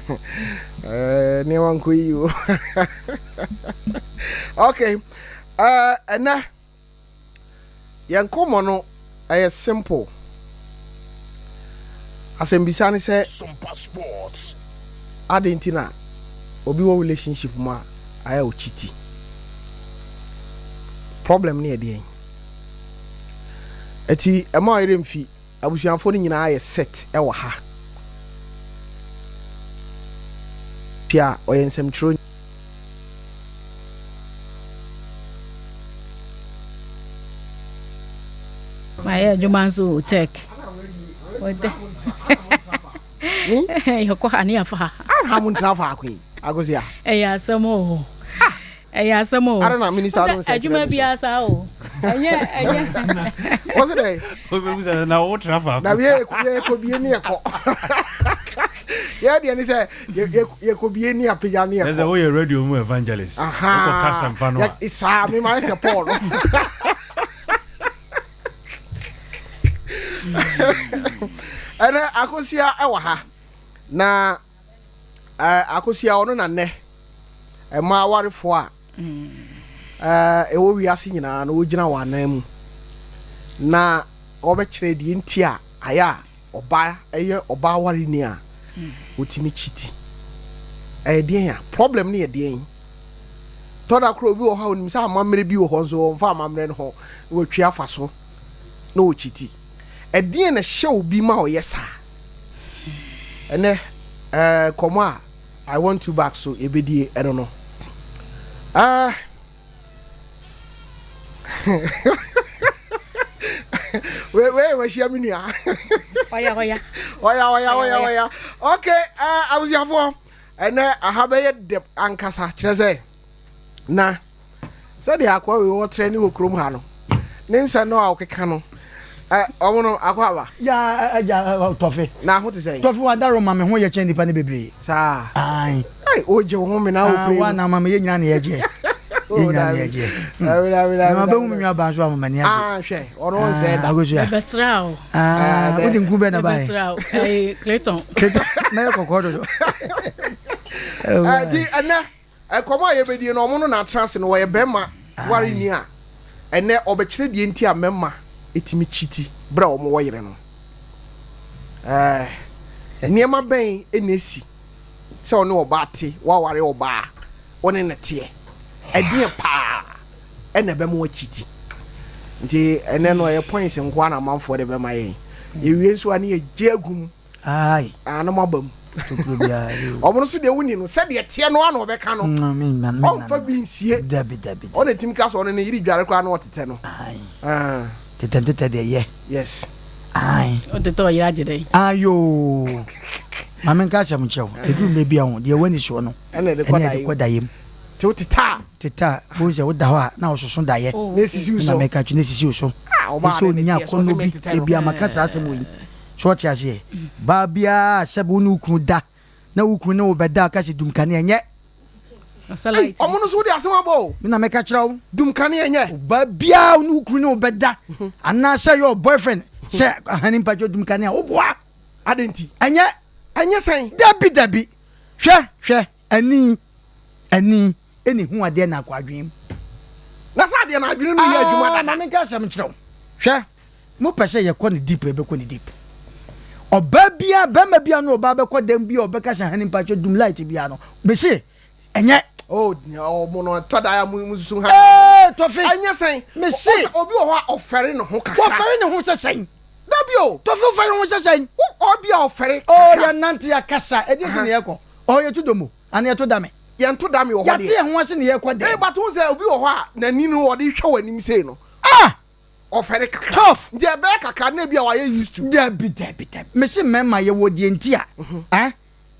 Eh, nneɛma nkɔ yi o. Okay, eh, ɛnɛ yɛn nkɔmmɔ no ɛyɛ simple. Asɛmbisa ne sɛ, adɛn nti na obi wɔ relationship mu a ayɛ ɔkyiti? Problem no yɛ deɛn? Ɛti ɛma ɔyere mfi Abusuafoɔ no nyinaa yɛ set wɔ ha. Tia ɔyɛ nsɛmtwerɛni. Mayɛ adwuma nso wɔ tech. Wɔ tech. Yɛkɔ ha ne yɛfa ha. Aha mo ntena faako yi Akosia. Ɛyɛ asɛm o. Ɛyɛ asɛm o. Ara na minista no nsɛ adwuma biara saa o. Ɛnyɛ ɛnyɛ. Wɔsi dɛ. Obebisa na wo tra faako. Na yɛ yɛ kɔ bie ne yɛ kɔ. Yɛ deɛ ne sɛ yɛ yɛ yɛ kɔ bie ne apagya ne yɛ kɔ. Ɛsɛ woyɛ radio mu evangelist. Wokɔ kasa mpa no a. Saa mi ma yɛ sɛ Paul no. Ɛnɛ Akosia ɛwɔ ha na. Eh, Akosua, ɔno na nnɛ mmaa awarefoɔ a eh, ɛwɔ wiase nyinaa no wɔgyina wɔn anan mu na wɔbɛkyerɛ deɛ nti a ayɛ a ɔbaa ɛyɛ ɔbaa awareni a ɔtumi kyiti. Ɛyɛ deɛn a? Problem no yɛ deɛn? Tɔda korɔ obi wɔ hɔ a onim sɛ amammerɛ bi wɔ hɔ nso ɔmfa amammerɛ no ho na watwi afa so na ɔkyiti. Ɛdeɛn na ɛhyɛ obi ma ɔyɛ saa? Ɛnɛ eh, nkɔmmɔ a I want you back so yɛbɛdie ɛno no. Eh, wei wei wahyia me nua. Ɔya ɔya. Ɔya ɔya ɔya ɔya. Okay, eh, abusuafoɔ, ɛnɛ aha bɛyɛ dɛ ankasa kyerɛ sɛ na Sɛdeɛ akoa wei ɔtrɛ ne wɔ kurom ha no, ne nsɛm no a ɔkeka no, ɛ, ɔmo no, akɔ aba. Ya agya tɔfe. Na ho te sɛn? Tɔfe wadaro ma me ho yɛ kyɛn nipa no bebree. Saa. Ae. Ei, wogye wo ho me na wo pere. Wa na ma me yɛ nyina na yɛgye. Yɛ nyina na yɛgye. Dabi dabi dabi. Na ma bɛhu me nua baa nso ama m'ani agye. Ah, hwɛ, ɔno nsɛɛ da. Akosua. Mebɛsra o. Ah, wode nku bɛ na bae. Mebɛsra o. Ɛyi, Clayton. Clayton, mɛyɛ kɔkɔɔ dodo. Ɛti ɛnɛ. Nkɔmmɔ a yɛbɛdie no, ɔmo no na atena ase no, ɔyɛ bɛɛma ware ni a, ɛnɛ ɔbɛkyerɛ deɛ nti a mɛma tumi kyiti berɛ a ɔmo wɔ yere no. Ɛɛ, nneɛma bɛn na esi sɛ ɔne ɔbaa te, waware ɔbaa, wo ne no teɛ? Ɛdeɛn paa ɛna ɛbɛma wakyiti? Nti ɛnɛ no ɛyɛ points nkoa na amanfoɔ de bɛma yɛn. Yɛwie nso a ne yɛgye agu mu. Aye. Ah, na moaba mu. Tokuro biara ni o. Ɔmo no so deɛ wonni no, sɛdeɛ ɛteɛ no ara na ɔbɛka no. Mm, me nna, me nna. Ɔmfa bi nsie. Dabi, dabi, dabi. Ɔna tumi ka sɛ ɔno ne yere dware koraa na ɔtetɛ no. Aye. Ah. Tetɛ ntetɛ deɛ yɛ. Yes. Aye. Ɔtetɛ ɔyere agye dɛn? Ayoo. Ma menka asɛm nkyerɛ wo. Ɛduru mmerɛ bi a ho, deɛ ɛwɔ anisoɔ no, Ɛna ɛde kɔ ɛna da ɛde yam. kɔ da yam. Nti wo tetɛ a. Tetɛ a, bohu sɛ woda hɔ a, na wososo daeɛ. Oh, Na esisi wo Ɛna so. meka kyerɛ, na esisi wo so. Ah, ɔbaa Ɛsɛ ne ne ɔnya teɛ so, ɔse akɔnnɔ bi, mentetɛ no. ebia maka saa asɛm wei. So ɔte aseɛ? Baa biara a sɛbe wo ne wo kunu da na wo kunu ne wo bɛda a ɔka sɛ dum kanea nyɛ. Ei, ɔmo no so wode asɛm abɔ o. Me na meka kyerɛ wo. Dum kanea nyɛ. Ɔbaa biara a wo ne wo kunu ne wo bɛda anaasɛ yɛ boyfriend sɛ ahane mpakyɛ dum kanea woboa. Adɛn nti? Ɛnyɛ. Ɛnyɛ sɛn? Dabi dabi. Hwɛ hwɛ ani ani ɛna ehu adeɛ na akɔ adwene mu. Na sɛ adeɛ no adwene no yɛ adwuma dada. Ah, ma menka asɛm nkyerɛ wo. Hwɛ. Mo pɛ sɛ yɛ kɔ no deep a yɛbɛkɔ no deep. Ɔbaa biaa bɛɛma biaa ne ɔbaa bɛkɔ dɛm biaa ɔbɛka sɛ honey mpakyɛ dum light biaa no mese ɛnyɛ. Oh ɔmo no ɛtɔ da a mo susu ha. Eeii Tɔfe Ɛnyɛ sɛn. Mese. Obi wɔ hɔ a ɔfɛre ne ho kakra. Wɔfɛre ne ho sɛ sɛn. Dabi o. Tɔfe wofɛre ho sɛ sɛn. Wo ɔbi a ɔfɛre Oh kakra. yɛ nante yɛ kasa ɛdeɛ nti na yɛkɔ ɔhɔ yɛtu domo anaa yɛto dame. Yɛnto dame wɔ hɔ deɛ. Yɛate yɛn ho ase na yɛkɔ dɛm. Ee but wohu sɛ obi wɔ hɔ a n'ani no ɔde hwɛ w'anim sei no. Ah! Ɔfɛre kakra. Tough. Nti ɛbɛyɛ kakra na ebia wayɛ used to. Dabi dabi dabi. Mese mmarima yɛwɔ deɛ nti a eh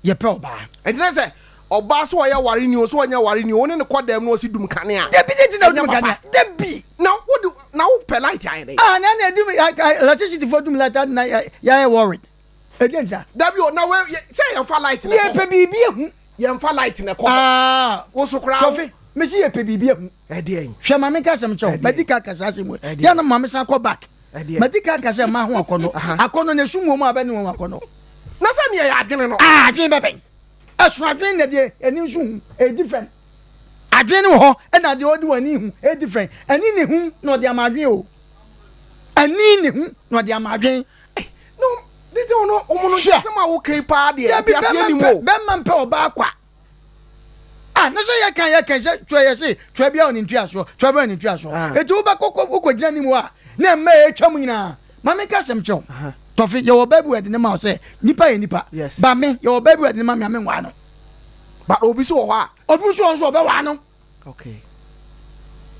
yɛpɛ ɔbaa. Nti na sɛ ɔbaa sɛ ɔyɛ ware ni o sɛ ɔnyɛ ware ni o wo ne no kɔ dɛm na ɔsi dum kanea. Dabi deɛ nti na Ɛnyɛ wodum papa. kanea dabi. Na wode na wopɛ light ayɛ dɛn? Ah na na ɛdum electricity foɔ dum light na yɛayɛ worried. Ɛdeɛ nti a. Dabi o na wei sɛ yɛnfa light na ɛkɔ hɔ. Yɛpɛ biribi ahu. Yɛnfa light na ɛkɔ hɔ. Ah. Wo so koraa wo. Kofi mese yɛpɛ biribi ahu. Ɛdeɛn? Hwɛ ma menka asɛm nkyerɛ wo. Madi kan aka saa asɛm wei. Yɛ na ma mesan kɔ back. Madi kan aka sɛ mma ho akɔnnɔ. Akɔnnɔ na esum wɔ mu a bɛne wɔn akɔnnɔ. Na sɛ neɛ yɛ adwene no. Ah, adwene bɛbɛn. Ɛsono adwene na deɛ ani nso hu, ɛyɛ different. Adwene no wɔ hɔ ɛna deɛ ɔde w'ani hu, ɛyɛ different. Ani ne hu na ɔde ama adwene o. Ani ne hu na ɔde ama adwene. No, didi ɔno ɔmo no Hwɛ. asɛm a woka yi paa deɛ Dabi, nteaseɛ bɛrima nim mpɛ o. bɛrima mpɛ ɔbaa kwa. Ah, na sɛ yɛka yɛka sɛ twɛ yɛ se twɛ bia wɔ ne ntuasoɔ, twɛ bia wɔ ne ntuasoɔ. Ah. Eti wobɛkɔ kɔ wokɔgyina anim hɔ a na mma ɛtwa mu nyinaa. Ma menka asɛm kyerɛ wo. Tɔfe, yɛwɔ ɔbaa bi wɔ ɛde ne ma wo sɛ nipa yɛ nipa. Yes. Ba me, yɛwɔ ɔbaa bi wɔ ɛde ne ma me a menwaa no. But obi so wɔ hɔ a. Obi nso wɔ hɔ nso ɔbɛwaa no. Okay.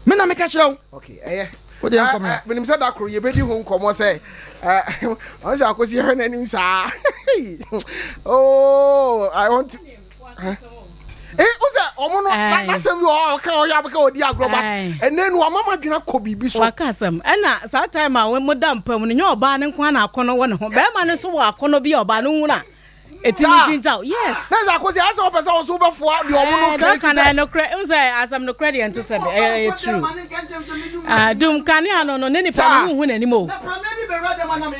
Me na meka kyerɛ wo. Okay, ɛyɛ. Wo deɛ nkɔmɔ. Menim sɛ da koro yɛbɛdi ho nkɔmmɔ sɛ ɔn sɛ akosi hwɛ n'anim saa. Oh, I want to. Eh, wo sɛ ɔmo no n'asɛm bi wɔ hɔ a ɔka ɔyɛ abɛka ɔdi agorɔ but ɛnɛ no wama m'adwene akɔ biribi so. Waka asɛm. Ɛna saa time a mo da mpa mu no nyɛ ɔbaa no nko ara na akɔnɔ wɔ ne ho. Bɛrima no nso wɔ akɔnɔ bi a ɔbaa no hunu a ɛtumi Saa. gyingya wo. Yes. Na sɛ akosi ayɛ sɛ wɔpɛ sɛ wo nso wobɛfoa deɛ ɔmo no Ɛɛ, ka deɛ yi ti ɔka no sɛ. ɛyɛ nokorɛ. Wohu sɛ asɛm nokorɛ deɛ nto sɛ bɛ, ɛyɛ true. Ah, dum kanea no no, ne nipa Saa. no wonhu n'anim o.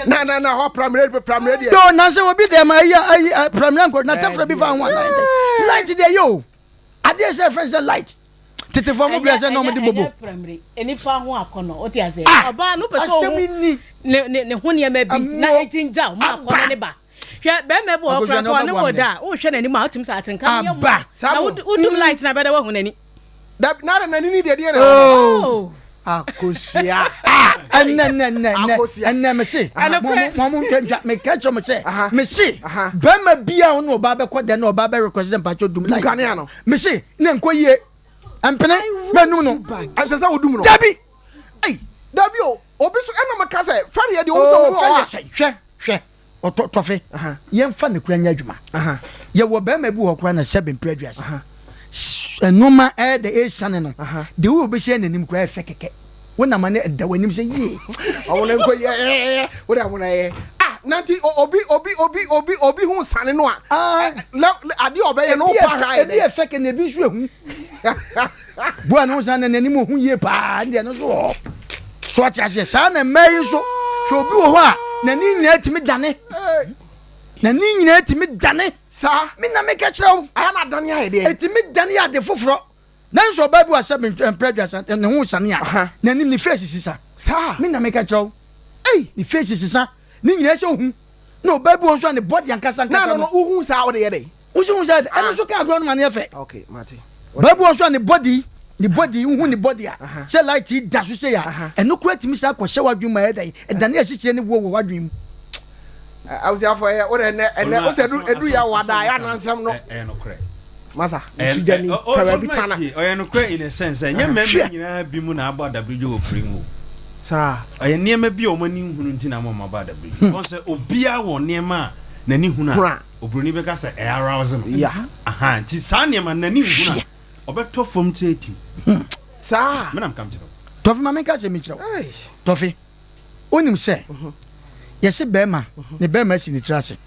Na na na hɔ pramire pramire deɛ. Yo, na sɛ obi dɛm ayi ayi pramire nkɔ na tɛfrɛ bi fa ho anan dɛ. Light deɛ yɛ o. Adeɛ sɛ fɛn sɛ light. Tetefo mo brɛ sɛ na ɔmo de bobo. Ɛnyɛ pramire, nipa ho akɔnɔ, wote aseɛ. Ah, Ɔbaa no wopɛ sɛ asɛm ohu yi ni. ne ne ne ho nneɛma bi na Amuo. egyingya wo ma Aba. akɔnɔ ne ba. Hwɛ bɛrima bi wɔ hɔ Akosua koraa na mpo a ne ɔbɛboa wɔ me da a wohwɛ n'anim a wotumi sɛ atenka no yɛ Aba. mmoa. Saa Na mo. wodum light na bɛda woahu n'ani. Dabi na n'ani ni deɛ deɛ na ɛwɔ hɔ. Oh. Akosua. Ah, ɛnɛ nɛ nɛ nɛ Akosua. ɛnɛ me se Ɛnokorɛ. mo mo mo ntwa me ka kyerɛ mo sɛ Aha. me se Aha. bɛrima bi a ɔne ɔbaa bɛkɔ dɛ na ɔbaa bɛ request sɛ mpakyɛ dum Dum light kanea no. me se ne nkɔ yie mpene mɛnum no Ɛnsɛ sɛ wodum no. dabi Ei, dabi o. Obi so ɛna meka sɛ fɛreɛ deɛ obi sɛ oh obi wɔ hɔ fɛn a. yɛ sɛ hwɛ hwɛ Ɔtɔ tɔfe. Yɛmfa ne kora nyɛ adwuma. Yɛwɔ barima bi wɔ hɔ koraa na sɛbe mpere aduasa. Nnoɔma ɛyɛ dɛ ɛresiane no. Deɛ wo bɛsi n'anim koraa ɛfɛ kɛkɛ. Wo nam ne ɛda w'anim sɛ yie. Ɔmo no nkɔ yɛ ɛɛ wo dɛ ɔmo no ɛyɛ. Ah nanti obi obi obi obi obi ho sane no a. Adeɛ ɔbɛyɛ no wopɔ ahwɛ ayɛ dɛ. Ebi yɛ fɛ kɛ na ebi nso ehu. Boa ne ho saa na n'anim ohu yie paa ɛnde ɛno nso wɔ hɔ. So ɔte aseɛ saa na mmaa yi nso hwɛ obi wɔ hɔ a n'ani nyinaa tumi dane n'ani nyinaa tumi dane saa me na meka kyerɛ wo ayɛ na adane ayɛ deɛ ɛtumi dane yɛ ade foforɔ nanso ɔbaa bi wɔ sɛ mpɛ aduasa ne ho sane a n'anim ne face sisa saa me na meka kyerɛ wo ne face sisa ne nyinaa sɛ ohu na ɔbaa bi wɔ nso a ne body ankasa ankasa no wohu saa wode yɛ dɛn Wosi hu sɛ ɛno nso ka agorɔ no ma no yɛ fɛ. Okay, mate. Baabi wɔ nso a ne body ne body wohu ne body a sɛ light yi da so sei a ɛno koraa tumi saa kɔhyɛ w'adwene mu a ɛyɛ dɛn ɛdane asikyire ne woɔ wɔ w'adwene mu. Abusuafo ɛyɛ wode ɛnɛ ɛnɛ wosɛ edu edu yɛ wada ayɛ anansɛm no. Ɛyɛ nokorɛ. Masa nsugyani pɛ baabi tana. Ɔyɛ nokorɛ in a sense sɛ ɛnyɛ mmarima nyinaa bi mu na abɔ adabirigye wɔ piri mu. Saa. Ɛyɛ nneɛma bi a wɔn ani nhunu nti na ama wɔn abɔ adabirigye. Wɔn sɛ obiara wɔ nneɛma a n'ani hunu a. Oburoni bɛka sɛ ɛ arouse no. Yeah. Aha, nti saa nneɛma no n'ani nhunu a, ɔbɛtɔ fam te atim. Hmm. Saa. Me na meka mekyerɛ wo. Tɔfe ma menka asɛm bi nkyerɛ wo. Tɔfe, wonim sɛ yɛse bɛrima ne bɛrima asi ne tiri ase.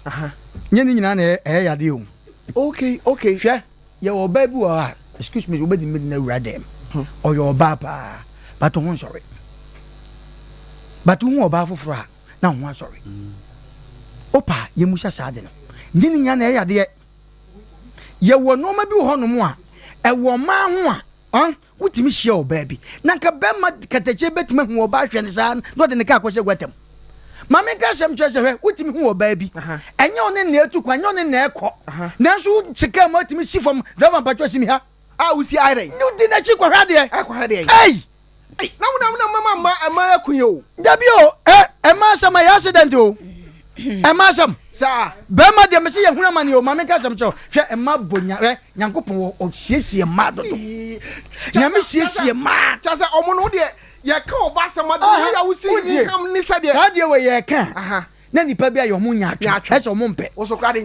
Nyɛ ne nyinaa na ɛyɛ yadeɛ o. Okay, okay. Hwɛ, yɛwɔ ɔbaa bi wɔ hɔ a, excuse me, wobɛdi me na awura dɛm. Ɔyɛ ɔbaa paa, but ho nsɔre. But wohu ɔbaa foforɔ a, na ho asɔre. Wopa a, yɛmmusa saa ade no. Nyɛ ne nyinaa na ɛyɛ yadeɛ. Yɛwɔ nneɛma bi wɔ hɔnom a, ɛwɔ mmaa ho a, ɔn, wotumi hyia ɔbaa bi. Na nka bɛrima katakyie bɛtumi ahu ɔbaa hwɛ no saa na ɔde ne kaa akɔhyɛ gutter mu. Ma menka asɛm kyerɛ sɛ hwɛ, wotumi hu ɔbaa bi. Ɛnyɛ ɔne na ɛtu kwan, ɛnyɛ ɔne na ɛkɔ. Nanso wote kaa mu atumi si fam, driver mpakyɛ si me ha. A wosi ayɛ dɛn? Wodi n'akyi kɔhwɛ adeɛ. Ɛkɔhwɛ deɛ. Ei! Ei, na wo na wo na mama mma ɛma aku yɛ o. Dabi o, ɛ ɛma asɛm ayɛ accident o. Ɛma asɛm. Saa. Bɛrima deɛ mese yɛhunu amane o, ma menka asɛm kyerɛ wo. Hwɛ mma bɔ nya hwɛ Nyankopɔn wɔ ɔsiesie mmaa dodo. Nyame siesie mmaa. Kyɛ sɛ ɔmo no deɛ yɛka ɔba asɛm ade no yɛ wosi hinham ne sɛdeɛ. Saa deɛ wɔ yɛka na nipa bi ayɛ ɔmo nyaatwom ɛsɛ ɔmo mpɛ.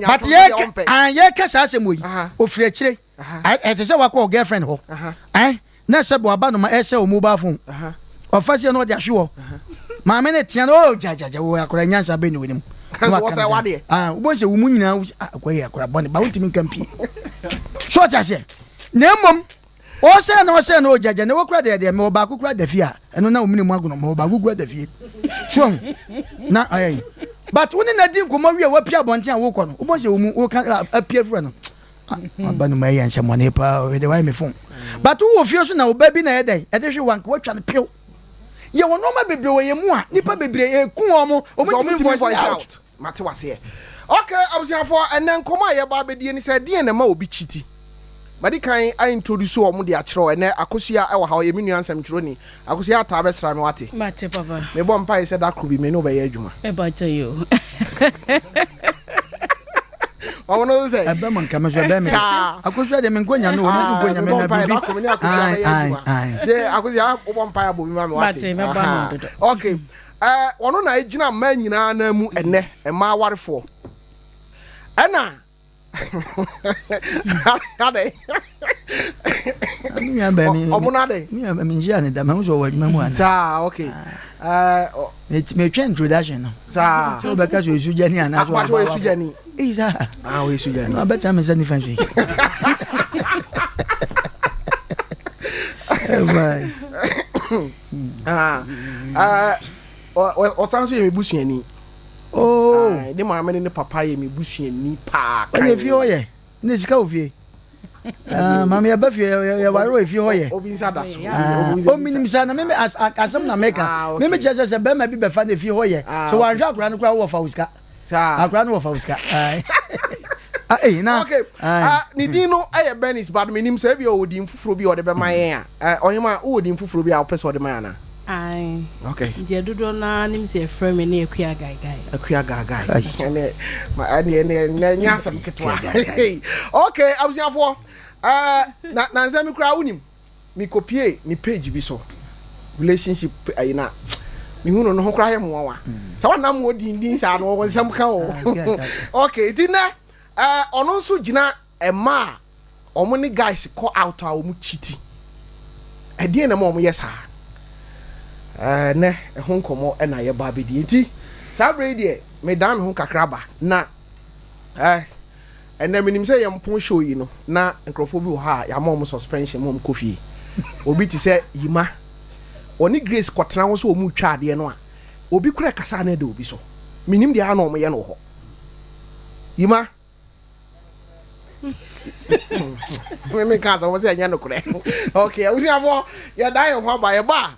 But yɛka yɛka saa asɛm wɔ yi ofiri akyire. Ɛte sɛ wakɔ girlfriend hɔ ɛn na sɛ waba no ma ɛsɛ o mobile phone ɔfa sie na ɔde ahwe hɔ maame ne tea no oh gyagyagya wo akora nyansa bɛ ne wɔ ne mu wobɔ sɛ wo mu nyinaa akɔ yɛ akora bɔne ba wontumi nka mpie so ɔte aseɛ na mmom ɔsɛ na ɔsɛ na ɔgyagya na wɔkura deɛ deɛ mewɔ baako kura da fie a ɛno na omene mu agono mewɔ baako kura da fie so na ɛyɛ but wo ne na di nkɔmmɔ wie a wapia abɔnten a wokɔ no wobɔ sɛ wo mu woka apia firi no. Aba no ma ɛyɛ nsɛmmɔne paa o, ɛde wayɛ me fon. But wowɔ fie so na ɔba bi na ɛyɛ dɛn? Ɛde hwe wo anka woatwa no pew. Yɛwɔ nneɛma bebree wɔ yɛn mu a nnipa bebree ɛku wɔn, wɔn ntumi voice out. Mate waseɛ. Ok abusuafoɔ ɛnɛ nkɔmɔ a yɛba abɛdie ne sɛ deɛn na ɛma obi kyiti? Madi kan a introduce wɔn de akyerɛ wo ɛnɛ Akosua ɛwɔ ha ɔyɛ me nua nsɛmtwerɛni. Akosua ataa bɛsra me wate? Mate papa. Mebɔ mpaeɛ sɛ da koro bi me ne wo bɛyɛ adwuma. Mepakyɛ yo. Ɔmo no sɛ. Ɛbɛ mu nka me so ɛbɛ me. Saa. Akosua deɛ me nkɔ nyame wɔ me nso nkɔ nyame na bibi. Mebɔ mpaeɛ da koro me ne Akosua bɛyɛ adwuma. De Akosua wobɔ mpaeɛ abɔ bi ma me wate? Mate mɛbɔ ama wo dodo. Ok. Ɛɛ, ɔno na egyina mmaa nyinaa anan mu ɛnnɛ, mmaa awarefoɔ. Ɛna adɛn? Ɔmo no adɛn? Menhyia ne da, mahu sɛ ɔwɔ adwuma mu ana. Saa, ok. Ah. Ɛɛ, metwɛn introduction no. Saa. Sɛ wobɛka sɛ ɔyɛ sugyani anaa sɛ ɔyɛ sugyani. Eyi saa. Ah, ɔyɛ sugyani. Ɛna ɔbɛtena me nsa nifa so yi. Ah, ah, ɔsan so yɛ me busuani. Oh. Ah, ne maame ne ne papa yɛ me busuani paa. Ɔyɛ fie hɔ yɛ. Ne sika wɔ fie. Ah, maame yɛ ba fie yɛ ware wɔ fie hɔ yɛ. Obi nsa da so. Ah, ominim sa na meme asɛm na meka. Ah, meme kyerɛ sɛ sɛ bɛrima bi bɛfa ne fie hɔ yɛ. Ah, sɛ wanhwɛ akora no koraa wɔ fa wo sika. Saa. Akora no wɔ fa wo sika. Ah, eh, na. Okay. Ah, ne din no ɛyɛ Bernice, but menim sɛ ebi ɔwɔ din foforɔ bi a ɔde bɛma yɛn a. Eh, ɔhema, wowɔ din foforɔ bi a wopɛ sɛ ɔde ma yɛn anaa? Ae. Okay. Deɛ dodoɔ no ara nim sɛ yɛfrɛ me ne Akua Gaigai. Akua Gaigai. Ɛne, ɛne, ɛne, ɛne, ɛnyɛ asɛm ketewa. Okay, abusuafoɔ, eh, na, na nsɛm yi koraa wonim. Mekɔpuee ne page bi so, relationship ayi na mehu no, ne ho koraa yɛ me nwanwa. Sɛ wɔnam hɔ dindin saa no, wɔwɔ nsɛm ka o. Okay, nti nnɛ, eh, ɔno nso gyina mmaa a wɔn ne guys kɔ out a wɔn kyiti. Ɛdeɛn na ɛma wɔn yɛ saa? Eh, nnɛ, ɛho nkɔmmɔ na yɛba abɛdi. Nti, saa berɛ yi deɛ, medan me ho kakra ba na Eh, ɛnɛ menim sɛ yɛn pon show yi no na nkurɔfoɔ bi wɔ hɔ a yɛama wɔn suspension ma wɔn kɔ fie. Obi te sɛ Yima, ɔne Grace kɔtena hɔ sɛ wɔn retwa adeɛ no a, obi kora kasa na ɛda obi so. Menim deɛ a na wɔyɛ no wɔ hɔ. Yima, me menka asɛm sɛ ɛnyɛ nokorɛ. Okay, abusuafoɔ, yɛda yɛn ho aba, yɛba a,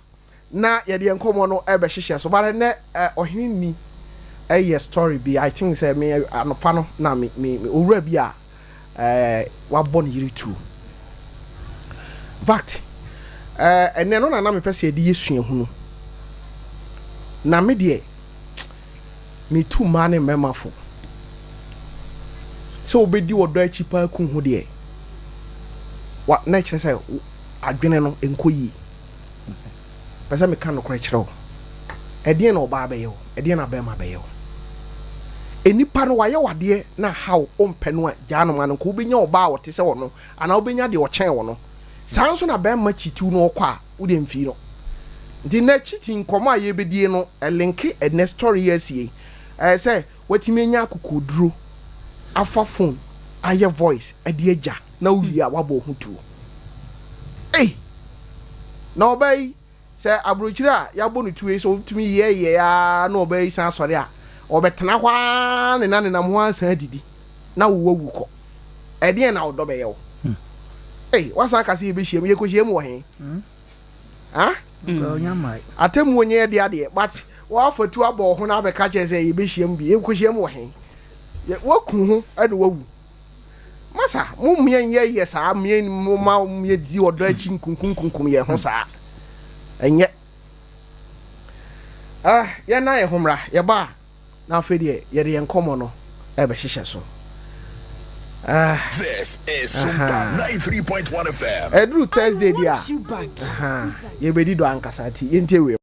na yɛde yɛn nkɔmmɔ no ɛbɛhyehyɛ so but ɛnɛ ɔhene ni ɛyɛ story bi I think sɛ me anɔpa no na me me owura bi a ɛɛ wabɔ ne yere tuo in fact ɛɛ ɛnɛ no na na mepɛ sɛ yɛde yɛ suahunu na me deɛ metu mmaa ne mmarima fo sɛ wobɛdi ɔdɔ akyi paa ku ho deɛ wa na ɛkyerɛ sɛ adwene no nkɔ yie. Pɛ sɛ meka nokorɛ kyerɛ wo. Ɛdeɛn na ɔbaa bɛyɛ wo? Ɛdeɛn na bɛrima bɛyɛ wo? Nnipa no wayɛ wo adeɛ na aha wo, wompɛ no a, gyaa no ma no. Nka wobɛnya ɔbaa a ɔte sɛ ɔno anaa wobɛnya deɛ ɔkyɛn wo no. Saa nso na bɛrima kyitiw na ɔkɔ a, wodeɛ mfii no. Nti nnɛ kyiti nkɔmmɔ a yɛrebɛdie no, ɛlinke ɛnnɛ story yi a asi yi. Ɛyɛ sɛ watumi anya akokoɔduro afa phone ayɛ voice de agya na wowie a woabɔ wo ho tuo. Ei! Na ɔbaa yi, sɛ aburokyire a yɛabɔ no tuo yi sɛ ɔtumi yɛɛyɛɛ ara na ɔbaa yi san sɔre a, ɔbɛtena hɔ ara ne na nenam ho ara san adidi na wo wawu kɔ. Ɛdeɛn na ɔdɔ bɛyɛ wo? Ei, wasan aka sɛ yɛbɛhyiam, yɛkɔhyiam wɔ he? Ah? Atemmuo nyɛ yɛde adeɛ, but woafa tuo abɔ wo ho na abɛka kyerɛ sɛ yɛbɛhyiam bi, yɛkɔhyiam wɔ he? Woaku ho na wawu. Masa, mo mmea nyɛ yɛ saa, mmea mo ma mmea di ɔdɔ akyi nkunkum yɛn ho saa. Ɛnyɛ. Eh, yɛn na yɛn ho mmra, yɛba a, na afei deɛ yɛde yɛn nkɔmmɔ no ɛbɛhyehyɛ so. Eh, This is Sumpa 93.1 FM. Ɛduru Thursday deɛ a, yɛbɛdi dɔ ankasa nti yɛntie wei.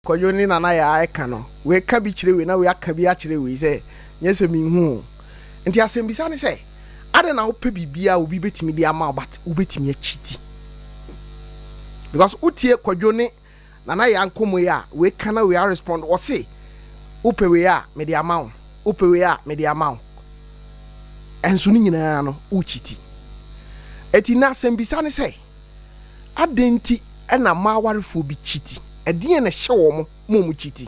Kwadwo ne Nana Yaa ɛka no, wei ka bi kyerɛ wei na wei aka bi akyerɛ wei sɛ nyɛ sɛ menhu o. Nti asɛmbisa ne sɛ, adɛn na wopɛ biribiara a obi bɛtumi de ama wo but wobɛtumi akyiti? Because wotie Kwadwo ne Nana Yaa nkɔmmɔ yi a, wei ka na wei arespond, ɔse wopɛ wei a mede ama wo, wopɛ wei a mede ama wo. Ɛnso ne nyinaa no wokyiti. Eti na asɛmbisa ne sɛ, Adɛn nti na mmaa awarefoɔ bi kyiti? Ɛdeɛn na ɛhyɛ wɔn ma wɔn kyiti?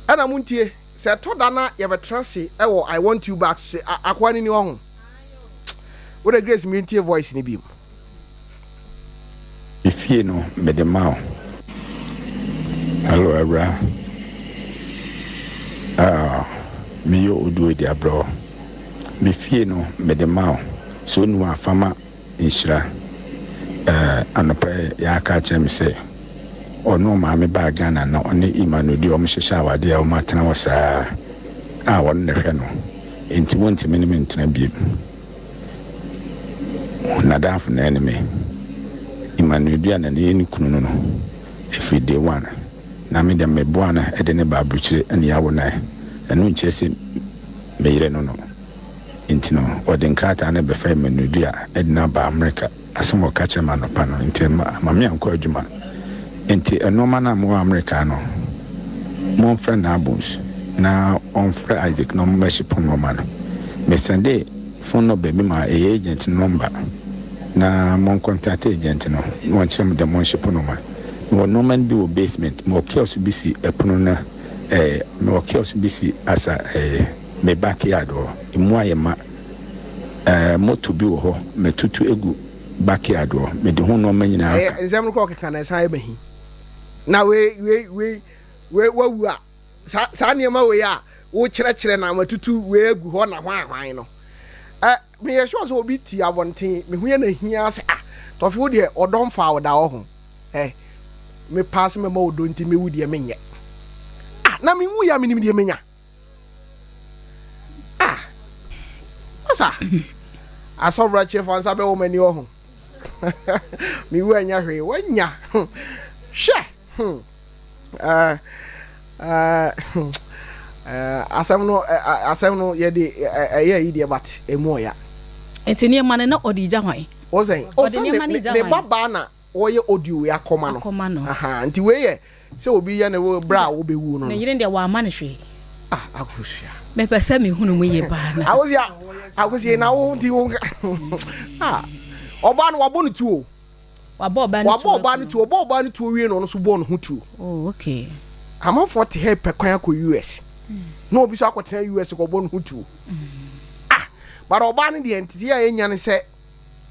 Ɛna montie, sɛ ɛtɔ da na yɛbɛtena ase wɔ I want you back so sɛ, akoa no ni hɔ ho. Wode Grace mentie voice no biom. Me fie no mede ma wo. Hello awura ah meyɛ oduo de abrɛ wo. Me fie no mede ma wo. Sɛ onni hɔ a fa ma Nhyira. Eh, anɔpa yi yɛaka akyerɛ me sɛ ɔne ɔmaame baa Ghana na ɔne Emmanuel deɛ wɔn hyehyɛ awadeɛ a wɔn atena hɔ saa a ɔno na ɛhwɛ no enti wɔntumi ne me ntena biem. N'adamfo na ɛne me. Emmanuel Dua na ne ne kunu no no ɛfiri day one na me deɛ meboa no de ne ba aburukyire ɛne yɛawo nan ɛno nkyerɛ sɛ me yere no no. Enti no, wɔde nkrataa no bɛfɛɛ Manudua de no aba Amerika. Asɛm a ɔka kyerɛɛ me anɔpa no nti, amma me ankɔ adwuma. Enti nnoɔma no a mowɔ Amerika no, momfrɛ Nabons na ɔmfrɛ Isaac na ɔmmɛhyepo nnoɔma no. Mesɛndee phone nɔba bi maa ɛyɛ agent no nɔmba na monkɔntate agent no na ɔnkyerɛ mo dɛ monhyepo nnoɔma. Mewɔ nnoɔma no bi wɔ basement. Mewɔ kiosk bi si ɛpono no ɛɛ, mewɔ kiosk bi si asa ɛɛ. Me backyard hɔ, emu ayɛ ma. Ɛɛ, motor bi wɔ hɔ, matutu agu backyard hɔ. Mede ho nneɛma nyinaa Ɛyɛ aka. nsɛm no koraa ɔkeka no ɛsan yɛ mahi. Na wei wei wei wei wawu a saa saa nneɛma wei a wokyerɛkyerɛ na matutu wei agu hɔ na hwan hwan no. Ɛ meyɛ sure sɛ obi te abɔnten me ho yɛ no ahi ara sɛ ah Tɔfe wo deɛ ɔdɔ mfaa wo da wɔ ho. Ɛ me paa sɛ mɛma ɔdɔ nti mewu deɛ menyɛ. Ah na menwu yɛ a menim deɛ menya. Ah! Masa! Asɔbrakye fa nsa bɛwɔ m'ani wɔ ho. Mewu anya hwee. Wanya. Hwɛ! Hmm. Uh, uh, uh, asɛm no asɛm no yɛde ɛyɛ yi deɛ but emu ɔya. Nti nneɛma no na ɔde gya hwan? Ɔsɛn. Ɔsɛn ne ba baa na wɔyɛ audio wei akɔma no. Akɔma no. Aha, nti wei yɛ sɛ obi yɛ ne wo berɛ a wobɛwu no Ne no. yere deɛ wamma no hwee. Ah, Akosua. Mepɛ sɛ mehunu mu yie paa na. Akosua, Akosua na wo nti wo ah, ɔbaa no wabɔ no tuo. Wabɔ ɔbaa no Wabɔ tuo ɔbaa aku no no. tuo, ɔbɔ ɔbaa no tuo wie na ɔno nso bɔɔ ne ho tuo. Oh, okay. Amanfoɔ te ha pɛ kwan akɔ US. Na obi nso akɔtena US kɔbɔ ne ho tuo. Ah, but ɔbaa no deɛ nteteɛ a yɛnya ne sɛ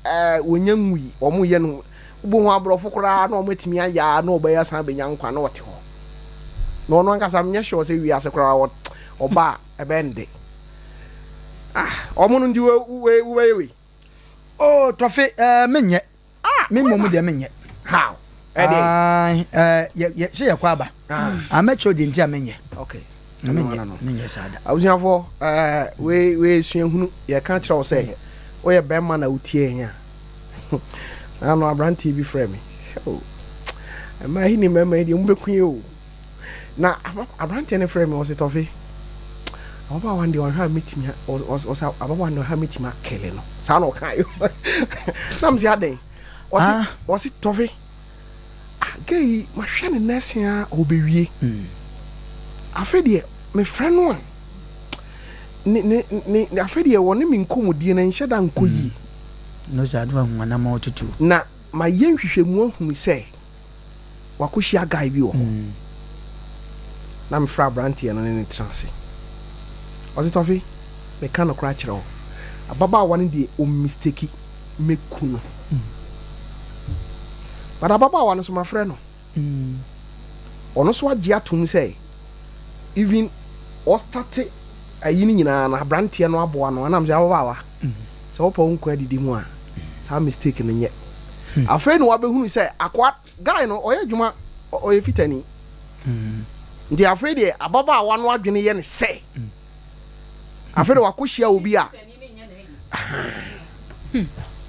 ɛɛ wɔnya nwui, wɔyɛ no wobɛhu aborɔfo koraa na wɔatumi ayɛ a na ɔbɛyɛ asan abɛnya nkwa na ɔte hɔ na ɔno ankasa menyɛ sure sɛ wiase koraa ɔba a ɛbɛyɛ no dɛ ah ɔmo no nti wobɛyɛ wei Oh, tɔfe ɛɛ menyɛ. Ah, Me mmom deɛ menyɛ. How? Ɛdeɛ. Ah, ɛɛ yɛ yɛ sɛ yɛkɔ aba. Ah. Ah, mɛkyerɛ deɛ nti a menyɛ. Okay. Na menyɛ menyɛ saa da. Abusuafoɔ ɛɛ wei wei suahunu yɛka kyerɛ wo sɛ woyɛ bɛrima na wotie yɛn a. Ano aberanteɛ bi frɛ me. Oh. Mmaa yi ne mmarima yi deɛ mobɛku yɛ o. Na aberanteɛ no frɛ me ɔse tɔfe ababaawa no deɛ ɔhwɛ a mɛtumi ɔsɛ ababaawa no deɛ ɔhwɛ a mɛtumi akɛle no saa na ɔka yo na mese adɛn ɔse ah. ɔse tɔfe ah gay yi mahwɛ ne nɛɛse a ɔbɛwie hmm. afei deɛ mefrɛ no a ne ne ne afei deɛ wɔne me nkɔmmɔdie no nhyɛ da nkɔ yie hmm. no sɛ adoa hu anama ɔtutu na mayɛ nhwehwɛmu ahunu sɛ wakɔhyia guy bi wɔ hɔ. Na mefrɛ aberanteɛ no ne no tena ase. Ɔse Tɔfe, meka nokorɛ akyerɛ wo, ababaawa no deɛ ɔmmistaki, mɛku no. But ababaawa no nso mafrɛ no, ɔno nso agye atom sɛ even ɔstate ayi no nyinaa no aberanteɛ no aboa no. Ɛna mesɛ ababaawa, sɛ wopɛ wo nkwa adidi mu a, saa mistake no nyɛ. Afei na wabɛhunu sɛ akoa guy no ɔyɛ adwuma ɔyɛ fitani. Nti afei deɛ ababaawa no adwene yɛ ne sɛ afei deɛ wakɔhyia obi a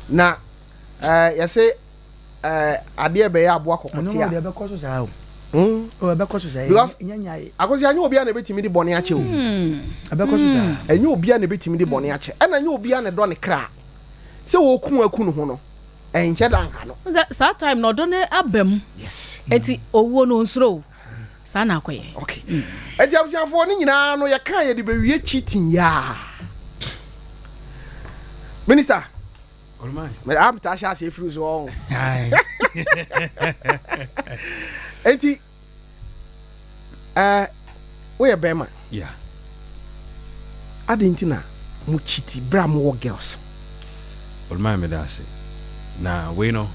na ɛɛ yɛse ɛɛ adeɛ bɛyɛ aboa kɔkɔte a. Oh, ɛbɛkɔ so saa. Because Ɛnyɛ nyae. Akosi, ɛnyɛ obiara na ebetumi de bɔne akyɛ o. Ɛbɛkɔ so saa. Ɛnyɛ obiara na ebetumi de bɔne akyɛ, ɛna ɛnyɛ obiara na ɛdɔ ne kra. Sɛ wɔku aku ne ho no, ɛnkyɛ da nha no. Sɛ saa time no ɔdɔ no aba mu. Yes. Eti owuo no onsuro o. Saa na akɔyɛ. Okay. Eti abusuafoɔ ne nyinaa no yɛka yɛde bɛwie cheating yaa. Minister. Mɛ amta ahyɛ ase efiri so ɔn. Eti ɛɛ woyɛ bɛrima. Yeah. Adi nti na mo cheat bere a mo wɔ girls. Olumai meda ase. Na wei no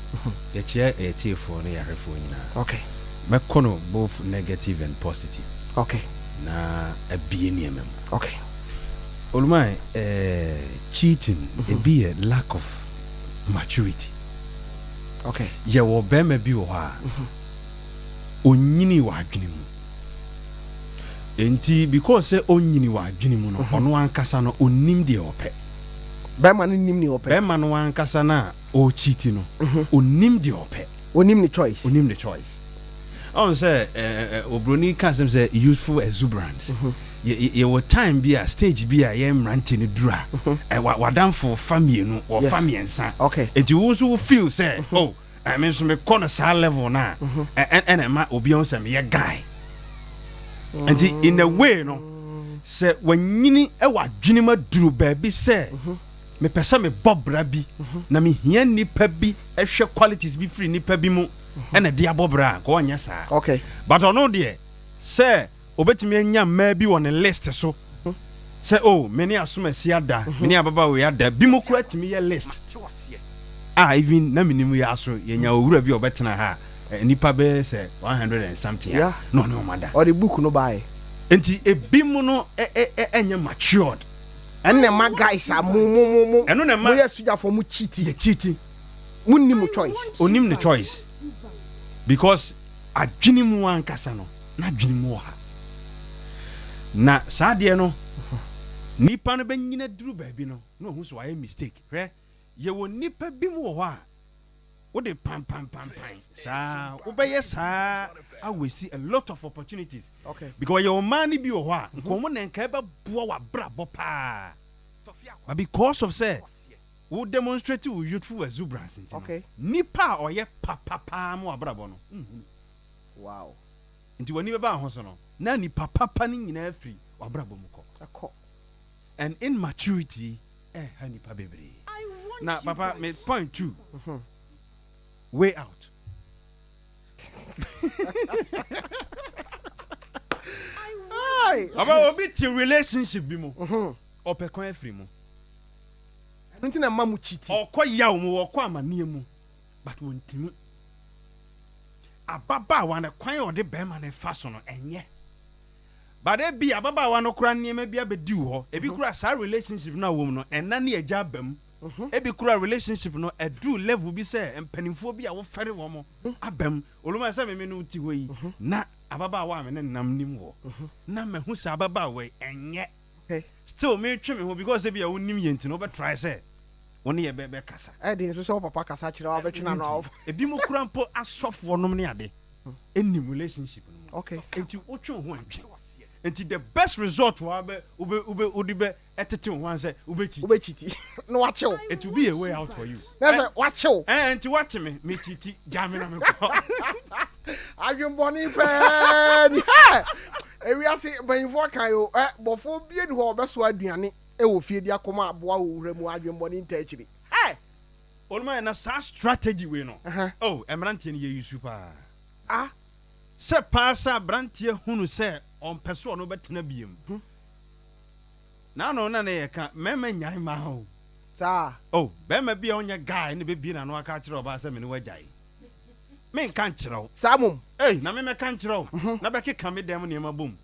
yɛkyerɛ yɛtiefoɔ ne yɛahwɛfoɔ nyinaa. Okay. Mɛkɔ no both negative and positive. Okay. Na abie nneɛma mu. Okay. Olumai eh, cheating ebi yɛ lack of maturity. Okay. Yɛwɔ bɛrima bi wɔ hɔ a onyini wɔ adwene mu. Enti because sɛ onyini wɔ adwene mu no, ɔno ankasa no onim deɛ ɔpɛ. Bɛrima no nim nea ɔpɛ. Bɛrima no ankasa no a ɔrecheat no, onim deɛ ɔpɛ. Onim ne choice. Onim ne choice. Ɔn sɛ eh, obroni ka asɛm sɛ youthful exuberance. Yɛwɔ time bi a, stage bi a yɛn mmerante no duru a, eh, w'adamfo fa mmienu, wɔfa mmiɛnsa. Okay. Enti wo nso wo feel sɛ, oh, me nso mekɔ no saa level no a, ɛna ɛma obi ahu sɛ meyɛ guy. Nti in a way no, sɛ wanyini wɔ adwene mu aduru baabi sɛ mepɛ sɛ mebɔ bra bi na mehia nnipa bi hwɛ qualities bi firi nnipa bi mu ɛna de abɔ bra a, nka ɔnyɛ saa. Okay. But ɔno deɛ sɛ obetumi anya mmaa bi wɔ ne list so sɛ oh me ne asomasi ada, me ne ababaawa yi ada, binom koraa tumi yɛ list a even na menim yi ara so yɛnya owura bi a ɔbɛtena ha a nnipa bɛyɛ sɛ 100 and something a Yeah. na ɔne wɔn ada. Ɔde book no baeɛ. Nti ebinom no ɛnyɛ matured. Ɛno na ɛma guys a mo mo mo mo Ɛno na ɛma moyɛ sogyafoɔ mo cheat. Yɛ cheat. Monni mo choice. Onim ne choice because adwene mu ankasa no n'adwene mu wɔ ha. Na saa adeɛ no nipa no bɛnyini aduru baabi no na wahu sɛ wayɛ mistake. Hwɛ, yɛwɔ nnipa bi mu wɔ hɔ a wode pampampampan saa wobɛyɛ saa a waste a lot of opportunities. Okay. Because yɛwɔ mmaa no bi wɔ hɔ a nka wɔn na nka ɛbɛboa w'abrabɔ paa. But because of sɛ wo demonstrate wo youthful exuberance nti no, Okay. nipa a ɔyɛ papa paa ma w'abrabɔ no, nhunu. Wow. Nti w'ani bɛba wo ho so no, na nipa papa no nyinaa firi w'abrabɔ mu kɔ. Ɛkɔ. And immaturity ɛha nipa bebree. Na papa, me point two, way out. Papa, obi te relationship bi mu, ɔpɛ kwan afiri mu. Ɛno nti na mma mo cheat. Ɔkɔ yaw mu, ɔkɔ amaneɛ mu, but wɔntumi. Ababaawa no, kwan a ɔde bɛrima no fa so no, ɛnyɛ. But ebi ababaawa no koraa nneɛma bi abɛdi wo hɔ. Ebi koraa saa relationship no a wɔm no, ɛna ne agya aba mu. Ebi koraa relationship no aduru level bi sɛ mpanimfoɔ bi a wofɛre wɔn aba mu. Oluma sɛ me me no te hɔ yi, na ababaawa a me ne nam nim wɔ. Na mahu sɛ ababaawa yi, ɛnyɛ. Still metwe me ho because ebi a wonim yɛ nti no wobɛ try sɛ wo ne yɛ bɛ bɛkasa. Ɛde nso sɛ wo papa kasa kyerɛ wo abɛtwe n'ano a wofa. Ebi mo kura mpo asɔfoɔ nom ne ade ɛnim relationship no mu. Okay. Nti wotwe wo ho antwe. Nti the best result wa bɛ wobɛ wobɛ wode bɛ ɛtete wo ho ansɛ wobɛ cheat. Wobɛ cheat na wakye wo. It will be a way out for you. Na sɛ wakye wo. Ɛɛ nti wakye me me cheat gyaa me na me kɔ. Adwenbɔne pɛɛ ni. Hɛ! Ewiase mpanyinfoɔ kan o, ɛ bɔfoɔ bie ni hɔ a ɔbɛsoa aduane wɔ fie de akɔma aboa wɔ wura mu adwenbɔne ntaa akyiri. Hɛ! Oluma na saa strategy wei no, oh mmeranteɛ no yɛ use paa. Ah. Sɛ paa sɛ aberanteɛ hunu sɛ ɔmpɛ sɛ ɔno bɛtena biem. N'ano na ne yɛ ka, mmarima nnyae mmaa o. Saa. Oh, barima bi a ɔnyɛ guy na bɛbie n'ano aka akyerɛ ɔbaa sɛ me ne wo agyae. Menka nkyerɛ wo. Saa mmom. Ei, na me mɛka nkyerɛ wo, na bɛkeka me dan mu nneɛma bom.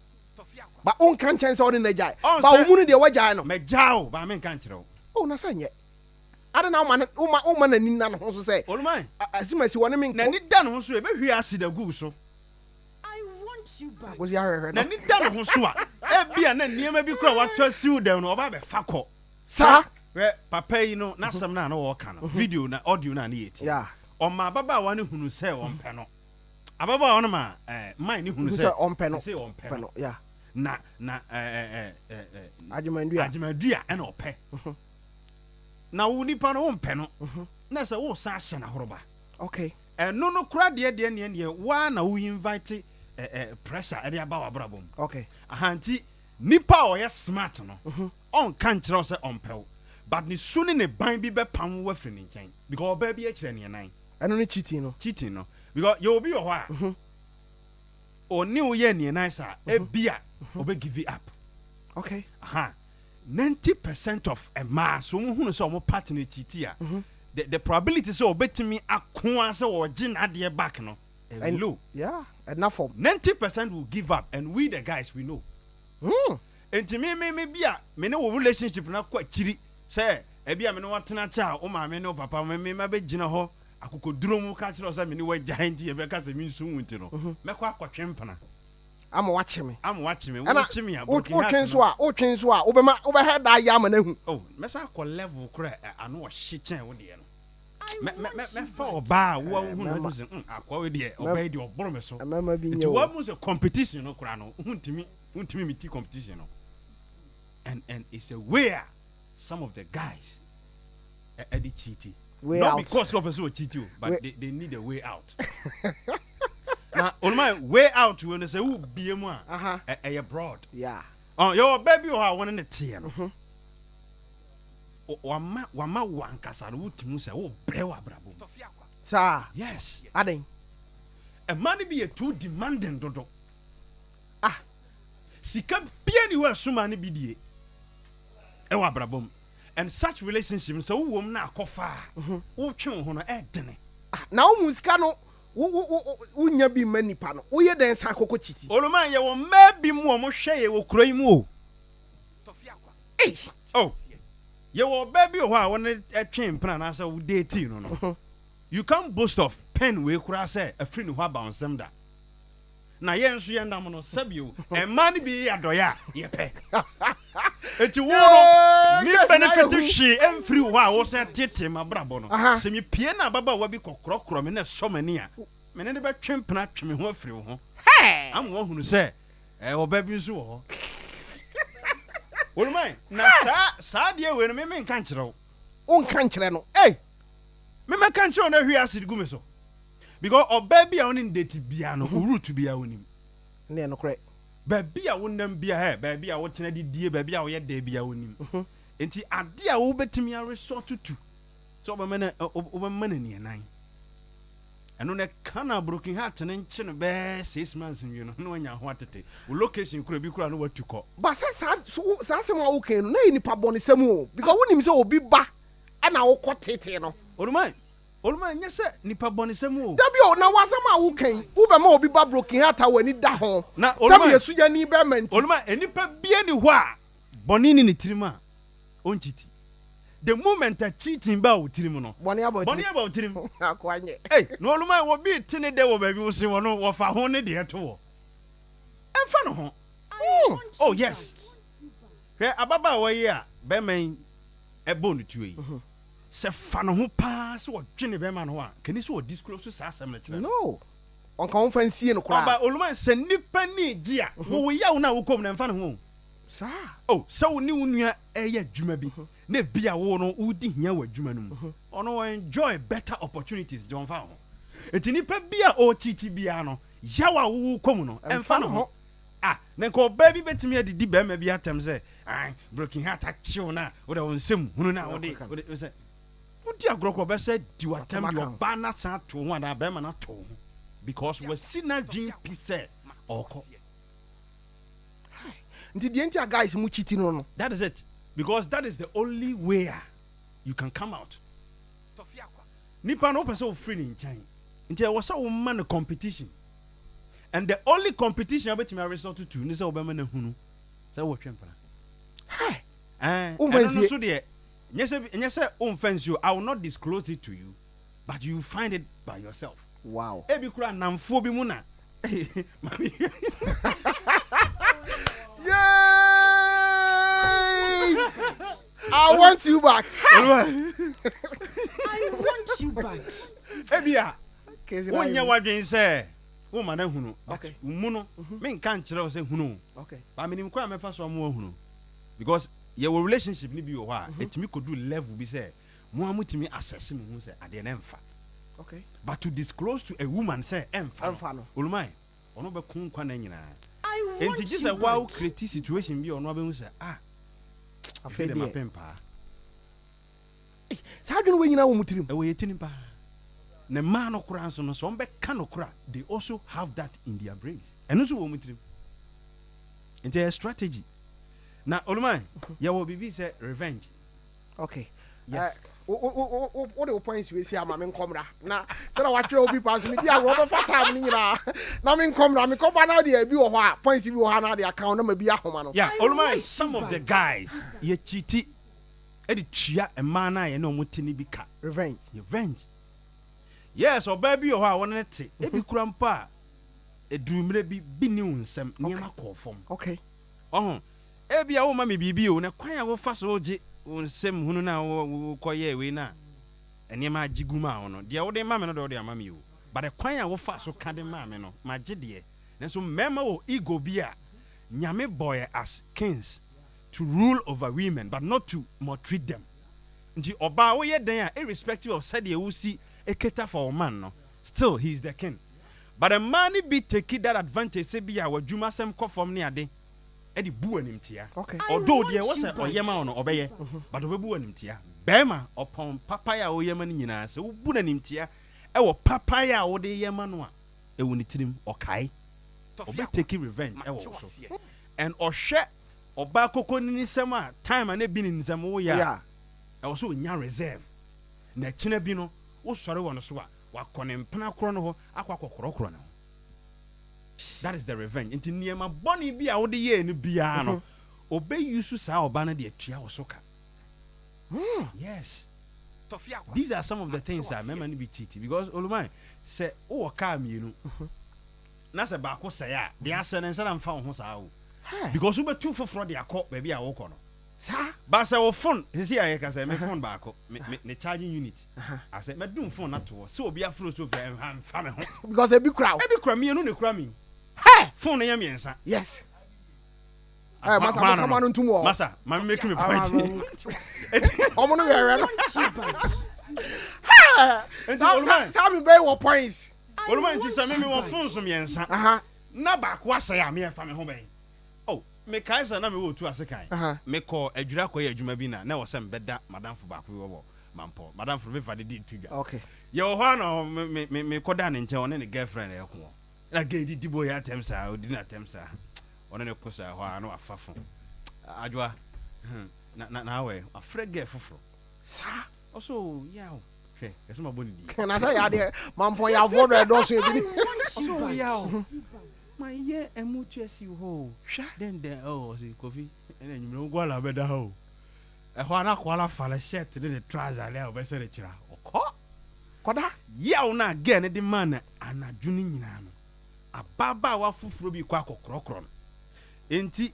Ba wonka nkyɛn sɛ wo ne no agyae. Ɔn Ba wo sɛ mu no deɛ woagyae no. Magyaa wo, ba menka nkyerɛ wo. Oh, na sɛ nyɛ. Adɛn na woma ne, woma, woma n'ani nna ne ho so sɛ, Oluman. a, asimasi wɔ ne me nkɔ. N'ani da ne ho so a, ɛbɛhwie acid agu wo so. Akosi ahwɛhwɛ no. N'ani da ne ho so a, ebia na nneɛma bi koraa a watɔ asi wo dɛm no, ɔba abɛfa kɔ. Saa. Hwɛ, papa yi no, n'asɛm no a na ɔreka no, video na audio no a na yɛtie. Yeah. Ɔmaa ababaawa no hunuu sɛ ɔmpɛ no. Ababaawa no ma ɛɛ man ne hunu Hu sɛ sɛ ɔmpɛ no. sese ɔmpɛ Pɛ no. no. Yeah. Na na ɛɛ ɛɛ ɛɛ Agyeman-Duah. Agyeman-Duah ɛna ɔpɛ. Na wo nipa no wompɛ no. Na sɛ wosan ahyɛ no ahoroba. Okay. Ɛno no kora deɛ deɛ neɛ neɛ waa na wo invite ɛɛ pressure ɛde aba w'abrabɔ mu. Okay. Aha nti nipa a ɔyɛ smart no ɔnka nkyerɛ wo sɛ ɔmpɛ wo, but ne su ne ne ban bi bɛpam wo afiri ne nkyɛn because ɔbaa bi akyerɛ neɛ nan. Ɛno ne cheating no. Cheating no, because yɛ obi wɔ hɔ a ɔne wo yɛ neɛ nan saa, ebia ɔbɛ give it up. Okay. Aha 90% of mmaa so wɔn hunu sɛ wɔn partner cheat a, the probability sɛ ɔbɛtumi akoa sɛ ɔgye n'adeɛ back no And- low. Yeah. Ɛna fam. 90% will give up, and we the guys, we know. Nti me bi a me ne wo relationship na kɔ akyiri sɛ ebi a me ne watena kyɛ a, wo maame ne wo papa, me ma bɛgyina hɔ akokoduro mu ka kyerɛ wo sɛ me ne wagyae, nti yɛbɛka sɛ me nsu wo, nti no mɛkɔ akɔtwe mpena Ama wakye me. Ama wakye me. Ɛna wokye me a, broken heart wotwe no nso a, wotwe nso a, wobɛma wobɛhɛ da ayɛ ama no ahu. Oh, mɛsa akɔ level kora ano ɔhye kyɛn wo deɛ no. Mɛfa ɔbaa a wo a wohu no Mɛma. adu sɛ akoa wei deɛ, ɔbaa yi deɛ, ɔboro me so. Mmarima bi nti nyɛ o. wɔamu sɛ competition no koraa no, wontumi meti competition no, and it's a way a some of the guys ɛde cheat. Way not out. Because ɔpɛ sɛ ɔcheat o, but they need a way out. Na oluma way out wo no sɛ wobie mu a, ɛyɛ broad. Ɔ yɛwɔ ɔbaa bi wɔ hɔ a wɔne ne teɛ no, wama wo ankasa no wotumi sɛ wobrɛ wɔ abrabɔ mu. Saa. Yes. Aden? Ɛma no bi yɛ too demanding dodo. Ah. Sika bia ni hɔ a ɛsoma no bi die ɛwɔ abrabɔ mu, and such relationship sɛ wowɔ mu na akɔfa a, wotwe wo ho no ɛdene. Ah, na wo mu sika no, wo wo wo wonya bi ma nipa no, woyɛ dɛn san kɔkɔ cheat? Oluma, yɛwɔ mmaa bi mu a wɔhwɛ yɛ wɔ kuro yi mu o. Ei. Oh, yɛwɔ ɔbaa bi wɔ hɔ a wɔne ɛtwe mpena anaasɛ wo date no, you can boast of pen wei koraa sɛ afiri ne hɔ aba wo nsɛm da. Na yɛn nso yɛn nam no sɛbio, mmaa no bi yɛ adɔyɛ a yɛpɛ, eti wo no mi Yes, na benefit yɛ hu. hwee ɛmfiri wo hɔ a wɔsɛ tete ma brabɔ no. Sɛ mepie na ababaawa bi kɔkorɔkorɔ me na ɛsɔ m'ani a, me ne de bɛtwe mpena twe me ho afiri wo ho ama wahunu sɛ ɔbaa bi nso wɔ hɔ. Olùmọ̀, na saa adeɛ wei no, me menka nkyerɛ wo. Wonka nkyerɛ no, ei. Memɛka nkyerɛ wo na hwie acid gu me so, because ɔbaa bi a ɔne ne date bia no, wo route bia wonim. Ne nokorɛ. Baabi a wonam bia, hɛ, baabi a wotena didie, baabi a woyɛ dɛ bia wonim. Nti ade a wobɛtumi aresort to sɛ wobɛma no wobɛma no anianan, ɛno no ɛka na broken heart no nkye no bɛɛ 6 months nwie no na wanya ho atete wo location kora bi kora no watu kɔ. Ba sɛ saa so saa asɛm a wokan no na yɛ nipa bɔnesɛm o, because wonim sɛ obi ba ɛna wokɔ tete no. Oluma, Oluma, nyɛ sɛ nipa bɔnesɛm o. Dabi o, na wasɛm a wokan, wobɛma obi ba broken heart a w'ani da ho Na sɛ Oluma, meyɛ sugyani bɛrima nti. Oluma, nipa bia ni hɔ a bɔne ne ne tirim a ɔncheat. The moment a cheating ba wo tirim no, bɔne aba. Bɔne aba wo tirim. Akoa nyɛ. Ei, na Oluma, wɔbi te ne dɛ wɔ baabi wo se wɔ no wɔfa ho ne deɛ to wɔ ɛmfa no ho. Oh yes, hwɛ ababaawa yi a bɛrima yi ɛbɔ no tuo yi, sɛ fa ne ho paa sɛ wɔdwene bɛrima no ho a, kani sɛ wɔdisclose saa asɛm no kyerɛ no. No, ɔnka wɔmfa nsie no koraa. Ɔba Oluma, sɛ nipa ni gye a wɔwɔ yaw no a wokɔm no ɛmfa ne ho o. Saa. Oh, sɛ wo ne wo nua ɛyɛ adwuma bi na ebi a wo no wodi hia wɔ adwuma no mu, ɔno enjoy better opportunities de, ɔmfa ho. Nti nipa bi a ɔrecheat biara no, yaw a wowo kɔ mu no ɛmfa ne ho. Ah, na nka ɔbaa bi bɛtumi adidi bɛrima bi atɛm sɛ ai broken heart akyew no a, wode wo nsɛm hunu no a wode sɛ wodi agorɔ kɔ ɔbɛsɛ di w'atɛm de ɔbaa no asan ato ho anaa bɛrima no ato ho because wasi n'adwen pi sɛ ɔkɔ. Nti deɛ nti a guys mu cheat no. That is it, because that is the only way a you can come out. Nipa no wopɛ sɛ wofiri ne nkyɛn nti ɛwɔ sɛ woma no competition, and the only competition a wobɛtumi aresort to ne sɛ wobɛma no ahunu sɛ wotwe mpena. Womfa ɛno no nsie. So deɛ nyɛ sɛ womfa nsuo, I will not disclose it to you, but you find it by yourself. Ebi kura namfoɔ bi mu na mami. Yay! I want you back. I want you back. Ebi a wonyɛ w'adwen sɛ Woma no ahunu, but wo mu no, menka nkyerɛ wo sɛ hunu o. But menim kwan a mɛfa so ama woahunu. Because yɛwɔ relationship no bi wɔ hɔ a, ɛtumi kɔduru level bi sɛ mo ara motumi assess mo ho sɛ adeɛ no ɛmfa. But to disclose to a woman sɛ ɛmfa no, Olumai, ɔno bɛko nkwa nna nyinaa. Enti gye sɛ wo ara wo create situation bi a ɔno ara bɛhu sɛ ah, Afei ɛsei deɛ deɛ. mapem paa. Ei, saa adwene wei nyinaa wɔ mo tirim? Ɛwɔ yɛn tirim paa. Na mmaa no koraa nso no, sɛ wɔbɛka nokorɛ a, they also have that in their brains. Ɛno nso wɔ wɔn tirim. Nti ɛyɛ strategy. Na Oluman, yɛwɔ biribi sɛ revenge. Okay. Yes. Eh, wo wo wo wo de wo points wei si ama me nkɔmra na sɛdeɛ watwerɛ wo bi paa so medi agorɔ wobɛfa time no nyinaa na me nkɔmra mekɔba na deɛ bi wɔ hɔ a points bi wɔ hɔ a na ade aka wo na ma bi ahoma no. Yeah, Oluman, some of the guys yɛ cheati de tua mmaa no a yɛne wɔn te no bi ka. Revenge. Revenge. Yes, ɔbaa bi wɔ hɔ a wɔne no te, ebi kura mpo a eduru mmerɛ bi, bi nni wo nsam, nneɛma kɔɔ fam. Okay. Ɔho, ebia womma me biribi o, na kwan a wofa so gye wo nsam hunu no a wokɔyɛɛ wei no a nneɛma agye gu maa wo no, deɛ wode ma me no deɛ wode ama me o, but kwan a wofaa so ka de maa me no, magye deɛ. Nanso mmarima wɔ ego bi a Nyame bɔɔ yɛ as kings to rule over women but not to maltreat them. Nti ɔbaa woyɛ dɛn a irrespective of sɛdeɛ wosi cater for wo man no, still he is the king. But mmaa no bi take that advantage sɛ bi a w'adwuma sɛm kɔ fam ne ade de bu wo animtia. Although deɛ ɛwɔ sɛ ɔyɛ ma wo no ɔbɛyɛ but ɔbɛbu wo animtia. Barima ɔpɔn papayɛ a woyɛ ma no nyinaa sɛ wobu no animtia wɔ papayɛ a wode yɛ ma no a ɛwɔ ne tirim ɔkae. Ɔbɛ take revenge wɔ wo so and ɔhwɛ ɔbaa kokoninisɛm a time a na ebi ne nsɛm woyɛ a ɛwɔ sɛ ɔnya reserve na ɛkyena bi no wosɔre wɔ no so a wakɔ ne mpena korɔ no hɔ akɔ akɔkorɔkorɔ ne ho. That is the revenge. Nti nneɛma bɔne bi a wode yɛɛ no biara no, ɔbɛ use saa ɔba no de atua wo so ka. Yes. These are some of the things a mmarima no bi cheat because Oluman, sɛ wowɔ car mmienu na sɛ baako sɛe a, deɛ asɛe no nhyɛ da mfa wo ho saa o. Because wobɛtu foforɔ de akɔ baabi a wokɔ no. Saa. Ba sɛ wo phone sisi a yɛka sɛ me phone baako me me ne charging unit asɛ mɛdum phone no ato hɔ sɛ obi afrɛ so fɛ ɛnha nfa me ho. Because ebi kura wo. Ebi kura mmienu na ekura mi. Hɛ! Phone no yɛ mmiɛnsa. Yes. Ɛ masa mo kama no ntum wɔ. Masa ma me make me point. Ɔmo no wɛwɛ no. Hɛ! Saa saa mi bɛyɛ wɔ points. Oluma nti sɛ me me wɔ phones mmiɛnsa na baako asɛe a me ɛnfa me ho bɛn. Oh, mekae sɛ na mewɔ Otu ase kan. Mekɔɔ Adwira kɔyɛɛ adwuma bi na na ɛwɔ sɛ mebɛda m'adamfo baako bi hɔ wɔ Mampɔ. M'adamfo no, mefa no din to dwa. Yɛwɔ hɔ ara na me, me, mekɔdaa ne nkyɛn, ɔne ne girlfriend reko hɔ. Na girl yi didi boy yi atɛm saa, ɔdidi no atɛm saa. Ɔne no ko saa, ɛhɔ ara na wafa phone. Adwoa, hmm, na, na, na awɛ, wafrɛ girl foforɔ. Saa? Ɔsɛ oh, yaw. Hwɛ, yɛsɛ mabɔ ne din. Na sɛ yadeɛ, Mampɔn yafoɔ dɔ ɛdɔɔso ebi ni. Ɔsɛ oh, yaw. Ma yɛ ɛmu tua si hɔ o. Hwɛ. Dɛn dɛn oh ɔsi Kofi ɛna enyimire wo nkoa na abɛda ha o. Ɛhɔ ara na akoa no afa ne shirt ne ne trouser ne a ɔbɛsɛ ne kyerɛ a ɔkɔ. Kɔda. Yaw no a girl no de maa no anadwo no nyinaa no, ababaawa foforɔ bi rekɔ akɔkorɔkorɔ no. Enti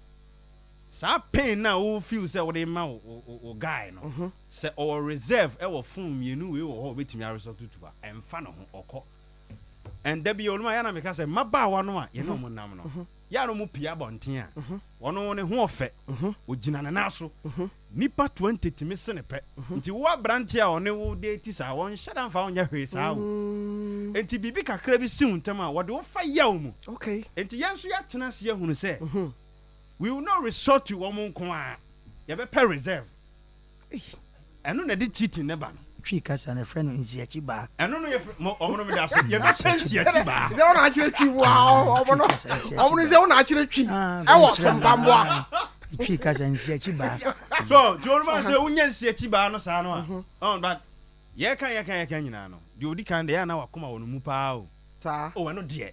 saa pain no a wo feel sɛ wode rema wo wo wo guy no, sɛ ɔwɔ reserve wɔ phone mmienu wei wɔ hɔ a ɔbɛtumi aresort to a, ɛmfa ne ho, ɔkɔ. And da bi ɔnom a yɛ na meka sɛ mmabaawa no a yɛne wɔn nam no, yɛ a na wɔn pie abɔnten a, ɔno ne ho ɔfɛ, ɔgyina ne nan so, nnipa 20 tumi sene pɛ. Nti wo aberanteɛ a ɔne wo date saa, ɔnhyɛ da mfa wo nyɛ hwee saa o. Nti biribi kakra bi si wo ntam a, wɔde wo fa yaw mu. Nti yɛn nso yɛatena ase ahunu sɛ, we will not resort to wɔn nko ara, yɛbɛpɛ reserve. Ɛno na ɛde cheating no ba no. Twi kasa no yɛfrɛ no nsiakyi baa. Ɛno no yɛfrɛ mo ɔmo no meda ase yɛbɛpɛ nsiakyi baa. Sɛ ɔna akyerɛ twi mu a ɔmo no ɔmo no sɛ ɔna akyerɛ twi ɛwɔ sompamboa. Twi kasa nsiakyi baa. So ti ɔno ma sɛ wonya nsiakyi baa no saa no a ɔn but yɛka yɛka yɛka nyinaa no deɛ odi kan deɛ yɛ ana wakoma wɔ no mu paa o. Saa. O ɛno deɛ.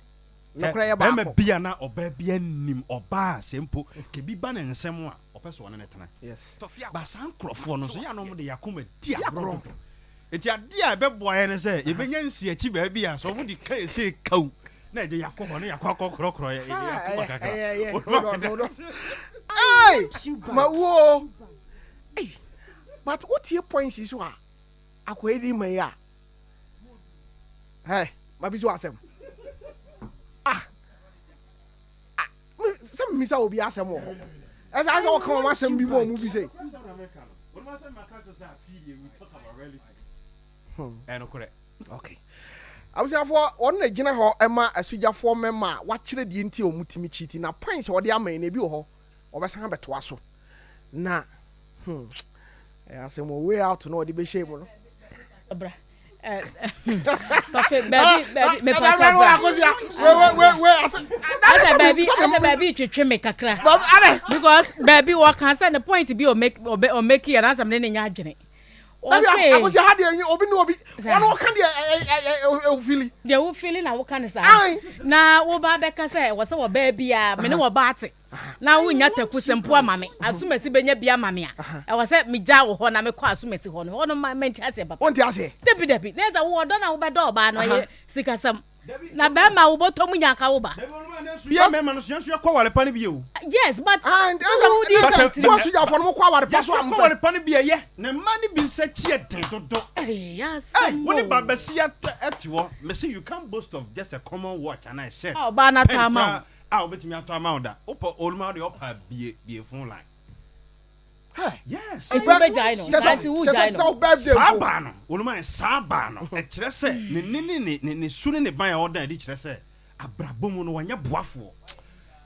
Nokorɛ yɛ baako. Bɛrima bi a na ɔbaa bi anim ɔbaa sɛ mpo kebi ba ne nsɛm a ɔpɛ sɛ ɔne no tena. Yes. But saa nkorɔfoɔ no nso yɛ a na wɔn de yɛn akoma di agorɔ dodo. Nti adeɛ a ɛbɛboa yɛn ne sɛ yɛbɛnya nsiakyi baabi a sɛ wɔn de ka yɛ sei kaw na ɛgye yɛakɔ hɔ na yɛakɔ akɔkorɔkorɔ yɛ yɛn akoma kakra. Ɛyɛ ɛyɛ hold on hold on. Hey! Ma wuo. Hey! But wotie points yi so a akɔyɛ di ma yi a. Hey! Ma bi so asɛm. sɛ mmisa obi asɛm wɔ hɔ. Ɛsɛ asɛ wɔka wɔn asɛm bi bɔ wɔn bi sɛ. Ɛnokorɛ. Okay. Abusuafoɔ, wɔn na gyina hɔ ma asugyafoɔ mmarima a wɔakyerɛ deɛ nti a wɔtumi kyiti na points a wɔde ama yi no ebi wɔ hɔ wɔbɛsan abɛtoa so na hmm ɛyɛ asɛm wɔ way out na wɔde bɛhyɛ mu no. Bra. Tɔfe baabi baabi mepatwa bra. Asɛ baabi asɛ baabi twetwe me kakra. Because baabi wɔka sɛ ne point bi ɔmake ɔmake yɛ n'asɛm ne ne nya adwene. Ɔse. Akosi ha deɛ obi ne obi wɔn wɔka deɛ ofili. Deɛ wofili na woka ne saa. Na woba bɛka sɛ ɛwɔ sɛ wɔbaa biara me ne wɔbaa te na wonya taku sɛ mpo ama me asomasi bɛnya bi ama me a ɛwɔ sɛ megya wo hɔ na mekɔ asomasi hɔ no hɔ no ma mente aseɛ papa. Wonte aseɛ? Dabi dabi na ɛsɛ wo ɔdɔ na wobɛdɔ ɔbaa no ɛyɛ sikasɛm. Na bɛrima wo bɔtɔ mu nya ka wo ba. Yɛ mmarima no so yɛn nso yɛkɔ aware pa no bi o. Yes but Ah, nti sɛ wo di sɛ sɛ mo asogyafoɔ no mokɔ aware pa so a Yɛkɔ aware pa no bi ɛyɛ na mmaa no bi nsa kyi yɛ den dodo. Ɛyɛ Hey, asɛm wo ne o. ba basia te hɔ mese you can't boast of just a common watch anaa a shirt A ɔbaa no atɔ pen ama wo. koraa a wobɛtumi atɔ ama wo da. Wopɛ oluma deɛ ɔpɛ a bie bie phone line. Yes. Nti wobɛgyae no. Saa nti wogyae no. Saa baa no, wɔnom ayɛ saa baa no, ɛkyerɛ sɛ ne nne ne ne ne ne su ne ne ban a ɔda adi kyerɛ sɛ abrabɔ mu no wanyɛ boafoɔ.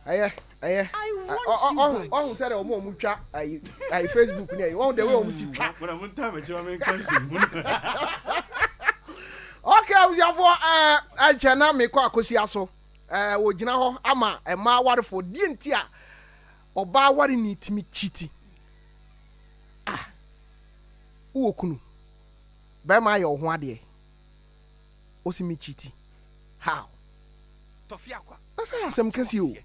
Ɛyɛ ɛyɛ ɔhu ɔhu sɛ de wɔn a wɔn twa ayi ayi Facebook ne ayi wɔn de wɔn si twa. Mona mo ntaa m'akyi ma menka nsɛm hunu. Okay abusuafoɔ ɛɛ ɛnkyɛ na mekɔ akosia so ɛɛ wɔgyina hɔ ama mmaa awarefoɔ deɛ nti a Ɔbaa wareni tumi kyiti. Ah, wowɔ kunu, bɛrima ayɛ wo ho adeɛ, wose me kyiti, how? Na sɛ yɛ asɛm kɛseɛ o.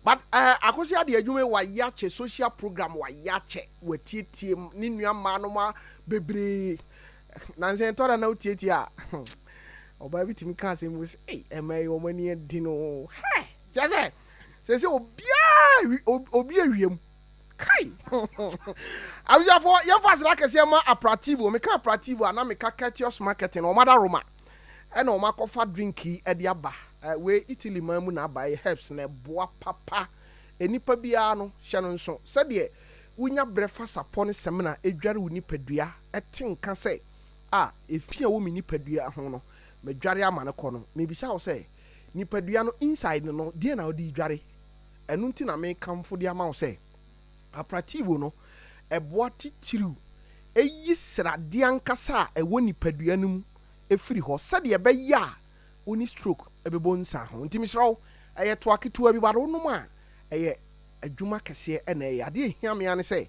But eh, Akosua deɛ adwuma yi wayɛ akyɛ, social program wayɛ akyɛ, watietie ne nua mmaa nom a bebree. Nansa ɛtɔ da na wotietie a, ɔbaa bi tumi ka asɛm bi sɛ, ei, ɛmaa yi wɔn ani yɛ den o, hɛ, kyerɛ sɛ, Sese obiara obi awia mu. Kai! Abusuafoɔ, yɛmfa aseda kɛseɛ ma Aprativo. Meka Aprativo a, na meka Courteous Marketing. Wɔn adaroma ɛna wɔn akɔfa drink yi de aba. Wei Italy man mu na aba, ɛyɛ herbs na ɛboa papa. Nnipa biara no, hyɛ no nso sɛdeɛ wonya berɛ fa sapɔ ne samina dware wo nipadua, te nka sɛ, ah, efi a ɛwɔ me nipadua ho no, madware ama no kɔ no. Mebisa wo sɛ, Nipadua no inside no deɛn na wode redware? Ɛno nti na mekamfo de ama wo sɛ Aprativo no ɛboa titiriw ɛyi sradeɛ ankasa a ɛwɔ nipadua no mu firi hɔ sɛdeɛ ɛbɛyɛ a wo ne stroke bɛbɔ nsa ho. Nti mesrɛ wo ɛyɛ toa ketewa bi but wonom a ɛyɛ adwuma kɛseɛ na ɛyɛ. Adeɛ a ɛhia me ara ne sɛ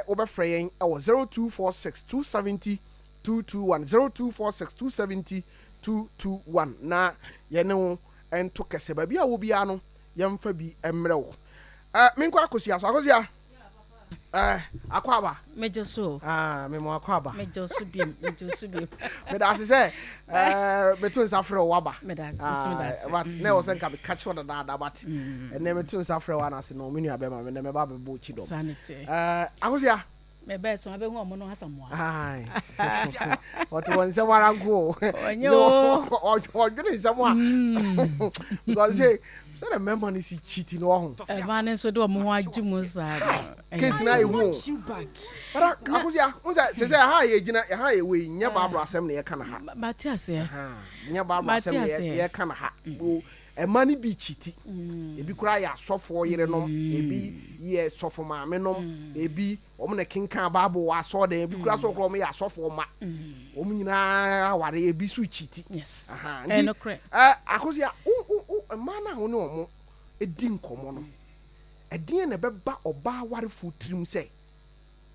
wobɛfrɛ yɛn wɔ 0246 270 221 0246 270 221 na yɛne wo nto kɛsɛ. Baabi a wɔ biara no, yɛmfa bi mmerɛ wo. Eh, menkɔ Akosua so. Akosua, eh, akɔ aba. Megye so. Ah, mema akɔ aba. Megye so biem, megye so biem. Meda ase sɛ eh, meto nsa frɛ wo waba. Meda ase, nso meda ase. Ah, but na ɛwɔ sɛ nka meka kyerɛ dadaada but ɛnɛ meto nsa frɛ wo anase no me nua bɛma me nɛ mɛba bɛbɔ kyi dɔm. Saa ne teɛ. Eh, Akosua. Mebɛɛ so abɛhu ɔmo no asamoa. Ae. Ɔte wɔn nsɛm ara nko o. Ɔnyɛ o. Ɔdwene nsɛm a. Because sɛ sɛdeɛ mmarima no si kyiti no ɔho. Mmaa no nso de wɔn ho agye mu saa no. Case no ayɛ hu o. But Akosua, n sɛ sɛ sɛ ɛha a yɛgyina ɛha a yɛwɔ yi nyɛ Bible asɛm na yɛka no ha. Mate aseɛ. Nyɛ Bible asɛm na yɛka no ha. Mmaa no bi kyiti. Ebi koraa yɛ asɔfoɔ yerenom, ebi yɛ sɔfo maamenom, ebi wɔn na ɛkenkan Bible wɔ asɔɔdan, ebi koraa sɛ wɔn yɛ asɔfoɔ mma. Wɔn nyinaa aware, ebi nso kyiti. Yes. Aha, Ɛyɛ nti nokorɛ. ɛ Akosua, wo wo wo mmaa no a wo ne wɔn di nkɔmmɔ no, ɛdeɛn na ɛbɛba ɔbaa awarefoɔ tirim sɛ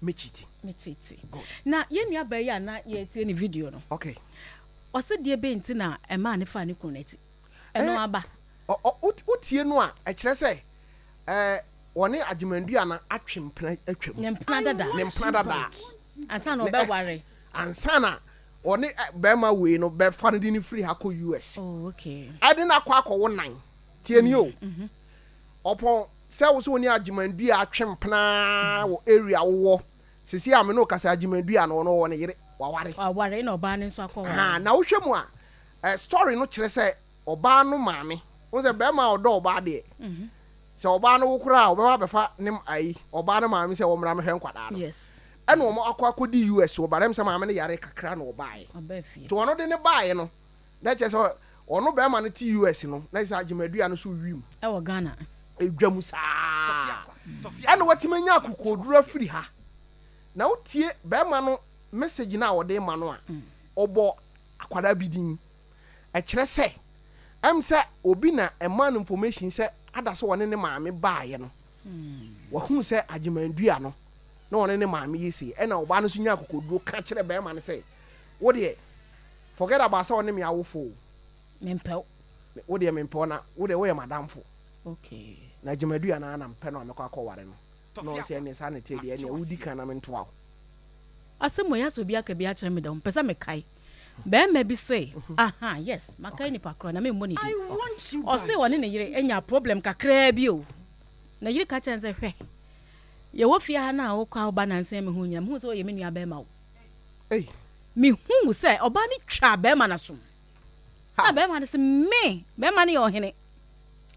mɛkyiti? Mɛkyiti. Good. Na yɛn nua baa yi a na yɛretie ne video no, Okay. ɔse deɛ bɛn nti na ɛmaa no faa ne kunu no akyi? Ɛno aba. Wotie no a, ɛkyerɛ sɛ wɔne Agyemandua no atwe mpena atwam. Ne mpena dada. Ne mpena dada. Ansa na ɔbɛware. Ansa na ɔne bɛrima wei no bɛfa no de no firi ha kɔ US. Oh, okay. Ɛde no akɔ akɔwo nan. Tie ni o. Ɔpɔn sɛ wo sɛ wo ne Agyemandua atwe mpena wɔ area wowɔ. Sisi a me ne wo kasa Agyemandua no ɔno ɔwɔ ne yere, waware. Waware na ɔbaa no nso akɔware. Na wohwɛ mu a, Story no kyerɛ sɛ ɔbaa no maame Wohu sɛ bɛrima a ɔdɔ ɔbaa deɛ, sɛ ɔbaa no wo koraa a, ɔbɛba abɛfa ne ayi, ɔbaa no maame sɛ wɔmmra mmɛhwɛ nkwadaa no. Ɛna wɔn akɔ akɔdi US wɔ ba, na ɛm sɛ maame no yare kakra na ɔbaeɛ. Nti ɔno de no baeɛ no, na kyerɛ sɛ ɔno bɛrima no te US no, na kyerɛ sɛ Agyemadua no so wim. Ɛwɔ Ghana. Ɛdwa mu saa. Ɛna watumi anya akokoɔduro afiri ha. Na wotie bɛrima no message no a ɔde rema no a, ɔbɔ akwadaa bi din. Ɛkyerɛ sɛ, ɛm sɛ obi na ɛmaa no information sɛ ada sɛ ɔne ne maame baeɛ no, wahunu sɛ Agyeman-Dua no na ɔne ne maame yɛ sei. Ɛna ɔbaa no nso nyaa akokoɔduro ka kyerɛɛ bɛrima no sɛ, wo deɛ, forget about sɛ ɔne me awofo o. Mempɛ wo. Wo deɛ mempɛ wo na wo deɛ woyɛ m'adamfo. Okay. Na Agyeman-Dua no ara na mepɛ no a mɛkɔ akɔware no. Na ɔsɛ ɛneɛ saa na ɛteɛ deɛ ɛneɛ wodi kan na mentoa wo. Asɛm wei asɛ obi aka bi akyerɛ me da o, mepɛ sɛ mekae. Barima bi se, aha, yes, makae nipa korɔ na memmɔ ne din. Ɔse ɔne ne yere anya problem kakraa bi o. Ne yere ka kyerɛ no sɛ, hwɛ, yɛwɔ fie ha no a wokɔ a woba nansa yi mehu nyina, mehu sɛ woyɛ me nua barima o. Mehu sɛ ɔbaa no twaa barima no asom. Na barima no se, me, barima no yɛ ɔhene.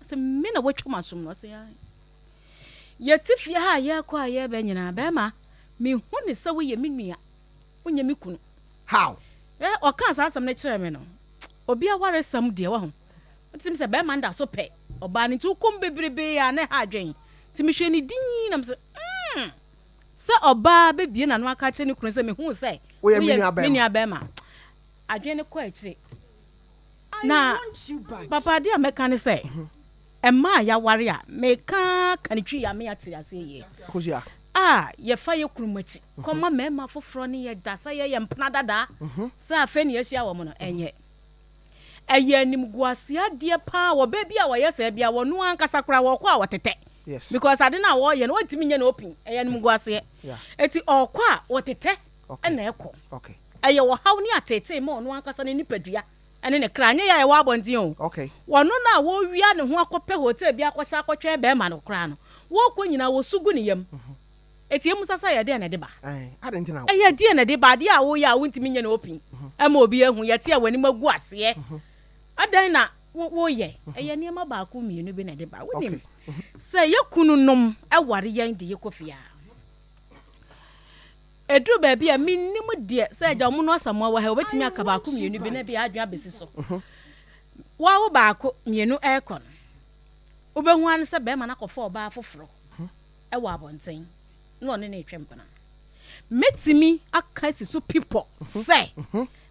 Ɔse, me na woatwa m'asom no. Ɔse, ae. Yɛte fie ha a yɛkɔ a yɛba nyinaa, barima, mehu ne sɛ woyɛ me nua, wonyɛ me kunu. How? Ɛ, ɔkaa saa asɛm no kyerɛɛ me no, obi awaresɛm deɛ, wahu, wotumi sɛ barima no da so pɛ ɔbaa no, nti wokɔ mu bebrebe a na ɛha adwene. Nti mehwɛɛ no dinn na mesɛ, mm, sɛ ɔbaa bɛbue n'ano aka akyerɛ ne kunu sɛ mehuu sɛ Woyɛ me nua me nua barima. Adwene no kɔ akyire. Na papa adeɛ a mɛka ne sɛ, mmaa a yɛaware a, meka ka ne twi a me ate aseɛ yie. Kosua. A yɛfa yɛ kunu mu akyi kɔma mmarima foforɔ ne yɛ da sɛ yɛyɛ mpena dadaa sɛ afei ne yɛahyia wɔn no, ɛnyɛ. Ɛyɛ animguaseɛ adeɛ paa wɔ bɛ bi a wɔyɛ saa bi a wɔn ankasa koraa wɔkɔ a wɔtetɛ. Yes. Because ade no a wɔyɛ no wɔntumi nyɛ no open, ɛyɛ animguaseɛ. Yeah. Eti ɔkɔ a wɔtetɛ Okay. ɛna ɛkɔ. Okay. Ɛyɛ ɔhaw ne ateetee ma ɔno ankasa ne nipadua ne ne kra. Ɛnyɛ yɛn a yɛwɔ abɔnten o. Okay. Ɔno no a wɔrewia ne ho akɔpɛ hotel bi akɔhyɛ akɔtwɛn barima no koraa no, wɔrekɔ nyinaa wɔsu gu ne yam. Enti yɛmmisa sɛ ɛyɛ deɛn na ɛde ba? Ɛn, adɛn nti na. Ɛyɛ deɛn na ɛde ba? Adeɛ a woyɛ a wontumi nyɛ no open ma obi ahu, yɛte a w'anim agu aseɛ. Adɛn na woyɛ? Ɛyɛ nneɛma baako mmienu bi na ɛde ba. Wonim sɛ yɛn kununom ware yɛn de yɛkɔ fie a, Ɛduru baabi a, mennim deɛ, sɛ agya wɔn no Asamoah wɔ ha, wɔbɛtumi aka baako mmienu bi na bi adwene abɛsi so. Wawo baako mmienu ɛrekɔ no, wobɛhu ara ne sɛ bɛrima no akɔfa ɔbaa foforɔ ɛwɔ abɔnten na ɔne no retwe mpena. Mɛtumi aka asi so pipɔ sɛ,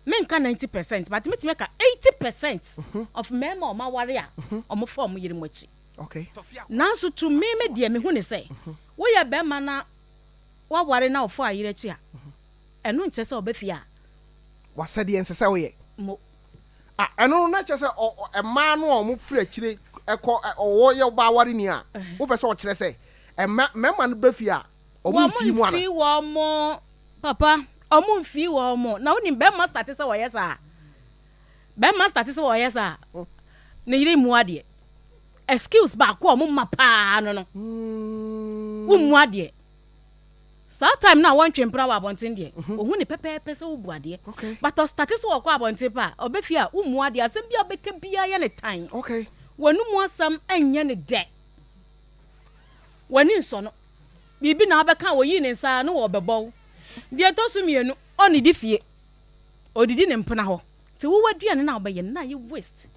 menka 90% but mɛtumi aka 80% of mmarima a wɔaware a wɔfa wɔn yere mu akyi. Nanso to me me deɛ mehu ne sɛ, woyɛ bɛrima na Woaware na ɔfɔ ayere akyi a, ɛno nkyerɛ sɛ ɔba fie a. W'asɛdeɛ nsɛ sɛ woyɛ. Mo. A, ɛno no na kyerɛ sɛ ɔ, ɔ, mmaa no a wɔfiri akyire kɔ, ɛ, wɔyɛ ɔbaa awareni a, wopɛ sɛ ɔkyerɛ sɛ mma, mmarima no ba fie a, wɔn mfii mu Wɔn ana? mfii wɔn, papa, wɔn mfii wɔn. Na wonim, barima starte sɛ ɔyɛ saa a, barima starte sɛ ɔyɛ saa a, ne yere mmu adeɛ. Excuse baako a wɔn ma paa no no, wommu adeɛ. Saa time no a wɔntwe mpena wɔ abɔnten deɛ, ohu ne pɛpɛɛpɛ sɛ wobu adeɛ. But ɔstate sɛ ɔkɔ abɔnten pɛ a, ɔba fie a, wommu adeɛ. Asɛm bi a wobɛka biara yɛ ne tan. W'anomu asɛm nyɛ no dɛ. W'ani nsɔ no. Biribi na wobɛka a, ɔyii ne nsa a, na ɔrebɛbɔ wo. Deɛ ɛtɔ so mmienu, ɔnnidi fie. Ɔdidi ne mpena hɔ. Nti wo w'aduane no a wobɛyɛ no, na ayɛ waste.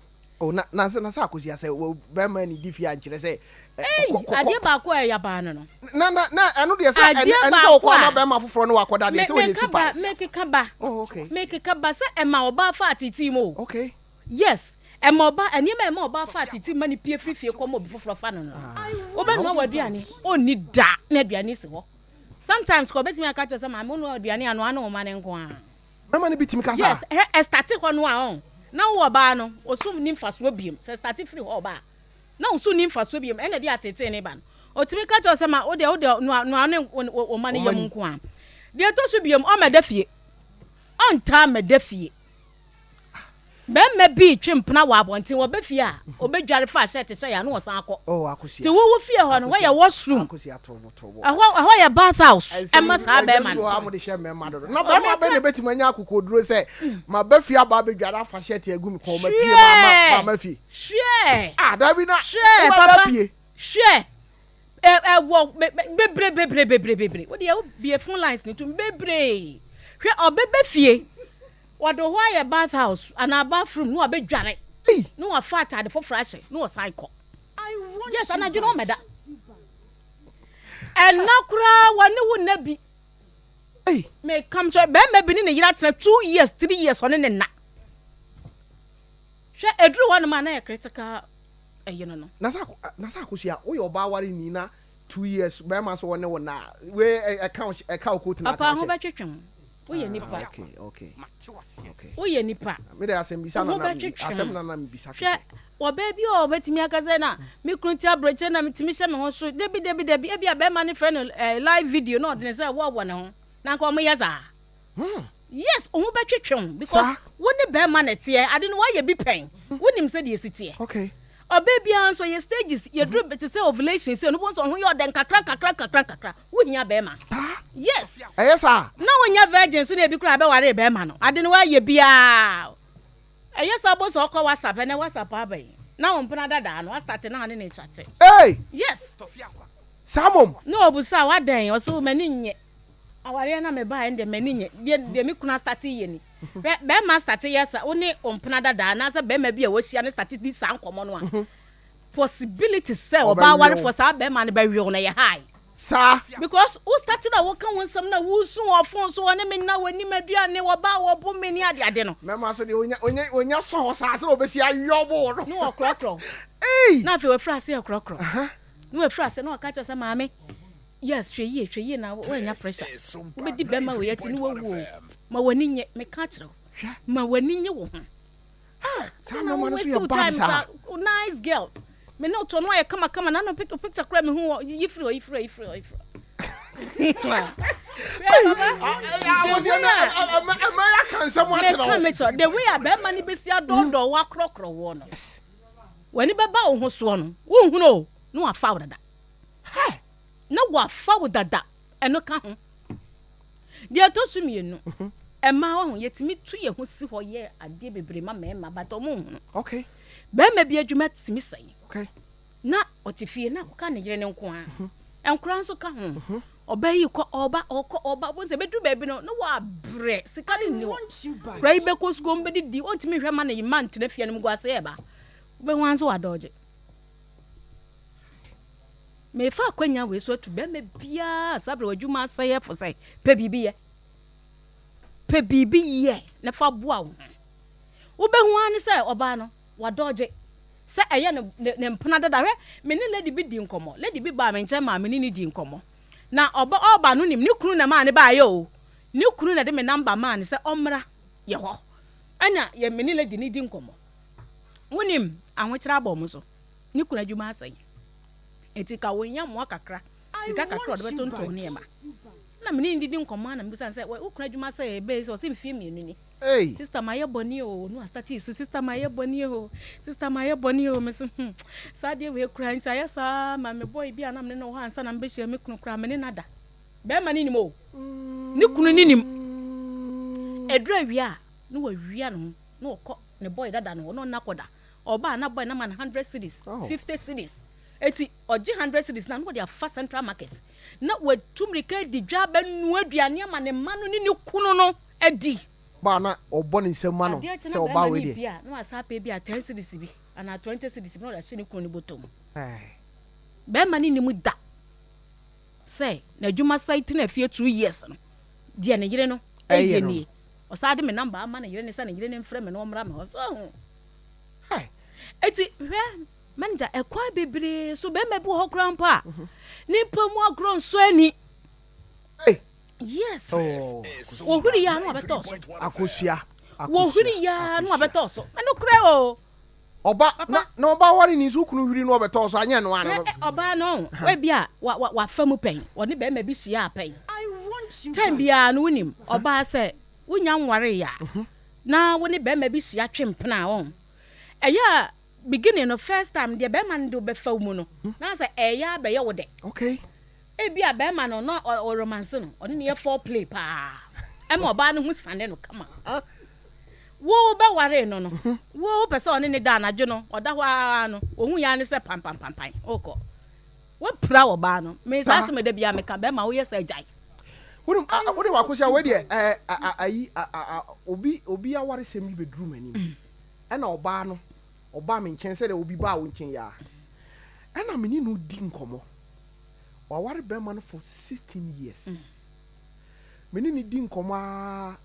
Oh, na na na sɛ akosia sɛ wɔ bɛrima ni di fie ankyerɛ sɛ. Ei, adeɛ baako a ɛya paa no no. Na na na ɛno deɛ sɛ ɛne ɛne sɛ wokɔ ama bɛrima foforɔ ne wakɔda deɛ sɛ wɔde si paa. Mekeka ba. Oh, okay. Mekeka ba sɛ ɛma ɔbaa fa atete mu o. Okay. Yes, ɛma ɔbaa nneɛma ɛma ɔbaa fa atete ma ne pie firi fie kɔ ma obi foforɔ fa no no. Wobɛnoa w'aduane, ɔnni da na aduane si hɔ. Sometimes kɔ ɔbɛtumi aka kyerɛ sɛ maame wonoa aduane anoa ne wo ma no nko ara. Mɛma no bi tumi ka saa. Yes, hɛ ɛstate hɔ no a ɔn, na wo ɔbaa no, wo so nni mfasoɔ biom. Sɛ ɛstate firi hɔ ɔba a, na wo so nni mfasoɔ biom. Ɛna ɛde ateetee no ba no. Ɔtumi ka kyerɛ wo sɛ ma wo deɛ, wo deɛ noa, noa ne wo, wo mma no yam nko ara. Deɛ ɛtɔ so biom, ɔmmɛda fie. Ɔntaa mmɛda fie. Barima bi retwe mpena wɔ abɔnten, ɔba fie a, ɔbɛdware fa shirt hyɛ yɛ a na ɔsan akɔ. Oh, Akosua. Nti wo wo fie hɔ no, hɔ yɛ wash room. Akosua to bo to bo. Ɛhɔ ɛhɔ yɛ bath house ɛma saa Nsɛm barima bi wɔ no. hɔ a mode hyɛ mmarima dodo. Na barima bɛn na ɛbɛtumi anya akokoɔduro sɛ maba fie aba abɛdware afa shirt agu me kɔn mapue ma ma Hwɛ! ma fie. Hwɛ! Ah, dabi na Hwɛ wobɛda papa! pie. Hwɛ! Ɛ ɛwɔ be be bebree bebree bebree bebree. Wo deɛ wo bie phone lines no tom bebree. Hwɛ ɔbɛba fie. Wɔde hɔ ayɛ bath house anaa bath room na wabɛdware na wafa ataade foforɔ ahyɛ na wɔsan kɔ. Yes, anadwo no ɔmmɛda. Ɛnna koraa wɔne wo nna bi. Meka kyerɛ bɛrima bi ne ne yere atena 2 years, 3 years, ɔne ne nna. Hwɛ, ɛduru hɔ nom a na yɛ critical ɛyi no. Na sɛ Akosua, woyɛ ɔbaa ware ni na 2 years bɛrima so wɔne wo na wei ɛka ɛka wo coat na Papa aka ho wo hyɛ. bɛtwetwe ho. Woyɛ nipa. Okay. Woyɛ nipa. Me de asɛm bisa Wo ho na na bɛtwetwe asɛm ho. na na bisa Hwɛ, kɛkɛ. ɔbaa bi a ɔbɛtumi aka sɛ na me kunu te aburokyire na metumi hyɛ me ho so. Dabi dabi dabi, ebi a bɛrima no frɛ no live video na ɔde ne sɛ wɔwɔ ne ho. Na nka ɔmo yɛ saa. Yes, wo ho bɛtwetwe ho because Saa. wo ne bɛrima na ɛteɛ. Ade no woayɛ bi pɛn. Wonim sɛdeɛ esi teɛ. Ɔbaa biara nso yɛ stages, yɛduru te sɛ ovulation sɛ no bo nso ɔho yɛ ɔdɛ nkakra nkakra nkakra nkakra. Wohia bɛrima. Yes. Ɛyɛ saa. Na wonya virgin so na ebi koraa bɛware bɛrima no. Ade no woayɛ biara. Ɛyɛ saa bo sɛ ɔkɔ WhatsApp, ɛnɛ WhatsApp aba yi. Na wo mpena dadaa no, wastart na ɔne ne chat. Hey! Yes. Saa mom. Na obusa wadan, ɔso m'ani nye. Awareɛ na mebaa ɛn deɛ m'ani nye. Deɛ me kunu astart yɛ ni. Hwɛ, bɛrima start yɛ sa wo ne wo mpena dadaa anaasɛ bɛrima bi a wahyia ne start di saa nkɔmmɔ no a, possibility sɛ ɔbaa Ɔbɛwe wo. awarefoɔ saa bɛrima no bɛwe wo no yɛ high. Saa. Because wo start na woka wo nsɛm na wosu wɔ phone so, wɔne me nna, w'anim aduane, wɔba wɔbo me ne ade ade no. Mɛma so deɛ onya sɔ hɔ saa sɛ obɛsi ayɔbo wo no. Ne wɔkorɔkorɔ. Ei! Na afei wafiri ase ɛkorɔkorɔ. Na wafiri ase na ɔka kyerɛ sɛ maame, yes, hwɛ yie, hwɛ yie na woanya pressure. Wobɛdi bɛrima wei akyi ne wawu o. Ma w'ani nye, meka kyerɛ wo. Ma w'ani nye wo ho. Saa nneɛma no so yɛ bad saa. Nice girl. Me ne wotoɔ no ayɛ kamakama na no picture koraa mehu wɔ yi firi hɔ, yi firi hɔ, yi firi hɔ, yi firi hɔ. Ɛmɛ yɛ aka nsɛm akyerɛ Meka wo. mekyerɛ the way a bɛrima no bɛsi adɔɔdɔɔ wo akorɔkorɔ woɔ no. W'ani bɛba wo ho soɔ no, wonhunu o, na wafa wo dada. Na wafa wo dada, ɛno ka ho. Deɛ ɛtɔ so mmienu, mmaa wɔ ho, yɛtumi tu yɛn ho si hɔ yɛ adeɛ bebree ma mmarima, but ɔmo nhunu. Bɛrima bi adwuma tumi sɛe. Na ɔte fie na ɔka ne yere ne nko ara. Nkora nso ka ho. Ɔbaa yi kɔ ɔba ɔkɔ ɔba wɔn sɛ bɛduru baabi no na wabrɛ, sika no nni hɔ. Kora yi bɛkɔ sukuu, ɔmo bɛdidi, ɔntumi nhwɛ ma ne mma ntena fie no mu gu ase ɛba. Wobɛhu ara nso wadɔgye. Mefa akwanya wei so atu bɛrima biara saa berɛ w'adwuma asɛe ɛfo sɛ pɛ biribi yɛ. Pɛ biribi yɛ na fa boa wo ho. Wobɛhu ara ne sɛ ɔbaa no wadɔgye sɛ ɛyɛ ne mpena dada. Hwɛ, me ne lady bi di nkɔmmɔ. Lady bi baa me nkyɛn maa me ne ne di nkɔmmɔ. Na ɔba ɔba no nim ne kunu na maa ne baayɛ o. Ne kunu na de me number maa ne sɛ ɔmmra yɛ hɔ. Ɛna yɛ me ne lady ne di nkɔmmɔ. Wonim ahokyerɛ abɔ ɔmo so. Ne kunu adwuma asɛe. Eti ka wonya mmoa kakra, sika kakra a ɔde bɛtontɔn nneɛma. Na me ne ne didi nkɔmmɔ a na mebisa no sɛ, wo kunu adwuma asɛe ɛbɛyɛ sɛ ɔsɛ mfeɛ 2 ni. Hey. Sister ma yɛ bɔne o, no astart so, sister ma yɛ bɔne o, sister ma yɛ bɔne o. Me so saa deɛ wei kura nti ayɛ saa ma me boy bi a na me ne no wɔ hɔ ansa na mebɛhyia me kunu koraa, me ne nada. Bɛrima ne nim o. Ne kunu ne nim. Ɛduru awia a na wawia ne ho na ɔkɔ ne boy dada no hɔ na ɔna kɔda. Ɔbaa na boy na ma no 100 cedis, 50 cedis. Eti ɔgye 100 cedis na ɔde afa Central Market na watu mmirika adi dwa abɛnoa aduane ama ne mma no ne ne kunu no adi. Ɔbaa na ɔbɔ ne nsam ma no Adeɛ kye sɛ na ɔbaa bɛrima wei no deɛ. bi a na wasan apɛ bi a 10 cedis bi anaa 20 cedis bi na ɔde ahyɛ ne kunu no bɔtɔ mu. Bɛrima no nim da sɛ n'adwuma sɛe tena fie 2 years no deɛ ne yere no Ɛyɛ ɛyɛ no. nie. Ɔsan de me number ama ne yere ne sɛ ne yere no mfrɛ me na ɔmmra me hɔ. So ɔho. Eti hwɛ, manager, ɛkwan bebree so bɛrima bi wɔ hɔ koraa mpo a ne mpa mu agorɔ nso ani. Hey. Yes. Oh. Wɔhuri ya no abɛtɔ so. Akosua. Wɔhuri ya no abɛtɔ so. Ɛno korɛ o. Ɔba na ɔba ware ni nso kunu hwiri no ɔbɛtɔ so anyɛ no ano. Hwɛ, ɔbaa no ebi a wa wa wafa mu pɛn, ɔne bɛrima bi hyia pɛn. Time biara no wonim ɔbaa sɛ wonya nware ya. na wo ne bɛrima bi hyia twe mpena a, wɔn ɛyɛ a beginning no, first time deɛ bɛrima no de wobɛfa wo mu no, na sɛ ɛyɛ abɛyɛ wo dɛ. Ebi a bɛrima no na ɔromance no, ɔne ne yɛ foreplay paa, ɛma ɔbaa no ho sane no kama. Wo bɛware no, wo pɛ sɛ ɔne ne da anadwo no, ɔda hɔ ara no, ohun ya ne sɛ pampampampan wokɔ wapira ɔbaa no. Me saa asɛm da bia meka, bɛrima woyɛ sɛ agyae. Wonim, wode wakosi a wei deɛ, ayi, obi awaresɛm bi bɛduru m'anim, ɛna ɔbaa no ɔbaa me nkyɛn sɛdeɛ obi baa wo nkyɛn yi a, ɛna me ne no di nkɔmmɔ. Waware bɛrima no for 16 years. Me ne no di nkɔmmɔ aa,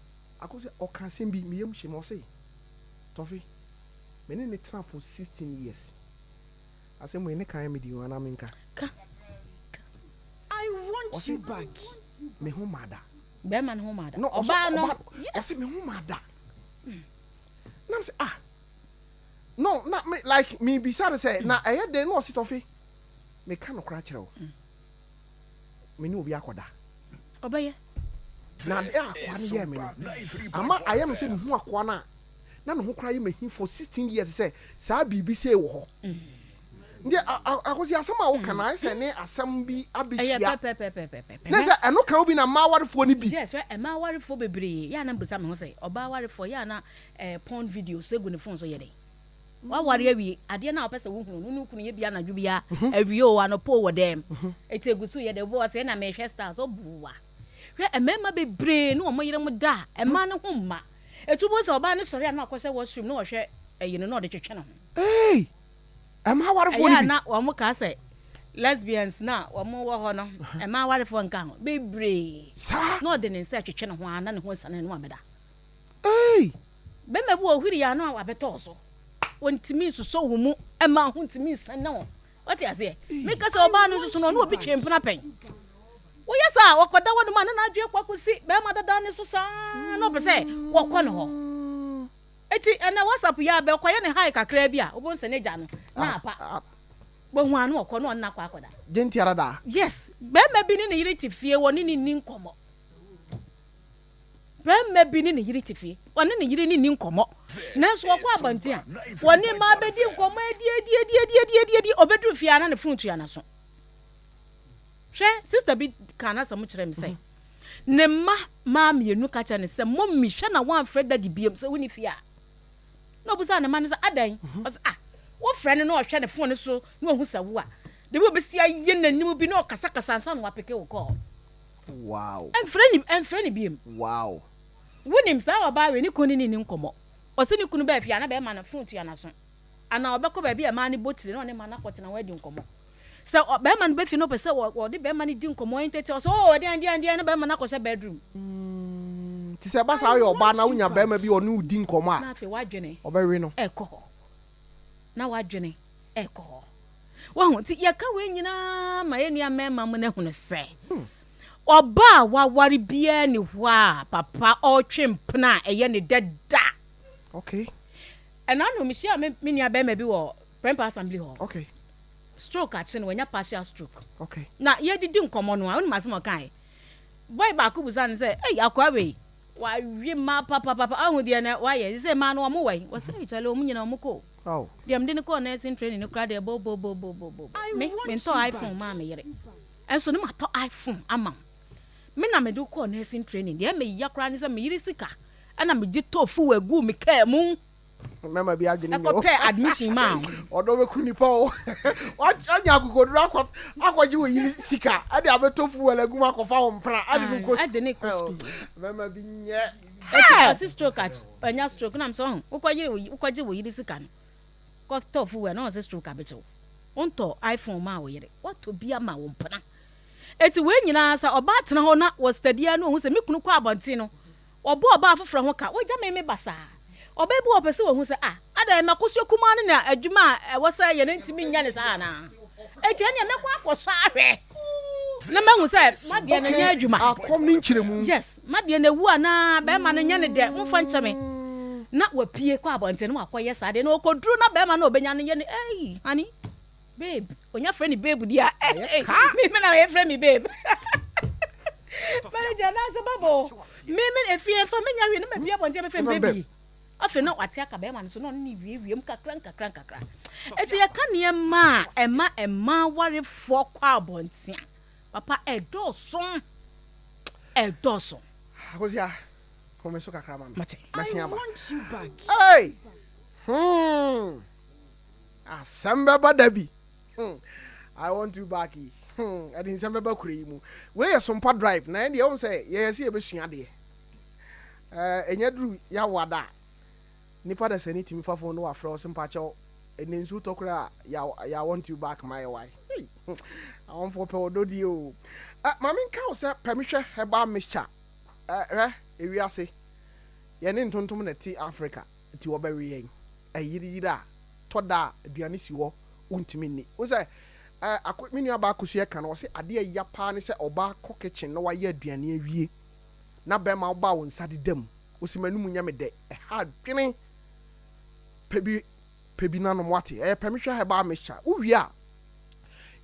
Akosi, ɔka asɛm bi, me yam hye me. Ɔse, "Tɔfe, me ne no tena for 16 years." Asɛm wei ne kan me di ho anaa menka? Ka. I want Ɔse, you back. Me ho ma da. Bɛrima no ho ma da. No, ɔse, Ɔbaa no. ɔbaa, Yes. ɔse me ho ma da. Na me sɛ, ah, no, na me like me bisa no sɛ, na ɛyɛ dɛn? Na ɔse, "Tɔfe, meka nokorɛ akyerɛ wo, me ne obi akɔda." Ɔbɛyɛ. Na adeɛ a akoa no yɛɛ me no, ama ayɛ me sɛ mehu akoa no a, na ne ho koraa yɛ mahi for 16 years sɛ saa biribi sei wɔ hɔ. Nti Akosi, asɛm a woka no ayɛ sɛ ne asɛm bi Ɛyɛ abɛhyia. pɛpɛpɛpɛpɛ. Ne sɛ ɛno ka wo bi na mmaa awarefoɔ no bi. Yes, hwɛ, mmaa awarefoɔ bebree yɛ a na mbisa me ho sɛ, ɔbaa awarefoɔ yɛ a na porn videos egu ne phone so yɛ dɛn? Waware awie, adeɛ no a wopɛ sɛ wohunu no, ne wo kunu yɛ bi anadwo bi a, awie o, anɔpa o, wɔ dɛm. Eti egu so yɛ dɛn? Wobɛwɔ sɛ na mehwɛ stars, ɔboa. Hwɛ, mmarima bebree ne wɔn yere mo da a, mmaa no ho mma. Etu bo sɛ ɔbaa no sɔre a na wakɔhyɛ washroom na ɔhwɛ ɛyi no na ɔde twetwe ne ho. Ei! Mmaa awarefoɔ Ɛyɛ no a bi. na wɔn kaa sɛ lesbians na wɔn wɔ hɔ no, mmaa awarefoɔ nka ho bebree. Saa? Na ɔde ne nsa twetwe ne ho a na ne ho nsane no abɛda. Ei! Bɛrima bi wɔ hwiri ano a wabɛtɔɔ so. Wɔntumi nsosɔ wo mu, mmaa ho ntumi nsane wo. Wate aseɛ? Meka sɛ ɔbaa no nso so no, ɔne obi twe mpena pɛn. Woyɛ saa a, ɔkɔda hɔ nom a na n'adwene kɔ akɔsi bɛrima dada no so saa na ɔpɛ sɛ wɔkɔ ne hɔ. Eti ɛnɛ WhatsApp yi a bɛkɔyɛ ne hi kakraa bi a, wobɛhu sɛ n'agya no na apa. Bohu a na ɔkɔ na ɔne no akɔ akɔda. Gye nti ara daa. Yes, bɛrima bi ne ne yere te fie, wɔne no nni nkɔmmɔ. Barima bi ne ne yere te fie. Ɔne ne yere no nni nkɔmmɔ. Nanso ɔkɔ abɔnten a, wɔne mmaa bɛdi nkɔmmɔ adiadiadiadiadiadi. Ɔbɛduru fie a na ne fon tua n'aso. Hwɛ, sista bi kaa n'asɛm kyerɛɛ me sɛ, ne mma mmaa mmienu ka kyerɛ no sɛ, Mummy, hwɛ na woamfrɛ daddy biom sɛ wonni fie a. Na ɔbisaa ne mma no sɛ, Adɛn? Ɔsɛ, ah, wofrɛ no na ɔhwɛ ne fon no so na wahu sɛ wo a, de bi obɛsi ayɛ n'anim bi na ɔkasakasa ansa na wapeke wo kɔɔ. Wow. Ɛmfrɛ ne ɛmfrɛ ne biem. Wow. Wonim saa ɔbaa wei ne kunu ne ne nni nkɔmmɔ. Ɔse ne kunu baa fie a na bɛrima no phone tua n'aso. Anaa ɔbɛkɔ baabi a mmaa no bɔ tire na ɔne mmaa no akɔtena hɔ adi nkɔmmɔ. Sɛ ɔ bɛrima no ba fie na ɔpɛ sɛ wɔ ɔde bɛrima no di nkɔmmɔ entertain ɔsɛ oh ɛdeɛn ɛdeɛn ɛdeɛn na bɛrima no akɔhyɛ bedroom. Nti sɛ ɛba saa woyɛ ɔbaa na wonya bɛrima bi a ɔne wo di nkɔmmɔ a Na afei w'adwene ɔbɛwe no. ɛkɔ hɔ. Na w'adwene ɛkɔ hɔ. Wahu? Nti yɛka wei nyinaa ma yɛn nua mmarima mu no ahunu sɛ ɔbaa a waware biara ni hɔ a papa ɔretwe mpena a ɛyɛ ne dɛ da. Okay. Ɛna no mehyia me me nua barima bi wɔ Prempeh Assembly hɔ. Okay. Stroke akye no, wanya partial stroke. Okay. Na yɛdidi nkɔmmɔ no a, wonim asɛm a ɔkae? Boy baako busa no sɛ, "Ei, akoa wei, wawe mmaa papapapa, ahu deɛ na wayɛ, sɛ mmaa no wɔn wɔ he?" Wɔsɛ, "Ei, kyale, wɔn nyinaa wɔn kɔ o." Oh. Deɛ mede no kɔɔ nursing training no koraa deɛ bobobobobobo. Me, mentɔɔ iPhone maa me yere. Ɛnso ne matɔ iPhone ama wo. Me na mede wo kɔɔ nursing training. Deɛ meya koraa ne sɛ me yere sika ɛna megye tɔɔ fuel guu me kaa mu. Mmarima bi adwene nyɛ o. Ɛkɔpɛɛ admission maa wo. Ɔdɔ bɛku nipa o. Wanya akokoduro akɔ akɔgye wo yere sika ɛde abɛtɔ fuel agu mu akɔfa wo mpena ɛde no kɔ sukuu. Ɛde ne kɔ sukuu. Mmarima bi nyɛ. Eti ɔsi stroke at ɔnya stroke na mesɛ ɔho wokɔ yere wokɔ gye wo yere sika no kɔ tɔ fuel na ɔsɛ stroke abɛkye wo wontɔ iPhone maa wo yere watɔ bi ama wo mpena eti wei nyinaa sɛ ɔbaa tena hɔ na wɔ study a na ohu sɛ me kunu kɔ abɔnten no Wɔbɔ ɔbaa foforɔ ho ka, wɔgya me me basaa. Ɔbaa bi wɔ hɔ ɔpɛ sɛ ɔhu sɛ, ah, adɛn, m'akosua kumaa no na adwuma a ɛwɔ sɛ ɛyɛ no ntumi nyɛ no saa anaa? Enti ɛnneɛ mɛkɔ akɔsɔ ahwɛ na mahu sɛ m'adeɛ no nyɛ adwuma. Akɔm ne nkyerɛmu. Yes, m'adeɛ no awu anaa bɛrima no nyɛ no dɛ, momfa nkyɛ me. Na wapue kɔ abɔnten na wakɔyɛ saa adeɛ no, ɔkɔduru na bɛrima no a ɔbɛnya no yɛ no, ei, honey. Babe, onya frɛ ne babe di a, eh, eh, me me na yɛ frɛ me babe. Manager na sɛ babo, me me efie fa me nya hwe na ma bia bonte be frɛ me baby. Afei na wate aka bɛrima no so na ɔne no wiewie mu kakra nkakra nkakra. Eti yɛka nneɛma a ɛma mmaa awarefoɔ kɔ abɔnten a, papa ɛdɔɔso. Ɛdɔɔso. Akosia, home so kakra ma me. Mate. Mɛsen aba. Hey! Hmm. Asɛm bɛba da bi. Hmm. I want you back yi. Hmm. Ɛde nsɛm bɛba kuro yi mu. Wei yɛ Sompa Drive. Na ɛn deɛ wɔn sɛ yɛyɛ sɛ yɛbɛsua adeɛ. Ɛɛ ɛnya duru yawa da a, nipa dasani tumi fa phone no wafrɛ wo sɛ mpakyɛw ɛnɛ nsuo tɔ koraa a yɛ I want you back ma yɛ wae. Hey! Amanfoɔ pɛ ɔdɔ die o. Ɛ ma menka wo sɛ pɛ mehwɛ herbal mixture. Ɛ hwɛ ewiase yɛne ntontom na ɛte Africa nti wɔbɛwe yɛn. Ɛyereyere a tɔ da a aduane si hɔ wontumi nni. Wohu sɛ ɛ ako me nua baa Akosua ka no ɔse adeɛ ɛya paa ne sɛ ɔbaa kɔ kitchen na wayɛ aduane awie na bɛrima wobaa wo nsa deda mu wosi m'anum nyɛ me dɛ ɛha adwene pɛ bi pɛ bi nanom wate ɛyɛ pɛmehwɛ herbal mixture wowie a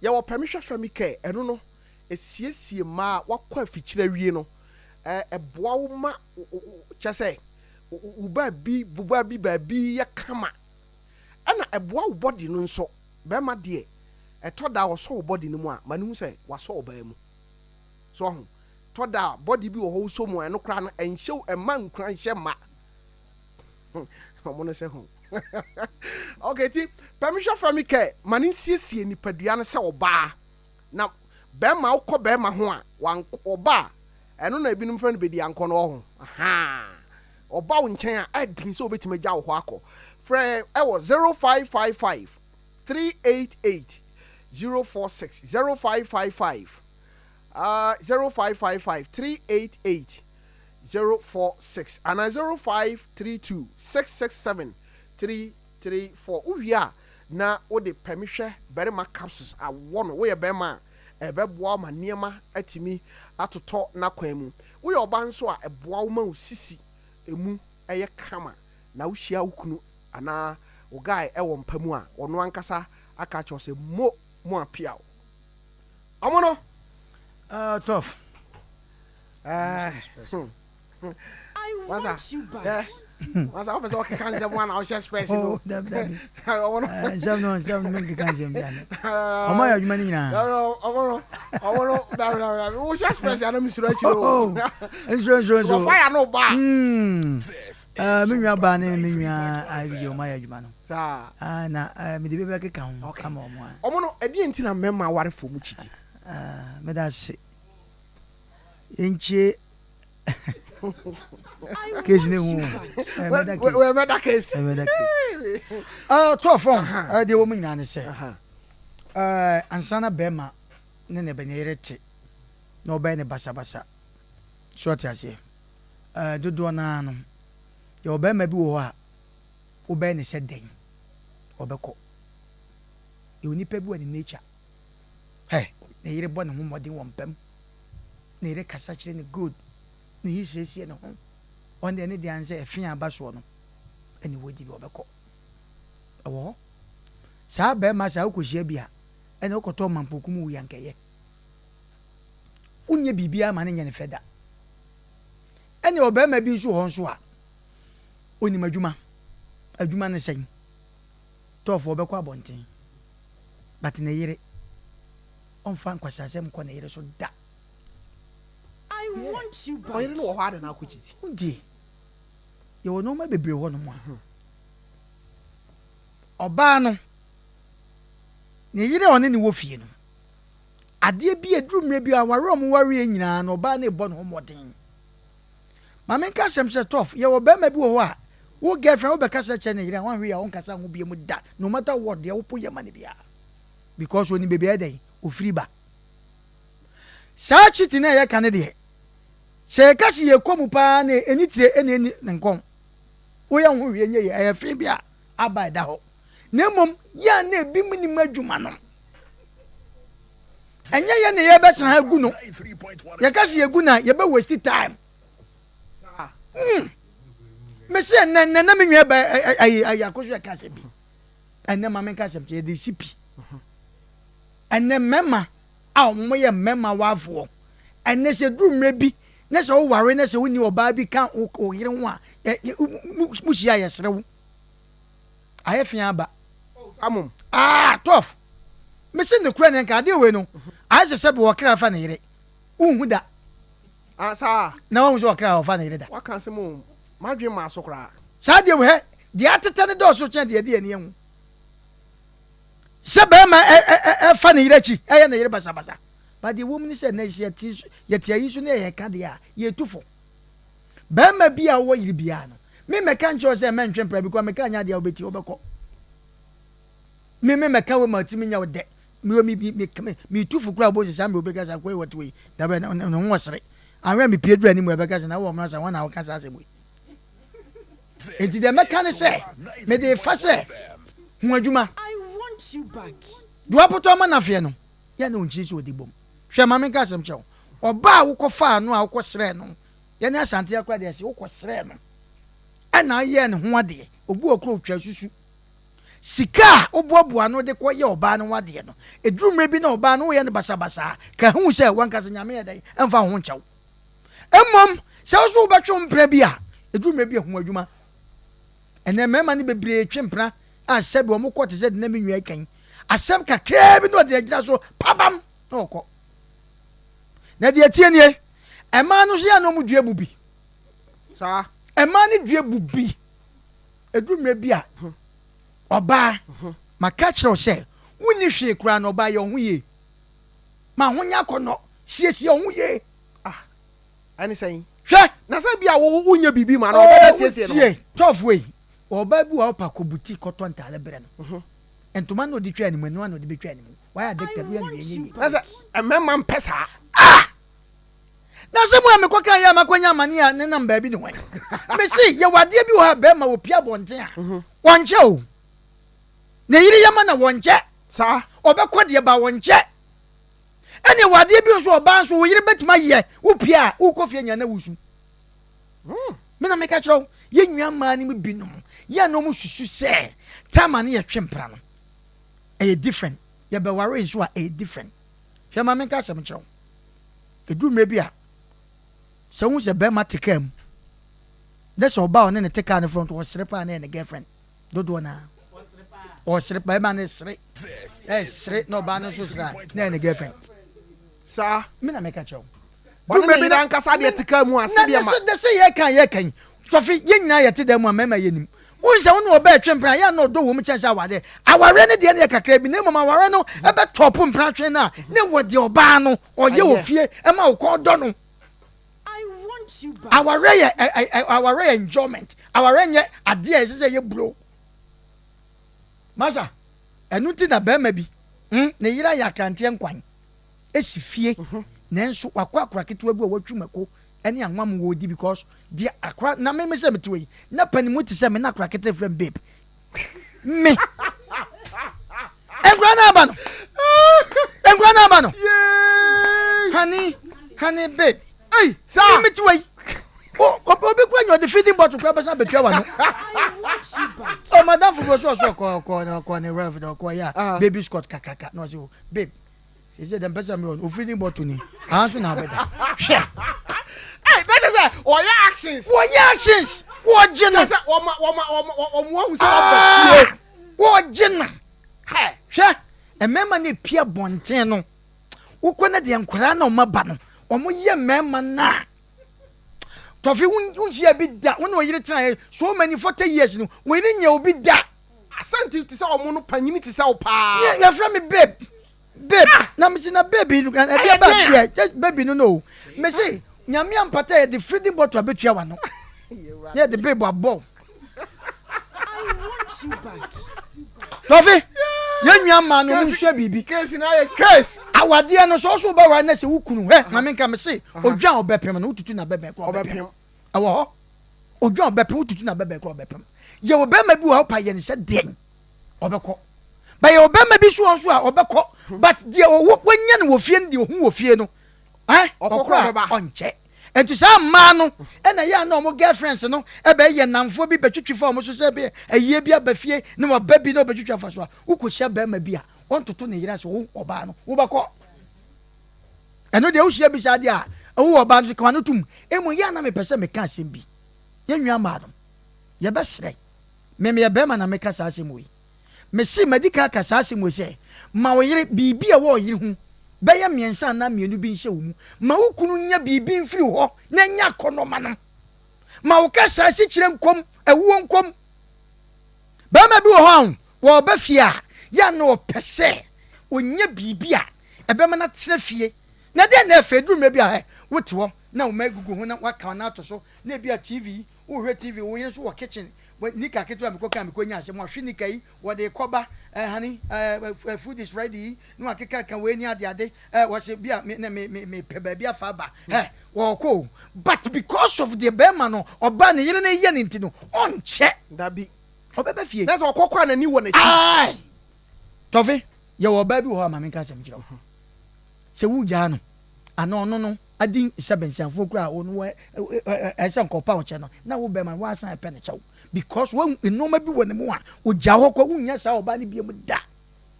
yɛwɔ pɛmehwɛ femicare ɛno no ɛsiesie mmaa wakɔ afikyire awie no ɛboa wo ma kyɛ sɛ wo baabi wo baabi baabi yɛ kama ɛna ɛboa wo body no nso bɛrima deɛ ɛtɔ da a ɔsɔ wo body no mu a ma ne hu sɛ wasɔ ɔbaa mu so ɔho tɔ da a body bi wɔ hɔ wosɔ mu a ɛno koraa no ɛnhyɛ ɛma nkura nhyɛ ma ɔmo no sɛ ho okay ti pɛmehwɛ fami kɛ ma ne nsiesie nipadua no sɛ ɔbaa na bɛrima wokɔ bɛrima ho a wan ɔbaa ɛno na ebinom fɛ no bedi ankɔ no ɔho ahaa ɔba wo nkyɛn a ɛdin sɛ obetumi agya wo hɔ akɔ frɛ ɛwɔ 0555 388 046 0555 0555 388 046 ana 0532 667 334. Wowie a na wode pɛmehwɛ barima capsules awɔ no. Woyɛ bɛrima a ɛbɛboa wo ma nneɛma atumi atotɔ n'akwan mu. Woyɛ ɔba nso a ɛboa wo ma wo sisi emu ɛyɛ kama na wohyia wo kunu anaa wo guy ɛwɔ mpa mu a ɔno ankasa aka kyerɛ wo sɛ mo mo apia wo ɔmo no. Tough. Wasa ɛ wasa wopɛ sɛ ɔkeka nsɛm a na wohyɛ spɛs no. Oh, dabi dabi. Ɔmo no. Nsɛm no nsɛm no menkeka nsɛm bia no. Ɔmo ayɛ adwuma no nyinaa. Ɔmo no ɔmo no dabi dabi dabi wohyɛ spɛs ana mesuro akyire o. Oh, nsuro nsuro nsuro. Fire no ba. Me nua baa ne me nua ayi deɛ ɔmo ayɛ adwuma no. Saa. Ah, na mede bi bɛkeka ho ama ɔmo a. Ɔmo no ɛdeɛ nti na mmarima awarefoɔ mu kyiti? Ah, meda ase. Yɛnkyie case ne hu. Wɛ mɛda case. Mɛda case. Tɔ fam deɛ wɔ mu nyinaa ne sɛ ansa na bɛrima ne ne bɛne yere te na ɔbɛyɛ ne basabasa so ɔte aseɛ dodoɔ naa no yɛwɔ bɛrima bi wɔ hɔ a wobɛyɛ ne sɛ dɛn ɔbɛkɔ. Yɛwɔ nipa bi wɔ ne nature hɛ ne yere bɔ ne ho mmɔden wɔ mpam ne yere kasa kyerɛ ne good ne yere siesie ne ho ɔno deɛ ne deɛ ansɛ ɛfe aba soɔ no ɛne wɔdi bi ɔbɛkɔ ɛwɔ hɔ saa bɛrima saa wokɔhyia bi a ɛne wokɔtɔ mampoku mu wuya nkɛyɛ wonyɛ biribiara ma ne nyɛ ne fɛ da ɛne ɔbɛrima bi nso wɔ hɔ nso a onim adwuma adwuma ne sɛn tɔɔfoɔ ɔbɛkɔ abɔnten but ne yere ɔmfa nkwasiasɛm nkɔ ne yere so da. I want you back. Ɔyere no wɔ hɔ ada na akɔ kyiti. Wodie yɛwɔ nneɛma bebree hɔ nom a ɔbaa no ne yere a ɔne ne wɔ fie no adeɛ bi aduru mmerɛ bi a aware a ɔmo wareɛ nyinaa no ɔbaa no ebɔ ne ho mmɔden. Maame nka asɛm sɛ tough yɛwɔ bɛrima bi wɔ hɔ a wo girlfriend wobɛkasa kyerɛ ne yere a wanhwɛ yɛ a ɔnkasa ho bie mu da no matter what deɛ wopo yɛ ma ne biara because onim baabi a ɛdɛn ofiri ba. Saa cheating na yɛka ne deɛ sɛ yɛka si yɛkɔ mu paa na ɛni tire ɛna ɛni ne nkɔn woyɛ ho hwee nyɛ yɛ ɛyɛ fi bi a aba ɛda hɔ na mmom yɛ a na ebi mu nim adwuma no ɛnyɛ yɛ na yɛbɛtena ha gu no yɛka si yɛgu na yɛbɛ waste time. Mesi ɛnɛ ɛnɛ na me nua bɛ ɛyɛ ɛyɛ akoso yɛ ka asɛm bi ɛnɛ maame nka asɛm kyɛ yɛde si pi ɛnɛ mmarima a wɔn yɛ mmarima waafoɔ ɛnɛ sɛ duru mmerɛ bi. na sɛ woware na sɛ wonni ɔbaa bi ka wo yere ho a, mohyia a yɛsere wo. Ayɛ fi aba. Amom. Ah, tough. Mese nokorɛ ne nka adeɛ wei no, ayɛ sɛ sɛbe ɔkra fa ne yere. Wonhu da. Ah, saa. Na wahu sɛ ɔkra ɔfa ne yere da. Waka asɛm o. M'adwene maa so koraa. Saa deɛ wei hɛ, deɛ atetɛ no dɔɔso kyɛn deɛ ɛde ani ahu. Sɛ bɛrima ɛfa ne yere akyi, ɛyɛ ne yere basabasa. But deɛ ɛwɔ mu ne sɛ, nnɛ sɛ yɛte yɛte ayi so na yɛka deɛ a, yɛtu fo. Barima bi a ɔwɔ yere biara no, me mmɛka nkyerɛ wo sɛ mɛntwe mpena because meka nyɛ adeɛ a wobɛtie, wobɛkɔ. Me me mmɛka wei ma ɔtumi nyɛ wo dɛ. Me me me me me metu fo koraa wobɛhu sɛ saa mmerɛ wobɛka sɛ akoa yi wɔte wei, dabɛ ne ho wɔ sere. Anhwɛ a mepie duru anim ɛbɛka sɛ na wowɔ mmara sa wɔn na woka saa asɛm wei. Enti deɛ mɛka ne sɛ, mede fa sɛ ho adwuma. Deɛ wapotɔ ama no afeɛ no, yɛ na ɔnkyiri sɛ ɔde bom. Hwɛ, ma menka asɛm kyerɛ wo. Ɔbaa a wokɔfaa no a wokɔsrɛɛ no, yɛne Asante akora deɛ ɛse wokɔsrɛɛ no ɛna ayɛɛ ne ho adeɛ. Obi wɔ koro ɔtwa susu. Sika a woboaboa ano de kɔyɛ ɔbaa no ho adeɛ no, ɛduru mmerɛ bi na ɔbaa no woyɛ no basabasa a, ka hu sɛ wankasa Nyame yɛ dɛn ɛmfa wo ho nkyɛ wo. Mmom, sɛ wo nso wobɛtwe wo mpena bi a, ɛduru mmerɛ bi a hu adwuma. Ɛnnɛ mmarima no bebree twe mpena a sɛbi wɔn kɔ te sɛ de na me nua kan asɛm kakraa bi na ɔde agyina so pabam na ɔkɔ. Na deɛ ɛteɛ nie, mmaa no nso yɛ na wɔn dua bu bi. Saa. Mmaa no dua bu bi. Ɛduru mmerɛ bi a ɔbaa maka kyerɛ wo sɛ wonni hwee koraa na ɔbaa yɛ wo ho yie. Ma ho nyɛ akɔnnɔ, siesie wo ho yie. Ah. Ɛne sɛn? Hwɛ! Na sɛ bi a wo wonyɛ biribi ma no, ɔbɛda siesie ne ho. Oh, tie, Tɔf wei, ɔbaa bi wɔ hɔ ɔpa kɔ boutique kɔtɔ ntaade brɛ no. Mhm. Ntoma na ɔde twa anim, ɛno ara na ɔde bɛtwa anim. Wayɛ addicted, woyɛ no hwee ɛnyɛ yie. Na sɛ mmarima mpɛ saa. Ah! Na sɛ mu a mekɔ kan yɛ a makɔnya amane a nenam baabi ne hwan? Mese yɛwɔ adeɛ bi wɔ ha bɛrima wɔpie abɔnten a mhm. wɔnkyɛ o. Ne yere yɛ ma na wɔnkyɛ. Saa. Ɔbɛkɔ deɛ ba wɔnkyɛ. Ɛnneɛ wɔ adeɛ bi nso ɔbaa nso wo yere bɛtumi ayɛ wo pie a wokɔ fie nyinaa na wusu. Hmm. Me na meka kyerɛ wo, yɛn nua mmaa no mu binom yɛ na wɔn susu sɛ tama ne yɛtwe mpra no ɛyɛ different, yɛbɛware nso a ɛyɛ different. Hwɛ ma menka asɛm kyerɛ wo, ɛduru mmerɛ bi a sɛ wohu sɛ bɛrima te kaa mu na sɛ ɔbaa ɔne ne te kaa no front ɔsere paa na ɛyɛ ne girlfriend. Dodoɔ no ara ɔsere barima no sere ɛsere na ɔbaa no nso sere a na ɛyɛ ne girlfriend. Saa. Me na meka kyerɛ wo. Ɔne ne yere ankasa deɛ te kaa mu ase deɛ ma. Na sɛ yɛka yɛka yi tɔfe yɛn nyinaa yɛte dan mu a mmarima yɛ nim. Wohu sɛ wo ne ɔbaa ɛtwe mpena yɛ a na ɔdɔ wɔ mu kyɛn sɛ awareɛ. Awareɛ no deɛ no yɛ kakra bi na mmom awareɛ no ɛbɛtɔpo mpena twe no a na ɛwɔ deɛ ɔbaa no ɔyɛ wɔ fie ɛma wo kɔn dɔ no. Awareɛ yɛ ɛ ɛ awareɛ yɛ enjoyment. Awareɛ nyɛ adeɛ a ɛsɛ sɛ yɛ bro. Masa, ɛno nti na bɛrima bi hmm, ne yere ayɛ akranteɛ nkwan esi fie mhm. nanso wakɔ akora ketewa bi a watwi mako ɛne anwa mu wɔdi because deɛ akora na meme sɛ mete wɔ yi na panimu te sɛ me na akora ketewa frɛ me babe me nkura no aba no nkura no aba no honey honey babe ei saa me ti wei obi kura nyɛ ɔde feeding bottle kura bɛsa bɛtua wa no ɔ madam fufuo so ɔso ɔkɔ ɔkɔ ɔkɔ ne ref de ɔkɔ yɛ a baby scott kakaka na ɔsɛ o babe Sese dɛ mpɛ sɛ meyɛ ɔno ofiri ne bɔto ni aha nso na abɛda hwɛ. Ɛy na kyerɛ sɛ wɔyɛ actions. Wɔyɛ actions wɔgye no. Kyerɛ sɛ wɔma wɔma wɔma wɔn ahu sɛ wɔba fie. Wɔgye no. Hwɛ mmarima no epia bɔnten no wokɔ na deɛ nkwadaa na wɔn aba no wɔn yɛ mmarima no a tɔfi wonhyia bi da wɔn na wɔyere tena yɛ so many 40 years no wɔyere nyɛ obi da. Asante te sɛ wɔn no panyini te sɛ wo paa. Yɛfrɛ me babe. Babe, na mese na baby no ɛdeɛ ba deɛ just baby no no mese nyame ampata yɛde feeding bottle abetua wano na yɛde babe abɔ tɔfe yɛn nua mmaa no ɔmo nsua biribi case na ayɛ case awadeɛ no sɛ ɔso wobɛware na sɛ wo kunu hɛ maame nka mese odwa a ɔbɛpem no wotutu na bɛbɛn kora ɔbɛpem ɛwɔ hɔ odwa a ɔbɛpem wotutu na bɛbɛn kora ɔbɛpem yɛwɔ bɛrima bi wɔ hɔ pa yɛ ne sɛ deɛn ɔbɛkɔ but yɛwɔ bɛrima bi so wɔn so a ɔbɛkɔ but deɛ ɔwɔ wanya no wɔ fie no deɛ ɔhu wɔ fie no ɛn ɔkɔ a ɔnkyɛ nti saa mmaa no ɛna yɛ a na wɔn girlfriends no ɛbɛyɛ nnamfoɔ bi bɛtwitwi fa wɔn so sɛ ɛbɛyɛ ayie bi aba fie na waba bi na ɔbɛtwitwi afa so a wokɔhyia bɛrima bi a ɔntoto ne yere ase wo ɔbaa no wobɛkɔ. Ɛno deɛ wohyia bi saa deɛ a, wowɔ ɔbaa no so ka w'ano tom. Mmom yɛ a na mepɛ sɛ meka asɛm bi. Yɛn nua mmaa no, yɛbɛsrɛ. Me meyɛ barima na meka saa asɛm wei. Mese madi kan aka saa asɛm wei sɛ, ma wo yere, biribi a ɛwɔ ɔyere ho bɛyɛ mmiɛnsa anaa mmienu bi nhyɛ wo mu. Ma wo kunu nya biribi mfiri hɔ na ɛnyɛ akɔnnɔ ma no. Ma wo kasa asikyire nkɔm, ɛwoɔ nkɔm. Barima bi wɔ hɔ a, wɔba fie a, yɛ a na ɔpɛ sɛ ɔnya biribi a ɛbɛma no atena fie. Na deɛ na ɛfɛ, ɛduru mmerɛ bi a, hɛ, wote hɔ na wo mma agugu ho na woaka wɔn ato so, na ebi a TV, wohwɛ TV, wo yere nso wɔ kitchen, wɔ nika ketewa a mekɔ kaa mekɔ nya asɛm, wahwe nika yi, wɔde rekɔba, eh, honey, eh, eh, food is ready yi, na wakeka ka wei ne ade ade, eh, wɔse bi a me, na me, me, mepɛ baabi afa aba, eh, wɔkɔ o. But because of deɛ bɛrima no, ɔbaa ne yere no yɛ no nti no, ɔnkyɛ. Dabi. Ɔbɛba fie. Na sɛ ɔkɔ kɔ a n'ani wɔ n'akyi. Aye! Tɔfe, yɛwɔ ɔbaa bi wɔ hɔ a ma menka asɛm nkyerɛ wo. Sɛ wogyaa no anaa ɔno no adi sɛ bɛnsiafoɔ kura a ɔno wɔ ɛsɛ nka ɔpa ɔkyɛ no na wo bɛrima no woasan ɛpɛ ne kyɛw because wahu nneɛma bi wɔ ne mu a ogyaa hɔ kɔ wonnya saa ɔbaa no biom da.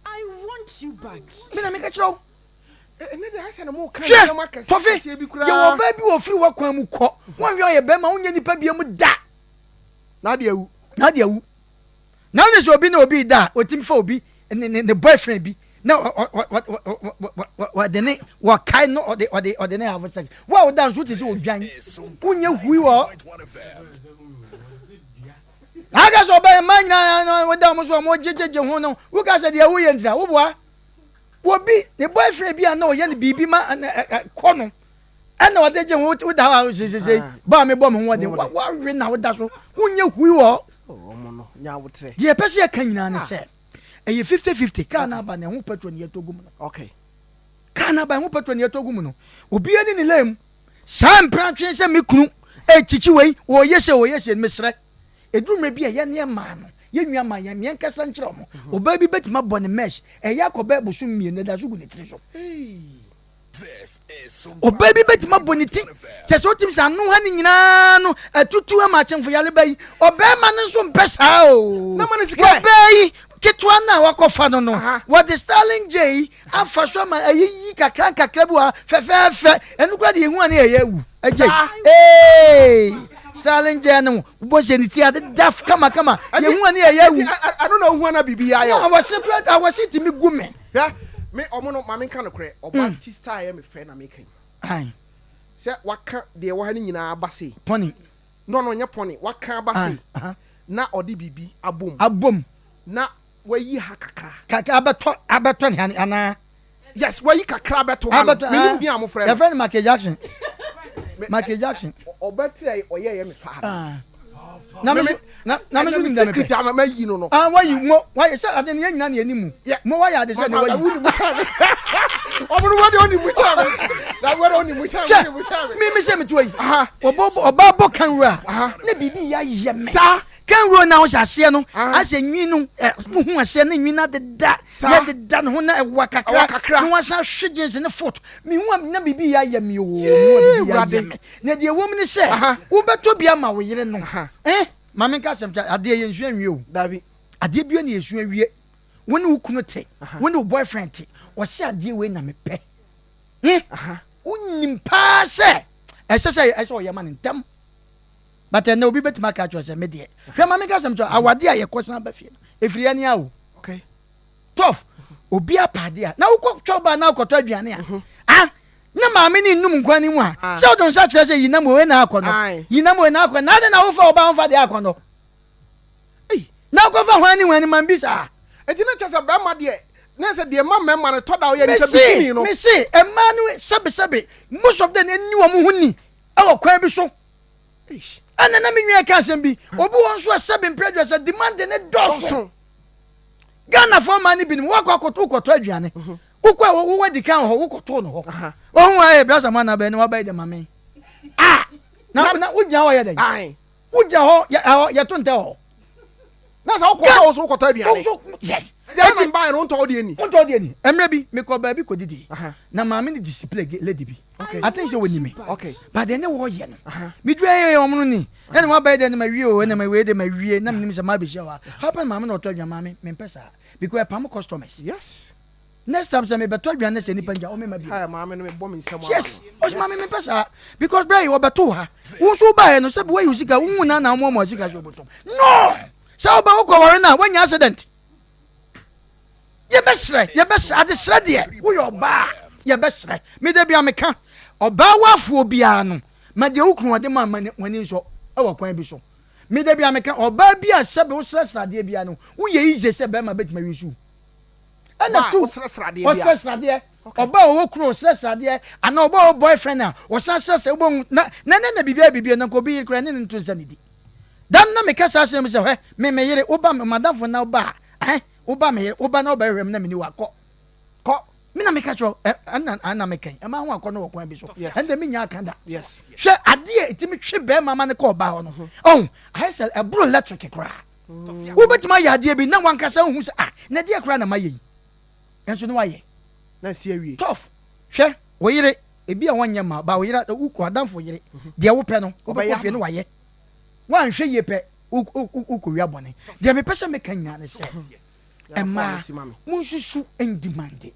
I want you back. Me na meka kyerɛ wo. Ɛnɛ deɛ ayɛ sɛ na mo ka Hwɛ, nneɛma kɛse Tɔfe, kɛseɛ bi koraa. yɛwɔ ɔbaa bi wɔ ɔfiri w'akwan mu kɔ woanhwɛ ɔyɛ bɛrima wonyɛ nipa biom da. Na ade awu. Na ade awu. Na wone sɛ obi ne obi da a, otumi fa obi ne ne ne boyfriend bi na ɔde ne wɔkae no ɔde ɔde ɔde ne have sex. Wo a woda nso wote sɛ odwan. Wonyɛ hui wɔ na aka sɛ ɔbɛyɛ mmaa nyinaa woda wɔn so wɔn gyegyegye ho no woka sɛ deɛ woyɛ ntira woboa obi ne boyfriend bi a na ɔyɛ no biribi ma kɔ no ɛna ɔde gye ho woda hɔ a sesese ah. bɔ a mebɔ me ho ɔden wawe na woda so wonyɛ hui wɔ deɛ ɛpɛ sɛ yɛka nyinaa ne ah. sɛ ɛyɛ 50-50 kaa no aba na ɛho petrol ne yɛtɔ gu mu no kaa no aba ɛho petrol ne yɛtɔ gu mu no obiara ne ne lane saa mprantwe sɛ me kunu ɛkyikyi wei wɔyɛ sɛ wɔyɛ sɛ mesrɛ ɛduru mmerɛ bi a yɛne ɛmaa no yɛnwia ma yɛn meɛn kasa nkyerɛ ɔmo mhm. ɔbaa bi bɛtumi abɔ ne mesh ɛyɛ akɔ bɛɛ bosom mmienu ɛda so gu ne tiri so Ɔbaa bi bɛtumi abɔ ne ti kyɛ sɛ wotumi sɛ ano ha ne nyinaa no atutu ama akyemfo yare ba yi. Ɔbarima no nso mpɛ saa o. Ɔbaa yi ketewa no a wakɔfa no no, wɔde Starling J afa so ama ayiyi kakra nkakra bi wɔ ha fɛfɛɛfɛ. Ɛno koraa de yɛhu a ne yɛyɛ awu. Agye. Ee, Starling J no wobɔ sɛ ne ti ade da kamakama. Yɛhu a ne yɛyɛ awu. Ɛno na wohu a na biribi ayɛ o. Awɔse koraa awɔse tumi gu me. Hwɛ, me ɔmo no, ma menka nokorɛ, ɔba mm. ti style yɛ me fɛ na meka yi. Aye. Sɛ waka deɛ ɛwɔ ha no nyinaa aba sei. Pɔne. No, no, nyɛ pɔne. Waka aba sei. Uh -huh. Na ɔde biribi abom. Abom. Na wayi ha kakra. Kakra abɛtɔ abɛtɔ ne ha anaa. Yes, wayi kakra abɛto ha no. Menim din a mofrɛ no. Yɛfrɛ no Michael Jackson. Michael Jackson. Ɔbɛtiri ɔyɛ yɛ me fa ha. Na me na na me nso nim dɛ mepɛ. Secret ama ma yi no no. Ah wayi mo wayi sɛ ade ne yɛn nyinaa na yɛn mu. Mo wayɛ ade sɛ ne wayi. Wuni mu kyɛn me. Ɔmo no wɔde ɔni mu kyɛn me. Na wɔde ɔni mu kyɛn me. Hwɛ mi mi sɛ mi to yi. Ɔbɔ ɔba bɔ kanwura. Ne biribi yɛ ayɛ me. Saa. Kanwura na ɔhyɛ aseɛ no asɛ nwi no ɛ huhu aseɛ ne nwi no adeda na adeda ne ho na ɛwa kakra na wasan ahwe jeans ne foot. Mi hu na biribi yɛ ayɛ me oo. Mi hu a biribi yɛ ayɛ me. Na deɛ ɛwɔ mu ne sɛ, wobɛtɔ bi ama wo yere no. Eh, ma menka asɛm kyɛ, adeɛ yɛnsua nwie o. Dabi. Adeɛ bia ne yɛsua wie. Wo ne wo kunu te, wo ne wo boyfriend te, ɔse adeɛ wei na mepɛ. Hmm? Wonim paa sɛ ɛsɛ sɛ ɛsɛ ɔyɛ ma no ntɛm. But ɛnɛ obi bɛtumi aka akyerɛ sɛ me deɛ. Hwɛ ma menka asɛm kyerɛ, awadeɛ a yɛkɔsan ba fie no, ɛfiri yɛne a o. Okay. Tough. Obi apa adeɛ a, na wokɔ twɛ ɔbaa na wokɔtɔ aduane a, ah, na maame no nnum nkwan no mu a, sɛ wode wo nsa kyerɛ sɛ yi nam wei na akɔnnɔ, yi nam wei na akɔnnɔ, na adɛn na wofa ɔbaa womfa deɛ akɔnnɔ? Na wokɔfa hwan ne hwan no ma bisa. Enti na kyerɛ sɛ bɛrima deɛ, na sɛ deɛ ɛma mmarima no tɔ da ɔyɛ ne sɛ bikini no. Mese mmaa no sɛbesɛbe, most of them ɛnni wɔn ho ni ɛwɔ kwan bi so. Ɛna na me nua ka asɛm bi, obi wɔ nso a sɛbe mpere aduasa demand ne dɔɔso. Ghanafoɔ mmaa no binom wakɔ akɔtɔ wokɔtɔ aduane. Wokɔ a wo wadi kan wɔ hɔ wokɔtoo no hɔ. Wahu ayɛ brasa mu anaa bɛn na waba yi de ma me. Ah! Na na wogyina hɔ yɛ dɛn? Wogyina hɔ yɛ ɛhɔ yɛto ntɛ hɔ. Na sɛ wokɔ sɛ wo so wokɔtɔ aduane. Yes. Deɛ na mbaeɛ no wontɔ wo deɛ ni. Wontɔ wo deɛ ni. Mmerɛ bi mekɔ baabi kɔdidi. Na maame no display lady bi. Okay. I think sɛ wɔni me. Okay. But deɛ ne wɔyɛ no. Meduru ɛyɛ wɔn no ni. Ɛna wɔn abayɛ deɛ na ma wie o ɛna ma wei de ma wie na menim sɛ ma abɛhyia wɔ ha. How pɛn maame na ɔtɔ aduane maame mempɛ saa because ɛpam customers. Yes. Next time sɛ mebɛtɔ aduane na sɛ nipa ngya ɔmema bio. Hey, maame no mebɔ me nsam ama Yes, no. ɔsi maame mempɛ saa because bɛyɛ yi ɔbɛto ha. Wo nso wobaeɛ no sɛbi woayi wo sika wohu na na womoamoa sika sɛ wobɛtɔm. No! Sɛ woba wokɔ ware no a woanya accident. Yɛbɛsrɛ, yɛbɛsrɛ, adesrɛ deɛ woyɛ ɔbaa yɛbɛsrɛ. Me da bia meka ɔbaa wafoɔ biara no ma deɛ wo kunu ɔde ma ma w'ani nsɔ ɛwɔ kwan bi so. Me da bia meka ɔbaa bi a sɛbi wosrɛsrɛ adeɛ biara no woyɛ easy sɛ bɛrima bɛtumi ayi so. Ɛna tu ɔsrɛsrɛ adeɛ ɔbaa ɔwɔ kunu ɔsrɛsrɛ adeɛ anaa ɔbaa ɔwɔ boyfriend a ɔsan srɛsrɛ wobɛhu na na ne na biribiara biribiara na nka obi yere koraa ne ne nto nsa ne di. Da no na meka saa asɛm yi sɛ, Hwɛ, me me yere, woba me, m'adamfo na woba a, ɛn, woba me yere, woba na wobɛhwehwɛ me na menni hɔ a, kɔ. Kɔ. Me na meka kyerɛ wo, ɛ, ɛna, ɛna meka yi, ɛma ho akɔnnɔ wɔ kwan bi so. Yes. Ɛnde mennya aka da. Yes. Hwɛ, adeɛ a ɛtumi twe bɛrima ma no kɔ ɔbaa hɔ no, ɔho, ayɛ sɛ ɛboro electric koraa. Wobɛtumi ayɛ adeɛ bi na wankasa wohu sɛ, ah, na ɛdeɛ koraa na mayɛ yi. Nanso na wayɛ. Na asi awie. Tough. Hwɛ, wo yere, ebi a wɔnyɛ mma wo, ba wo yere, wo w'adamfo yere, deɛ wopɛ no, wobɛkɔ fie no wayɛ. Woanhwɛ yie pɛ, wokɔwia bɔne. Deɛ mepɛ sɛ meka nyinaa ne sɛ, mmaa, monsusu ndimande.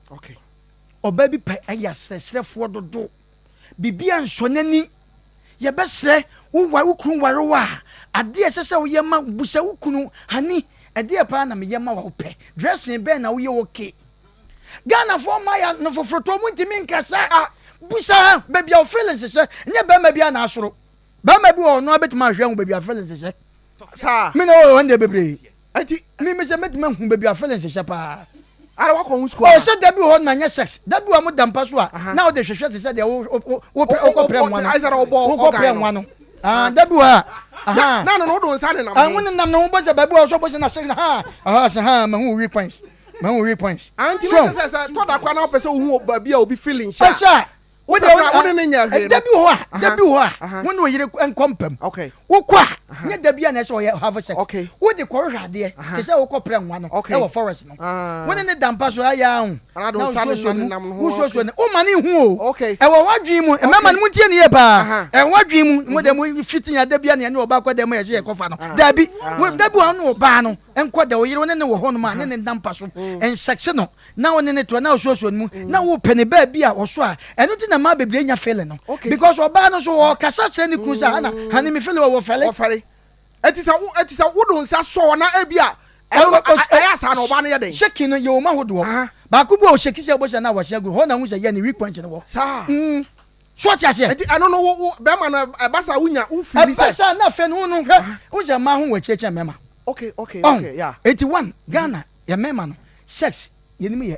Ɔbaa bi pɛ ɛyɛ asrɛsrɛfoɔ dodo. Biribi ansɔ n'ani. Yɛbɛsrɛ wo ware wo kunu ware wo a, adeɛ a ɛsɛ sɛ woyɛ ma busa wo kunu, honey, ɛdeɛ paa na meyɛ ma wo a wopɛ? Dressing bɛn na woyɛ okay? Ghanafoɔ mmaa yɛ ano foforotɔ, wɔn ntumi nkasa. Busa ha, baabi a wo feelings hyɛ, nyɛ bɛrima biara na asoro. Bɛrima bi wɔ hɔ, ɔno ara bɛtumi ahwɛ ahu baabi a feelings hyɛ. Saa. Me na ɔwɔ hɔ deɛ bebree. Eti. Me me sɛ mɛtumi ahu baabi a feelings hyɛ paa. Ara wakɔ ho sukuu. Ɔ sɛ da bi wɔ hɔ na nyɛ sex. Da bi wɔ mo da mpa so a na wode hwehwɛ te sɛ deɛ wo wo wo wokɔ prɛ nwa no. Wokɔ prɛ nwa no. Ah da bi wɔ a. Aha. Na no no wode nsa nenam. Ah wo nenam ne ho bɔ sɛ baabi wɔ so bɔ sɛ na hyɛ ha. Aha sɛ ha mahu weak points. Mahu weak points. Anti na kyɛ sɛ sɛ tɔ da kwa na wopɛ sɛ wohu baabi a obi feeling hyɛ. Ɛhyɛ a. Wo deɛ wo ne ne nyɛ hwee no. Da bi wɔ hɔ a, da bi wɔ hɔ a, wo ne wo yere nkɔ mpam. Wokɔ a, nyɛ da bi a na ɛsɛ ɔyɛ have sex. Wode kɔhwehwɛ adeɛ, te sɛ wokɔ prɛ nwa no ɛwɔ forest no. Wo ne ne da mpa so ayɛ ahu. Na wosuosua ne mu, wosuosua ne, woma ne hu o. Ɛwɔ w'adwene mu, mmarima no montie ne yie paa. Ɛwɔ w'adwene mu, mo deɛ mo fiti ya da bi a na yɛne ɔbaa kɔ dɛm yɛsɛ yɛkɔfa no. Dabi, da bi wɔ hɔ ne ɔbaa no nkɔ da, wo yere wo ne ne wɔ hɔnom a ne ne da mpa so, nsɛkse no. na wo ne no toa na osuasua no mu mm. na wopɛ ne baabi a ɔso a ɛno nti na mmaa bebree nya feeling no because ɔbaa no so ɔkasa kyerɛ ne kunu sɛ hana mm. hane me feeling wɔ fɛle ɔfɛre ɛti sɛ wo ɛti sɛ wode nsa sɔ na ebi a ɛyɛ asa na ɔbaa no yɛ den shaking no yɛ wɔn ahodoɔ baako bi a ɔhyɛki sɛ ɔbɛhyɛ na wɔhyɛ agu hɔ na ho sɛ yɛ ne weak point no wɔ saa mm. so ɔte aseɛ ɛti ɛno no wo wo bɛrima no ɛba sa wonya wo fili sɛ ɛba sa na afei no wo no hwɛ wo sɛ mmaa ho wɔ akyire kyɛn mmarima okay okay okay yeah ɛti one Ghana Yɛ mmarima no sex yɛ nim yɛ.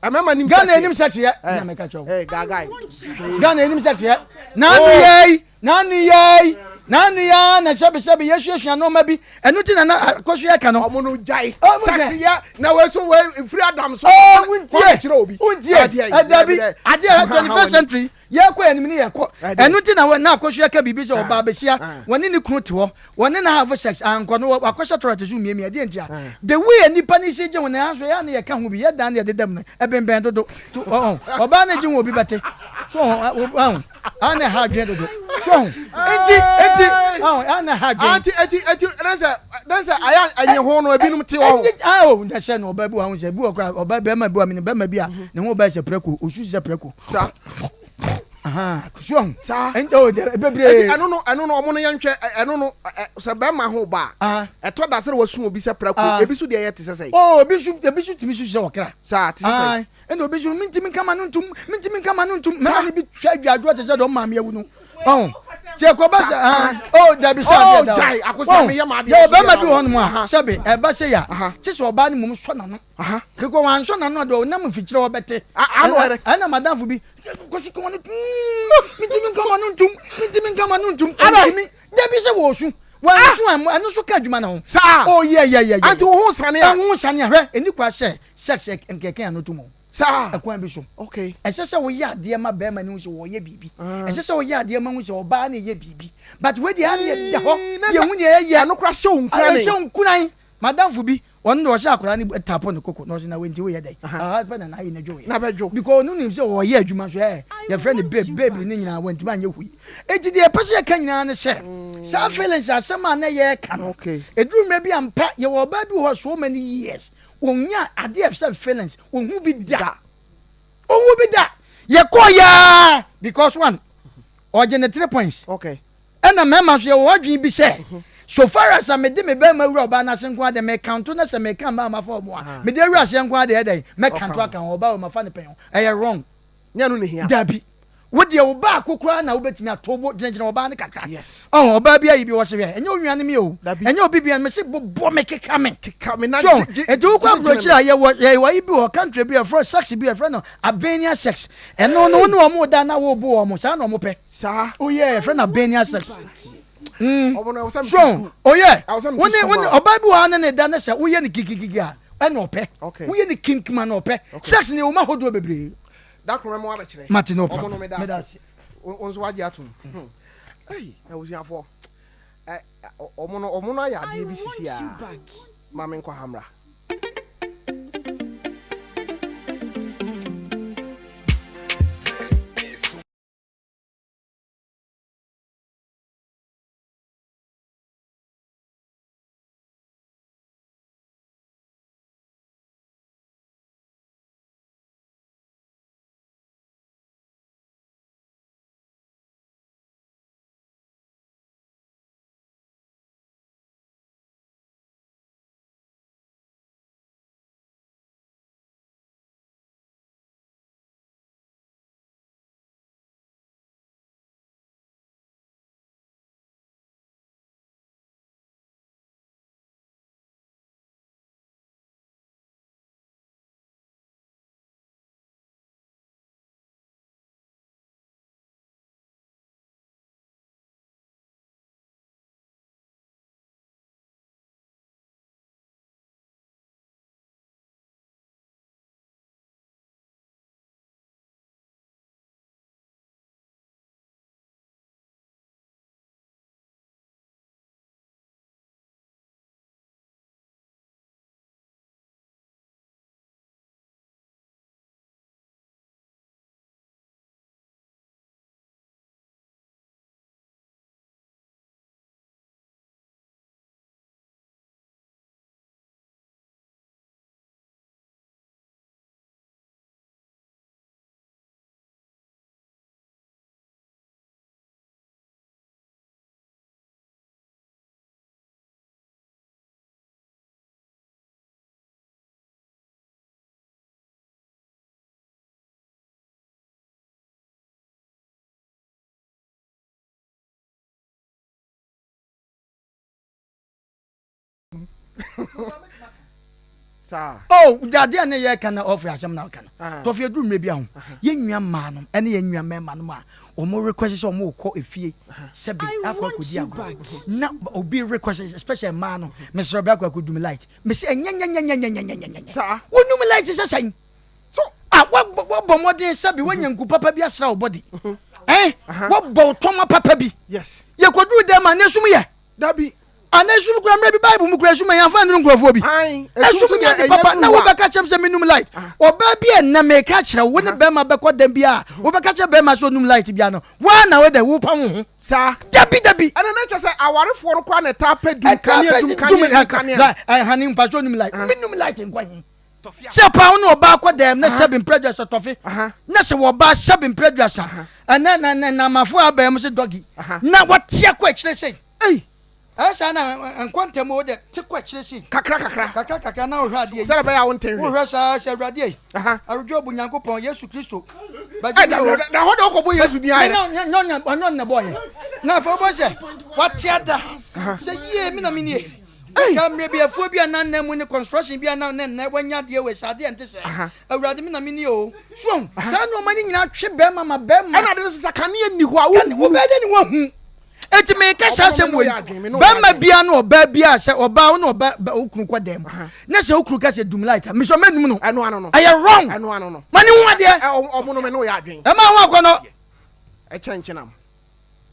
Mmarima nim sex yɛ. Ghana yɛ nim sex yɛ. Ɛna mɛka kyerɛ wo. Ɛɛ gaagaa. Ghana yɛ nim sex yɛ. N'anu oh. yɛ yi n'anu yɛ yi n'anu yɛ na sɛbi sɛbi yɛ suasua nneɛma bi ɛnu ti na na akɔsu yɛ ka no. Ɔmo no gyae sex yɛ na wei so wei firi Adam so. Ɔɔ wuntie kyerɛ obi. Wuntie ɛdabi adeɛ 21st century. Yɛkɔ anim ne yɛkɔ. Ɛno nti na na Akosua ka biribi sɛ ɔbaa besia, wɔne ne kunu te hɔ, wɔne no have sex, ankɔ no, wakɔhyɛ toilet so miamia. Ɛdeɛn ntia? The way a nnipa no si gye ho no, nanso ɛyɛ a na yɛka ho bi, yɛdan ne yɛdeda mu no, ɛbembɛn dodo. To, ɔho, ɔbaa no gye ho obi bɛte. So ɔho, ɔho, a na ɛha adwene dodo. So ɔho, enti, enti, ɔho, a na ɛha adwene. Enti, enti, enti, ɛdɛn sɛ, ɛdɛn sɛ, ayɛ a ɛnye ho no, ebinom te ɔho. Enti, ah, oh, na hyɛ no, ɔbaa bi wɔ ho sɛ, ebi wɔ koraa, ɔbaa, bɛrima bi wɔ, menim bɛrima bi a, ne ho bɛyɛ sɛ prɛko, osu sɛ prɛko. Sa. So ahu. Saa. Ɛnti o de bebree. Ɛti ɛno no ɛno no ɔmo no yɛn hwɛ ɛno no sɛ bɛrima ho ba a. Ɛtɔ da sɛ wasu obi sɛ prako ebi so deɛ yɛ te sɛ sɛ. Oh ebi so ebi so tumi so sɛ ɔkra. Saa te sɛ sɛ. Ɛna obi so mintimi nka ma no ntum mintimi nka ma no ntum mɛma no bi hwɛ adwadwoɔ te sɛ deɛ ɔmaame awu no. Ɔn tiɛ kɔ ba sɛ oh dabi sɛ adeɛ da. Oh gyae akosɛ meyɛ ma adeɛ. Yɛ ɔbɛrima bi wɔ hɔ nom a sɛbe ɛba sɛ ya kye sɛ ɔbaa no mom sɔ n'ano. Kekɔ wansɔ n'ano a deɛ ɔnam mfikyire hɔ bɛte. Ano ɛrɛ. Ɛna madamfo bi kɔsi kɔma no tum mintimi nka ma no ntum mintimi nka ma no ntum. Ada. Ntimi dabi sɛ wɔɔsu. Wɔnsu a ɛno nso ka adwuma no ho. Saa. Oh yeah yeah yeah. Anti wo ho sane a. Ɛho sane a hwɛ ɛni kwa sɛ sex nkɛkɛn ano tum o. Saa. Ɛkwan bi so. Okay. Ɛsɛ sɛ woyɛ adeɛ ma bɛrima no hu sɛ wɔyɛ biribi. Ɛsɛ sɛ woyɛ adeɛ ma hu sɛ ɔbaa no yɛ biribi. But wei deɛ ɛha no yɛ da hɔ. Yɛhu deɛ yɛyɛ. Ɛno kora hyɛ wo nkuran. Ɛhyɛ wo nkuran. M'adamfo bi, ɔno deɛ ɔhyɛ akwadaa no tapo ne koko na ɔse na wei nti woyɛ dɛn? Aha pɛ na n'ayi no dwoeɛ. Na bɛdwo. Because ɔno nim sɛ ɔyɛ adwuma nso ɛ, yɛfrɛ no babe, babe no nyinaa wantumi anyɛ hui. Enti deɛ yɛpɛ sɛ yɛka nyinaa ne sɛ, saa feelings asɛm a na yɛreka no, ɛduru mmerɛ bi ampa, yɛwɔ ɔbaa bi wɔ hɔ so many years, ɔnnya adeɛ a ɛfisɛ feelings, ɔnhu bi da. Ɔnhu bi da. Yɛkɔɔ yɛa because one, ɔgye ne 3 points. Okay. Ɛna mmarima nso yɛwɔ adwene bi sɛ so far as a mede me barima wura ɔbaa no ase nko ara deɛ mekanto na sɛ meka mmaa a mafa wɔn a mede awura aseɛ nko ara deɛ ɛdɛn mɛkanto aka ho ɔbaa wei mafa no pɛn ɛyɛ wrong. Nyɛ no na ehia. Dabi. Wo deɛ wo baako koraa na wobɛtumi ato bo gyinagyina ɔbaa no kakra. Yes. Ɔho ɔbaa bi ayi bi wɔ se hwɛ ɛnyɛ onua ne me o. Dabi. Ɛnyɛ obi bia me se bobɔ me keka me. Keka me na So gye gye enti wokɔ gyinagyina me. aburokyire a yɛwɔ yɛwɔ ayi bi wɔ country bi yɛfrɛ sex bi yɛfrɛ no Albania sex. Ɛno no wo ne wɔn da na wobo wɔn saa na wɔn pɛ. Saa. Oh yeah, yɛfrɛ no Albania sex. Ɔmo no ɛwɔ sɛ mete So school. oh yeah, Ɛwɔ sɛ mete wo ne school wo ne ma. ɔbaa bi wɔ ha ne ne da ne sɛ woyɛ no gigigigi a ɛna ɔpɛ. Okay. Woyɛ no kimkim a na ɔpɛ. Okay. Sex no yɛwɔ mu ahodoɔ bebree. Da koro mɛma wabɛkyerɛ. Mate no Ɔmo no problem. meda Meda ase. ase. Wo wo nso wagye atom. Hmm. Ei, abusuafoɔ. Ɛ, ɔmo no ɔmo no ayɛ I adeɛ bi sisi want you a. back. Ma menkɔ ha mmra. Saa. Oh, adeɛ a ne yɛ ka na ɔfɛ asɛm na ɔka no. Ah. Tɔfe aduru mmerɛ bi a ho. Yɛn nua mmaa nom ɛne yɛn nua mmarima nom a wɔn request sɛ wɔn rekɔ efie sɛbi I akɔ want akɔdi you agorɔ. back. Na obi request especially mmaa no mesrɛ bɛ akɔ akɔdum light. Mese ɛnyɛnyɛnyɛnyɛnyɛnyɛnyɛ. Saa. Wonum light sɛ sɛn? So. Ah, wabɔ wabɔ mmɔden sɛbi wanya nku papa bi asra wo body. Eh, wabɔ wo tɔma papa bi. Yes. Yɛkɔduru dɛm a na esum yɛ. Dabi. Ana esum kura mmerɛ bi Bible mu kura esum a yɛnfa nnuru nkurɔfoɔ bi. Ae, esum Esum so nyɛ deɛ ade ɛnyɛ papa duru na hɔ a. wobɛka kyerɛ me sɛ menum light. Ɔbaa bi a ɛnnɛ meka kyerɛ wo, wo ne bɛrima bɛkɔ dan bi a wobɛka kyerɛ bɛrima sɛ ɔnum light bia no, woa na wodɛ wopa wo ho. Saa. Dabi dabi. Ɛna na kyerɛ sɛ awarefoɔ no koraa na ɛtaa pɛ dum Ɛtaa kanea, pɛ dum dum kanea, dum kanea. la, ɛhane mpakyɛ ɔnum light. Menum light nkɔ he? Sɛ paa wo ne ɔbaa kɔ dɛm na sɛbi mprɛ aduasa tɔfe na sɛ wɔbaa sɛbi mprɛ aduasa ɛnɛ na na namafo abɛn mu sɛ dɔgi na wɔteɛ kɔ akyire sei. Ei! Ɛyɛ saa na nkɔ ntɛm o de te kɔ akyire sei. Kakra kakra. Kakra kakra na wohwɛ adeɛ yi. Sɛdeɛ ɛbɛyɛ a wonte nhwe. Wohwɛ saa sɛ awurade ei. Awurade obu Nyankopɔn Yesu Kristo. Bɛgye mi o. Na hɔ de wokɔbɔ Yesu din ayɛ dɛ. Nyɛ ɔnyɛ ɔnyɛ ɔnyɛ bɔɔyɛ. Na afei wobɔ sɛ wate ada sɛ yie mi na mi nie. Woka mmerɛ bi afuo bi a na nna mu ne construction bi a na ne nnɛ wanya adeɛ wei sɛ adeɛ nte sɛ. Awurade me na me ni o. So ahu? Saa nneɛma no nyinaa twe bɛrima ma bɛrima. Ɛna ade no nso sɛ kanea nni hɔ a wonhunu. Wobɛyɛ dɛ ne woahu. Enti meka saa asɛm wei, bɛrima biara ne ɔbaa biara sɛ ɔbaa wo ne ɔba wo kunu kɔ dan mu na sɛ wo kunu ka sɛ dum light a mesɛ mɛnum no. Ɛno ano no. Ɛyɛ wrong. Ɛno ano no. Ma ne hu adeɛ. Ɔmo no me ne wo yɛ adwen. Ɛma ho akɔnɔ. Ɛkyɛnkyenam.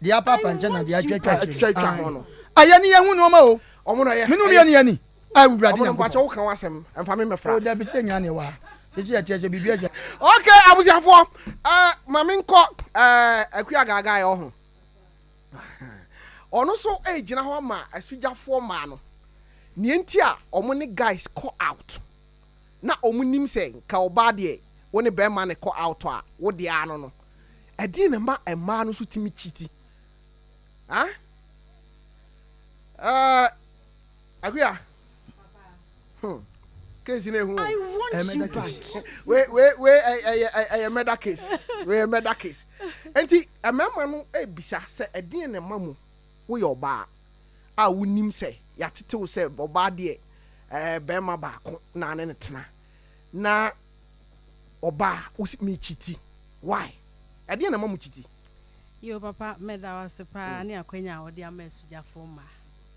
Deɛ apaapa nkyɛn na deɛ atwatwa akyire. Atwatwa ho no. Ayɛ ne yɛn ho nneɛma o. Ɔmo na yɛ. Mene mmienu yɛ ni. Awurade Ɔmo no Nyankopɔn. mpakyɛ woka w'asɛm ɛmfa me mmɛfra. O dabi sɛ nyina na ɛwɔ ha. Sisi ɛteɛ sɛ biribi ahyɛ. Okay abusuafoɔ ɛɛ ma me nkɔ ɛɛ Akua Gaagaa yɛ ɔho. Ɔno nso ɛgyina hɔ ma asugyafoɔ mmaa no. Nea nti a ɔmo ne guys kɔ out na ɔmo nim sɛ nka ɔbaa deɛ wo ne bɛɛma na ɛkɔ out a wo deɛ ano no ɛdeɛn na ɛma mmaa no nso tumi kyiti? Ah? Eh, Akuya. Hmm. Case na ehu. I want Ɛyɛ you murder back. case. We we we ɛyɛ ɛyɛ murder case. We yɛ murder case. Enti mmarima no ebisa sɛ ɛdeɛn na ɛma mu woyɛ ɔbaa a wonim sɛ yɛatetew sɛ ɔbaa deɛ ɛɛ bɛrima baako na ne ne tena na ɔbaa wosi mekyiti why ɛdeɛn na ɛma mo kyiti? Yoo papa meda wo ase paa ne akwanya a wode ama asugyafoɔ mmaa.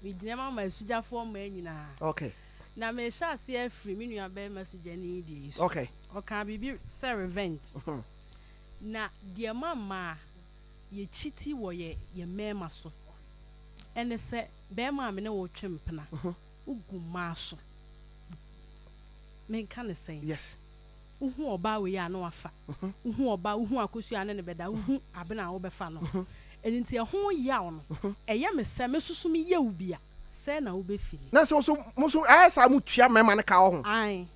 Megyina mu ama asugyafoɔ mmaa nyinaa. Okay. Na mehyɛ aseɛ afiri me nua barima sugyani yi deɛ yi so. Okay. Ɔkaa biribi sɛ revenge. Na deɛ ɛma mmaa yɛkyiti wɔ yɛ yɛ mmarima so ɛne sɛ barima a me ne wo retwe mpena wogu mmaa so. Menka no sɛn? Yes. Wohu ɔbaa wei a na wafa, wohu ɔbaa, wohu Akosua a ne ne bɛda, wohu Abena a wobɛfa no. Ɛno nti ɛho yaw no, ɛyɛ me sɛ me nso so meyɛ wo bi a, sɛɛ na wobɛfili. Na sɛ wo nso, mo nso ayɛ saa motua mmarima no ka wɔ ho? Ae.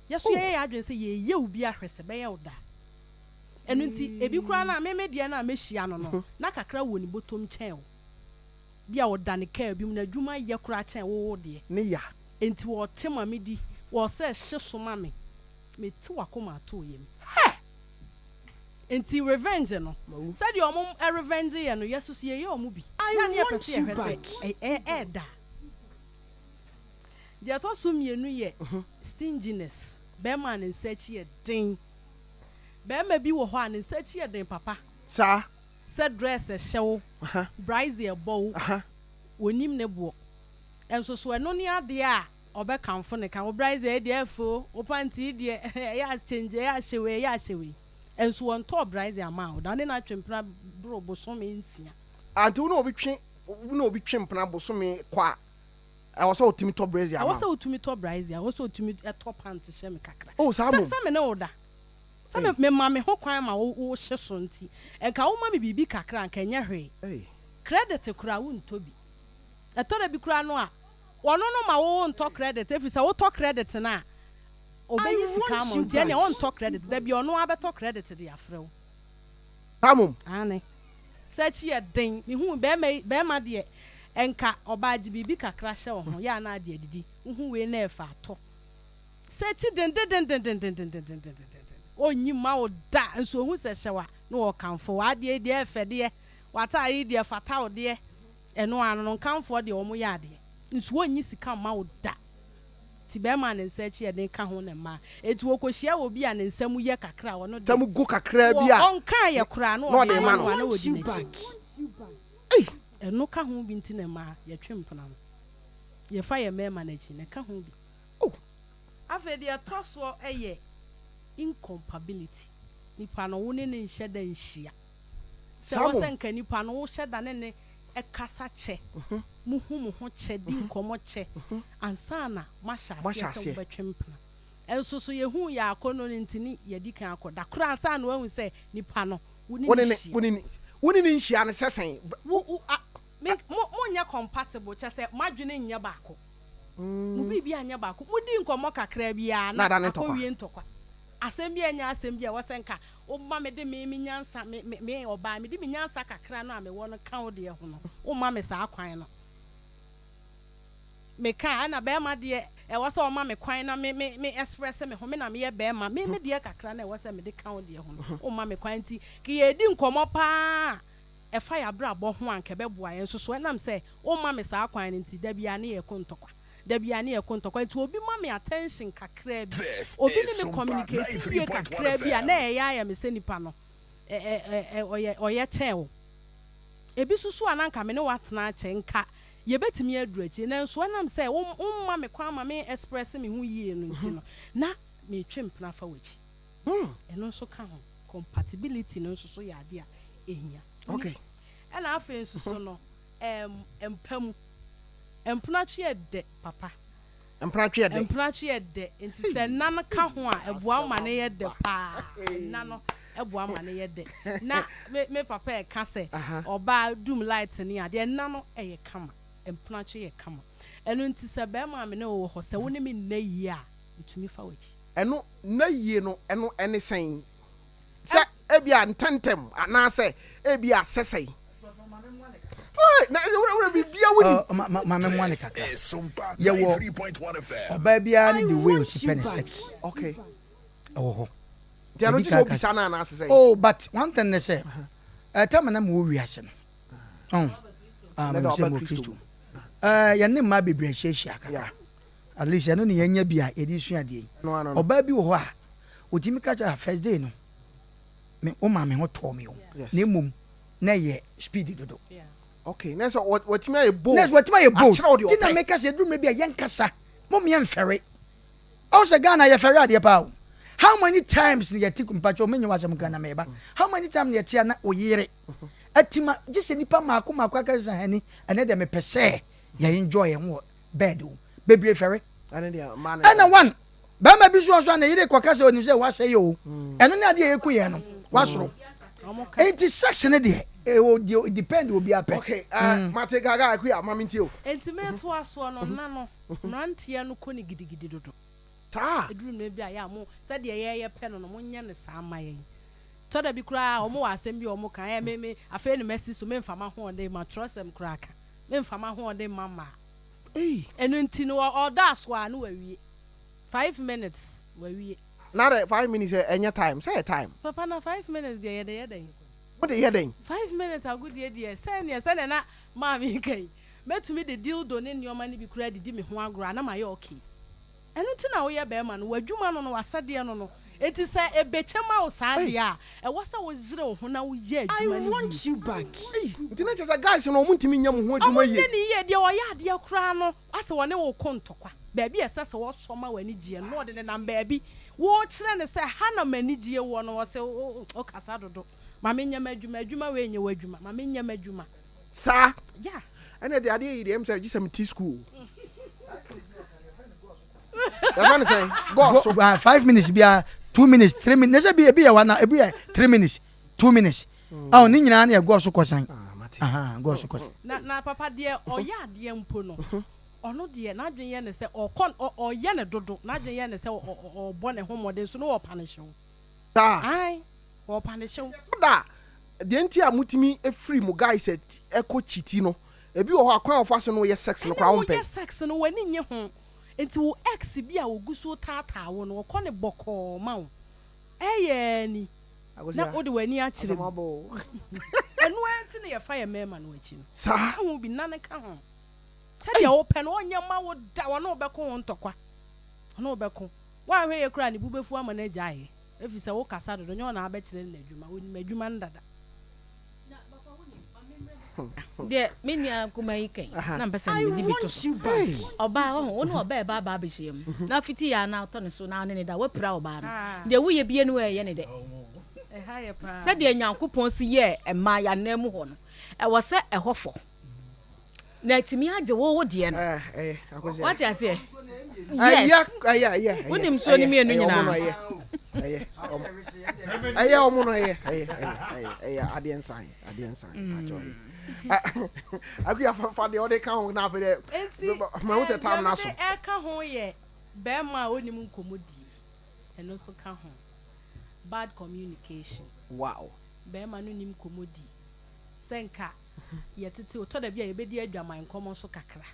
Yɛ nso yɛyɛ yɛn adwene sɛ yɛreyɛ wo bi ahwɛ sɛ ɛbɛyɛ wo dɛ a. Ɛno nti ebi koraa no a, me me deɛ no a mɛhyia no no, na kakra wɔ ne bɔtɔm kyɛn wo. Bi a ɔda ne kaa bi mu, n'adwuma yɛ koraa kyɛn wo wo deɛ. Ne ya. Enti wɔte ma me di, wɔsɛ hye so ma me, me te wakoma ato yam. Hɛ! Enti revenge no, Mawu. sɛdeɛ ɔmo revenge yɛ no, yɛ soso yɛyɛ ɔmo bi. I Yɛ a ne yɛpɛ want sɛ you yɛhwɛ sɛ back. ɛyɛ ɛɛda. Deɛ ɛtɔ so mmienu yɛ stinginess, bɛɛma a ne nsa akyi yɛ den. Bɛɛma bi wɔ hɔ a ne nsa akyi yɛ den papa. Saa. Sɛ dress hyɛ wo, brazier bɔ wo, wɔnim ne boɔ. Nso so ɛno ne adeɛ a ɔbɛkamfo ne ka, wo brazier yi deɛ ɛfɛ o, wo panty yi deɛ ɛyɛ a change, ɛyɛ a hyɛ wei, ɛyɛ a hyɛ wei. Nso wɔntɔɔ brazier mmaa wo da, wo ne no atwe mpena boro bosome nsia. Ante wo ne obi twe, wo ne obi twe mpena bosome kɔ a, ɛwɔ sɛ ɔtumi tɔ brazier ma Ɛwɔ wo? sɛ wotumi tɔ brazier, ɛwɔ sɛ ɔtumi tɔ pant hyɛ me kakra. Oh saa Sɛ mmom? sɛ me ne wo da, Sɛ me mema me ho kwan ma wo wo hye so nti, nka woma me biribi kakra a, nka ɛnyɛ hwee. Credit koraa wontɔ bi. Ɛtɔ da bi koraa no a, ɔno no ma wo wontɔ credit ɛfiri sɛ wotɔ credit no a, ɔbɛyi I sika want ama wo you nti ɛnneɛ back. ɔntɔ credit. Da bi ɔno ara bɛtɔ credit de afrɛ wo. Saa mmom. Aane. Sɛ akyi yɛ den. Mehuu bɛɛma yi, bɛɛma deɛ, nka ɔbaa gye biribi kakra hyɛ wo ho, yɛ a na ade adidi. Wohu wei na ɛɛfa atɔ. Sɛ akyi dendendendendendendendenden ɔnyi mma wo da nso ohu sɛ hyɛ wo a na ɔkamfo wo adeɛ yi deɛ ɛfɛ deɛ w'ataade yi deɛ fata wo deɛ ɛno ara no nkamfoɔ deɛ wɔn yɛ adeɛ nso ɔnyi sika mma wo da nti bɛrima a ne nsa akyi yɛ den ka ho na mmaa enti wɔkɔhyia wɔ bi a ne nsa mu yɛ kakra a ɔno Nsa deɛ mu go kakraa wɔ bi a ɔnkaa yɛ koraa na na ɔde ɔde ma rema no no. a na Want ɔdi you n'akyi back. Ei! ɛno ka ho bi nti na mmaa yɛtwe mpena no yɛfa yɛn mmarima no akyi na ɛka ho bi. Oh! Afei deɛ ɛtɔ soɔ yɛ incompability, nipa no wo ne no nhyɛ da nhyia. Sɛ Saa ɛwɔ sɛ mmom. nka nipa no wohyɛ da ne no kasa kyɛ, mohu mo ho kyɛ, di nkɔmmɔ kyɛ ansa na moahyɛ Moahyɛ aseɛ sɛ aseɛ. mobɛtwe mpena. Nso so yɛhuu yɛn akɔnnɔ no nti ne yɛadi kan akɔ da koraa ansa na woahu sɛ nipa no wo ne Wo no ne no, nhyia. wo ne no, wo ne no nhyia no sɛ sɛn? Wo, wo, a, me, mo, monyɛ compatible, kyerɛ sɛ moadwene nyɛ baako. Mo biribiara nyɛ baako. Modi nkɔmmɔ kakraa bi ara Na na adane ntɔkwa. akɔwie ntɔkwa. Asɛm bi a ɛnyɛ asɛm bi a ɛwɔ sɛ nka woma mede me me nyansa, me me me ɔbaa, mede me nyansa kakra no a mewɔ no ka wo deɛ ho no, womma me saa kwan no. Meka a, ɛna barima deɛ, ɛwɔ sɛ ɔma me kwan na me me me express me ho, me na meyɛ barima, me me deɛ kakra no a ɛwɔ sɛ mede ka wo deɛ ho no, womma me kwan nti, ka yɛredi nkɔmmɔ pa ara a, ɛfa yɛn abrabɔ ho a anka ɛbɛboa yɛn. Nso so ɛnam sɛ womma me saa kwan no nti, da biara ne yɛreko ntɔkwa. Da biara ne yɛreko ntɔkwa. Nti obi ma me attention kakraa bi, This obi is ne me Sumpa communicate yie 93.1 kakraa bi a, FM. na ɛyɛ ayɛ me sɛ nipa no ɛ ɛ ɛ ɛ ɔyɛ ɔyɛ kyɛn wo. Ebi nso so a na anka me ne wo atena akyɛ, nka yɛbɛtumi aduru akyire. Nanso ɛnam sɛ wo womma me kwan ma me express me ho yie no nti no, na meretwe mpena afa w'akyi. Ɛno nso ka ho. Compatibility no nso so yɛ adeɛ a ɛhia. Okay. Ɛna afei nso so no, ɛɛm, mpa mu. Mpenatwe yɛ dɛ papa. Mpratwe yɛ dɛ. Mpratwe yɛ dɛ. Nti sɛ nna no ka ho a, ɛboa ma no yɛ dɛ paa. Nna no boa ma no yɛ dɛ. Na me me papa ɛka sɛ ɔbaa dum light ne adeɛ, nna no yɛ kama. Mpratwe yɛ kama. Ɛno nti sɛ bɛrima a me ne wo wɔ hɔ, sɛ wo ne me nna yie a, metumi fa w'akyi. Ɛno, nna yie no, ɛno ɛne sɛn? Sɛ ebia ntɛntɛm anaasɛ ebia sɛsɛe. Ma me mmoa no kakra. Yɛwɔ ɔbaa biara ne the way osi pɛ ne sex. Okay. Ɛwɔ hɔ. Nti ɛno gye sɛ obisa no anaasɛ sɛ. Oh, but one thing ne sɛ, ɛtɛm na mewɔ wiase no. Oh, ah, mewɔ sɛ mewɔ Kristo. Yɛne mmaa bebree ahyiahyia kakra. At least ɛno ne yɛanya bi a yɛde sua adeɛ yi. Ɔbaa bi wɔ hɔ a, otumi ka kyerɛ first day no, me wo maa me ho tɔɔ me o. Na mmom na ɛyɛ speed dodo. Okay, na sɛ watumi ayɛ bold. Na watumi ayɛ bold. Akyerɛ wo deɛ ɔpɛ. Ti na meka sɛ eduru mmerɛ bi a yɛnkasa, mom yɛnfɛre. Ɔn sɛ Ghana yɛfɛre adeɛ paa o. How many times na yɛte mpakyɛw menyɛ w'asɛm nka na meba. How many times na yɛte a na wo yere atima gye sɛ nipa maako maako aka sɛ honey ɛnɛ deɛ mepɛ sɛ yɛ enjoy yɛn ho wɔ bed o. Bebree fɛre. Ɛna one Barima bi nso wɔ so a ne yere kɔka sɛ onim sɛ wasɛe o. Ɛno ne adeɛ a ɛku yɛn no. Wasoro. Enti sex no deɛ, ɛwɔ deɛ depend obi apɛ. Okay, uh, mate gaga akuya, ma mentie o. Enti metoa soɔ no, nna no, mmeranteɛ no kɔ no gidigidi dodo. Saa. Ɛduru mmerɛ bi a, yɛ a mo, sɛdeɛ yɛn yɛpɛ no no, monyɛ no saa mma yɛn. Tɔ da bi koraa a, wɔn wɔ asɛm bi a wɔka, ɛɛ me, me, afei na masi so, memfa m'ahoɔden mma, twerɛsɛm koraa ka, memfa m'ahoɔden mma mmaa. Ei. Ɛno nti no, ɔda so ara na wawie. 5 minutes wawie. Na dɛ 5 minutes ɛnyɛ time, sɛ yɛ time. Papa, na 5 minutes deɛ yɛde yɛ dɛn? Mo de yɛ dɛn? 5 minutes agodie deɛ, sɛneɛ na maame ka yi, mɛtumi de dildo ne nneɛma no bi koraa didi me ho agorɔ a na mayɛ okay. Ɛno nti na woyɛ bɛrima no, w'adwuma no no, w'asɛdeɛ no no. Enti sɛ ɛbɛkyɛ ma wo saa deɛ a, ɛwɔ sɛ woyere wo ho na woyɛ I adwuma no want yie. you back. Ei, nti na kyerɛ sɛ guys no ɔmo ntumi nyɛ mo ho adwuma Ɔmo yie. nyɛ ne yie deɛ, ɔyɛ adeɛ koraa no, asɛ wɔne wo ko ntɔkwa. Baabi a ɛsɛ sɛ wɔsɔ ma w'ani gyeɛ no, na ɔde nenam baabi. Wokyerɛ no sɛ ha na m'ani gyeɛ wɔ no, ɔsɛ wokasa dodo. Ma menyɛ m'adwuma, adwuma wei nyɛ w'adwuma, ma menyɛ m'adwuma. Saa. Yeah. Ɛna deɛ adeɛ yi deɛ ɛm sɛ gye sɛ mete school. Yɛfa ne sɛn? Gɔɔ so. 5 minutes biara, 2 minutes, 3 minutes. Ne sɛ bi ebi yɛ one, ebi yɛ 3 minutes, 2 minutes. Ɔn ne nyinaa ne yɛ gɔɔ so kɔsan. Ah, gɔɔ so kɔsan. Na papa deɛ ɔyɛ adeɛ mpo no, ɔno deɛ n'adwene yɛ ne sɛ ɔkɔ ɔyɛ ne dodo, n'adwene yɛ ne sɛ ɔbɔ ne ho mmɔden so na ɔpunish wo. Saa. Ae, ɔpunish wo. Da deɛ nti a motumi efiri mo guys ɛkɔ kyiti no, ebi wɔ hɔ a kwan a wɔfa so no yɛ sex no koraa Ɛne wɔmpɛ. woyɛ sex no, w'ani nye ho. Nti wo ex bi a ogu so taataa wo no, ɔkɔ ne bɔkɔɔ ma wo. Ɛyɛ ni na wode w'ani akyerɛ mu. Ɛno ara nti na yɛfa yɛ mmarima no akyi no. Saa. Ka ho bi nna ne ka ho. Sɛdeɛ wopɛ no, ɔnyɛ ma wo da, ɔne wo bɛko ho ntɔkwa. Ɔne wo bɛko. Woanhwɛ yie koraa a, ne bo bɛfu ama no agyae. Ɛfiri sɛ wokasa dodo, nyɛ ɔna abɛkyerɛ no n'adwuma. Ɔnim adwuma no dada. Deɛ me nua kuma yi kɛn na mpɛ sɛ mede bi to so, ɔbaa ɔho wo ne ɔbaa ɛba aba abɛhyia mu na fiti yɛ ana ɔtɔ ne so na ɔne ne da, wapira ɔbaa no deɛ woyɛ bie no ɛyɛ ne dɛ. Sɛdeɛ Nyankopɔn si yɛɛ mmaa yɛanan mu hɔ no, ɛwɔ sɛ ɛhɔ fɔ na atumi agye wo deɛ no. Wate aseɛ? Yes, wonim nsuo no mmienu nyinaa. Ɛyɛ ɔmo no, ɛyɛ ɛyɛ ɛyɛ ɛyɛ adeɛ nsan adeɛ nsan patro. Ɛyɛ akuya fa deɛ ɔde ka ho na afei dɛ ma ho sɛ tam na so. Nti ɛka ho yɛ bɛrima a onim nkɔmɔdie, ɛno nso ka ho, bad communication. Bɛrima no nim nkɔmɔdie sɛ nka yɛtete otɔ da bi a yɛbɛdi adwaman nkɔmɔ nso kakra.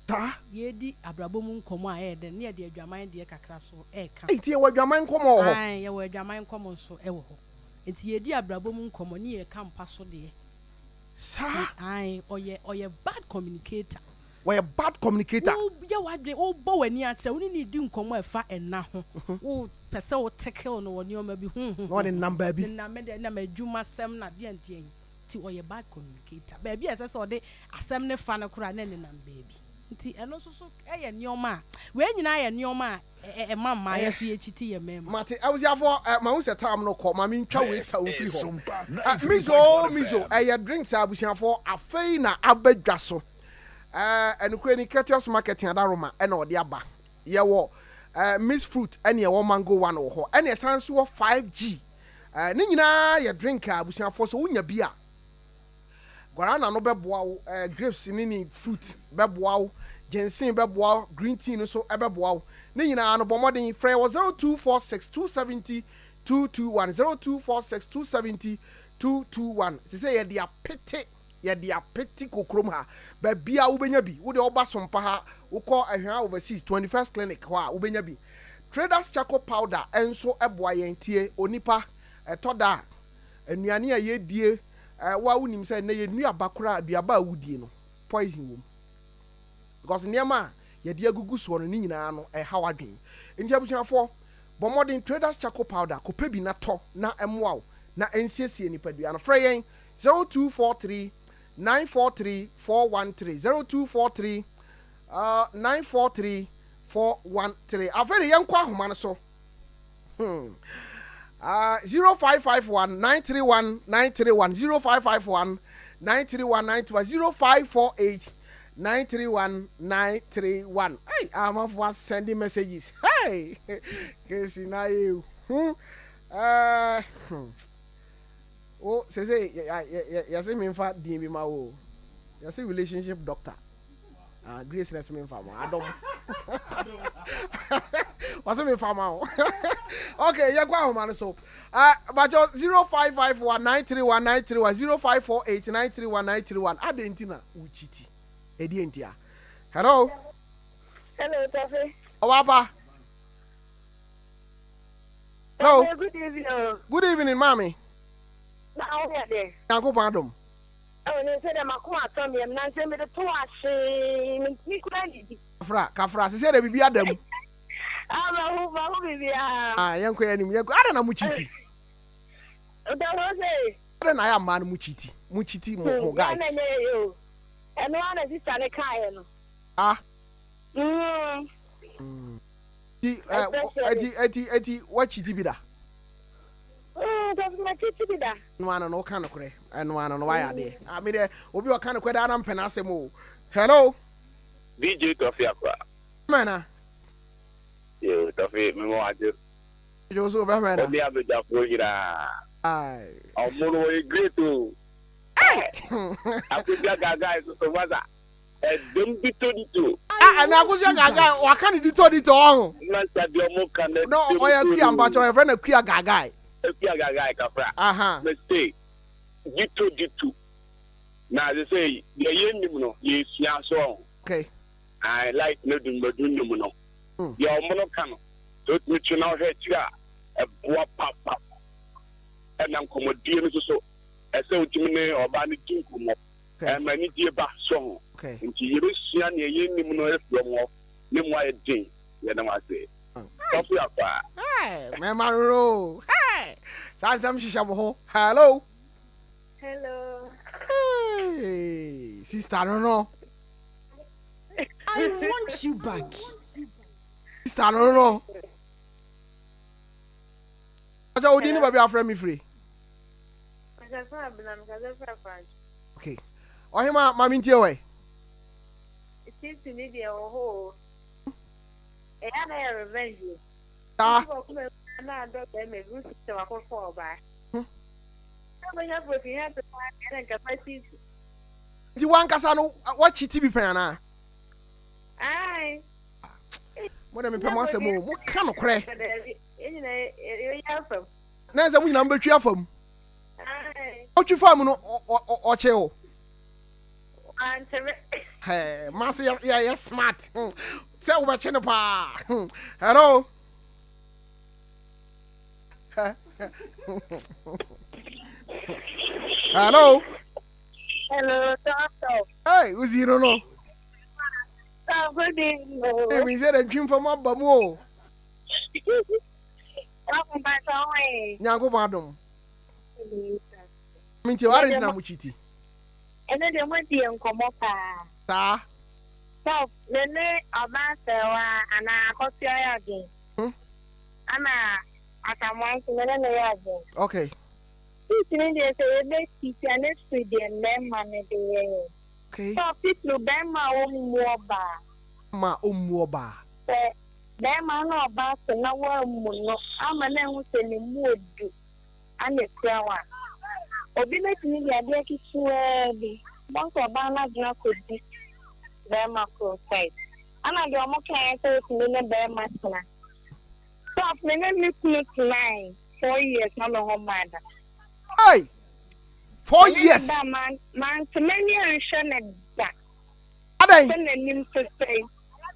Saa. Yɛdi abrabɔ mu nkɔmɔ a ɛyɛ dɛ ne yɛde adwaman deɛ kakra so ɛɛka. Nti yɛwɔ adwaman nkɔmɔ wɔ hɔ? Ae, yɛwɔ adwaman nkɔmɔ nso ɛwɔ hɔ. Nti yɛdi abrabɔ mu nkɔmɔ ne yɛka mpa so deɛ. Saa. Ae, ɔyɛ bad communicator. Wɔyɛ bad communicator. Woyɛ w'adwene, wobɔ w'ani akyerɛ wo ne ne di nkɔmɔ a ɛfa ɛna ho, wo pɛ sɛ wo tickle no wɔ nneɛma bi ho ho. Na ɔde nam baabi. Ne nam deɛ nam adwuma sɛm na deɛ ndeɛ nti ɔyɛ bad communicator. Baabi a ɛsɛ sɛ ɔde asɛm ne fa no koraa na ne nam baabi. Nti ɛno nso so ɛyɛ nneɛma a wei nyinaa yɛ nneɛma a ɛma mmaa yɛ so yɛkyiti yɛ mmarima. Mate, abusuafoɔ, ma ho sɛ tam no kɔ, ma mentwa wei ta mfiri hɔ. Mizo, mizo ɛyɛ drinks a abusuafoɔ afei na aba dwa so. Ɛnokura ni Courteous Marketing Adaroma ɛna ɔde aba. Yɛwɔ eh, mixed fruit ɛne ɛwɔ mango one wɔ hɔ ɛne ɛsan nso wɔ 5G. Eh, ne nyinaa yɛ drink a abusuafoɔ sɛ wonya bi a guarana no bɛboa wo, eh, grapes ne ne fruit bɛboa wo, ginseng bɛboa wo, green tea no nso ɛbɛboa wo. Ne nyinaa no bɔ mmɔden frɛ wɔ 0246 270 221 0246 270 221. Sɛ sɛ yɛde apete yɛde apete kɔ kurom ha. Baabiara wobɛnya bi. Wo deɛ woba Sompa ha, wokɔ Ahwea Overseas, 21st Clinic hɔ a, wobɛnya bi. Traders Charcoal Powder nso boa yɛn. Tie, onipa, ɛtɔ da a, nnuane a yɛdie, wo ara wonim sɛ nnɛ yɛn nnuaba koraa, aduaba a wodie no, poison wɔ mu. Because nneɛma a yɛde agugu soɔ no, ne nyinaa no, ɛhaw adwene. Nti abusuafoɔ, bɔ mmɔden, Traders Charcoal Powder, kɔpɛ bi na tɔ na ɛmmoa wo na ɛnsiesie nipadua no. Frɛ yɛn 0243 943 413 0243 943 413. Afei de yɛnkɔ ahoma no so. Hmm. 0551 931 931 0551 931 931 0548 931 931. Hey, amanfoɔ sending messages. Hey, kesi na ye hu. O sese yɛse memfa din bi ma wo, yɛse relationship doctor. Ah, Grace na ɛsɛ memfa ma adom. Wɔse memfa ma wo. Okay, yɛnkɔ ahoma no so. Bakyɛ 0551 931 931 0548 931 931. Adɛn nti na wokyiti? Ɛdeɛ nti a? Hello. Hello, Tafe. Ɔwapa. Hello. Good evening. Oh. Good evening, maame. Na wo yɛ dɛ. Nyankopɔn adom. Ɛwɔ ne nsɛ dɛ makoma atɔ me yam na nsɛ mede to ahwee mentumi kura didi. Kafra, kafra, sɛ sɛ dɛ biribi ada mu. Ah, mahu, mahu biribiara. Ah, yɛnkɔ yɛn anim, yɛnkɔ. Adɛn na mo kyiti? Ntɔfo sɛ. Adɛn na ayɛ mmaa no mo kyiti? Mo kyiti mo mo guys. Yɛn na nyɛ yɛ o. Ɛno ara na sista ne kaeɛ no. Ah. Mm. Ti eti eti eti wakyiti bi da? Mm, makyiti bi da. Ɛno ano no woka nokorɛ. Ɛno ano no wayɛ adeɛ. Ah, me deɛ obi ɔka nokorɛ daa na mpɛ n'asɛm o. Hello. DJ Tɔfi Akwa. Mɛna. Yo, Tɔfi, mema wadwo. Dwo so bɛmɛna. Ɔne abadwafoɔ nyinaa. Aye. Ɔmo no wɔyɛ great o. Akosua Gaga nso so masa. Ɛdɛm ditɔ ditɔ. Ah, ɛna Akosua Gaga waka ne ditɔ ditɔ ɔho. Masa deɛ ɔmo ka no No, ɔyɛ Akua mpakyɛ ɔyɛ frɛ no Akua Gaga. Akua Gaga kafra. Aha. Mese ditɔ ditɔ. Na sɛ sɛ deɛ yɛnnim no yɛsua so ɔho. Okay. Ae, light no dum bɛdu nnwom no. Deɛ ɔmo no ka no, sɛ wotumi twe na wohwɛ akyiri a, ɛboa papap. Ɛna nkɔmmɔdie no nso so, ɛsɛ wotumi ne ɔbaa no di nkɔmmɔ. Ɛma anigyeɛ ba so ho. Nti yɛbɛsua nea yɛnnim no afiri ɔmo hɔ, ne mu ayɛ den. Yɛda mo ase. Sɔfo Akwa. Hey, mɛma no no. Hey, saa nsɛm hyehyɛ mo ho. Hello. Hello. Hey, sister no no. I want you back. Sister no no. Acha odi ni baabi afrɛ me firi. Okay. Ɔhema ma me ntie wɛ. Titi ni deɛ wɔ hɔ o. Ɛyɛ na yɛ revenge o. Saa. Titi wɔ kuma na adɔ bɛrima bi wosi sɛ wakɔfɔ ɔbaa. Sɛ wobɛnya broken heart paa deɛ na nka fa titi. Nti wankasa no wakyi ti bi pɛn anaa? Ae. Mo de mepɛ mo asɛm o, mo ka nokorɛ. Yɛn nyinaa yɛyi afa mu. Na sɛ mo nyinaa mobɛtwi afa mu. Ae. Ɔtwi faa mu no ɔkye o. Wankyere. Hɛɛ, ma so yɛ yɛ smart. Sɛ wobɛkye no paa. Hello. Hello. Hello, doctor. Hey, uzi no no. Oh, good evening. Hey, mi sɛ dɛ ntwi nfa mu aba mu o. Nyankopɔn adom. Mi nti wari ntina mu kyiti. Ɛno deɛ mo di nkɔmɔ paa. Saa. Sɔf, me ne ɔbaa sɛwa anaa akɔsoa yɛ adwen. Ana Asamoah nso me ne no yɛ adwen. Okay. Titi ne deɛ sɛ yɛbɛtiti a ne firi deɛ mmarima no de yɛ yɛn. Okay. Sɔf, titiri bɛrima a ɔmmu ɔbaa. Ma ɔmmu ɔbaa. Sɛ. Bɛrima ne ɔbaa te na woammu no amma no anhu sɛ ne mu odu ana ekura wo a, obi betumi de adeɛ ketewaa bi, wobɛhu sɛ ɔbaa no adwene akɔdi bɛrima koro side. Ɛna deɛ wɔn kaeɛ sɛ wotumi ne bɛrima tena. Prof, me ne me kunu tenae 4 years na me ho mmaa da. Hey! 4 Me ne ne years? ba man mante m'ani anhwɛ no da. Adɛn? Sɛ n'anim te sɛn,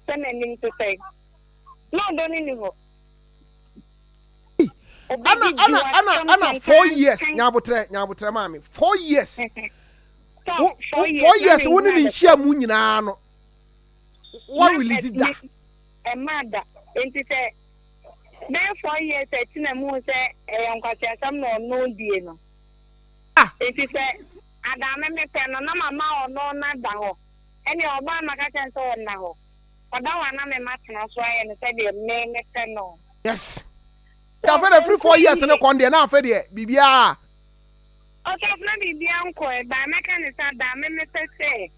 sɛ n'anim te sɛn. Na ɔdɔ no nni hɔ. Ɛna ɛna ɛna ɛna 4 years, nyabotrɛ, nyabotrɛ maame, 4 years. Wo 4 years wo ne ne nhyia mu nyinaa no wa release da? Ɛma da. Nti sɛ bɛyɛ 4 years akyi na mu sɛ ɛyɛ nkwaseasɛm na ɔno die no. Nti sɛ adame mepɛ no na mama ɔno na da hɔ. Ɛnea ɔbaa maka kyɛn sɛ ɔnna hɔ. Ɔda hɔ a na me ma tena so ayɛ no sɛdeɛ me mepɛ no. Yes. Afei de firi 4 years ne kɔn deɛ na afei deɛ biribiara. Ɔsɔfo, na biribiara nkɔ ɛ baa mɛka ne sɛ adaa me mepɛ sɛ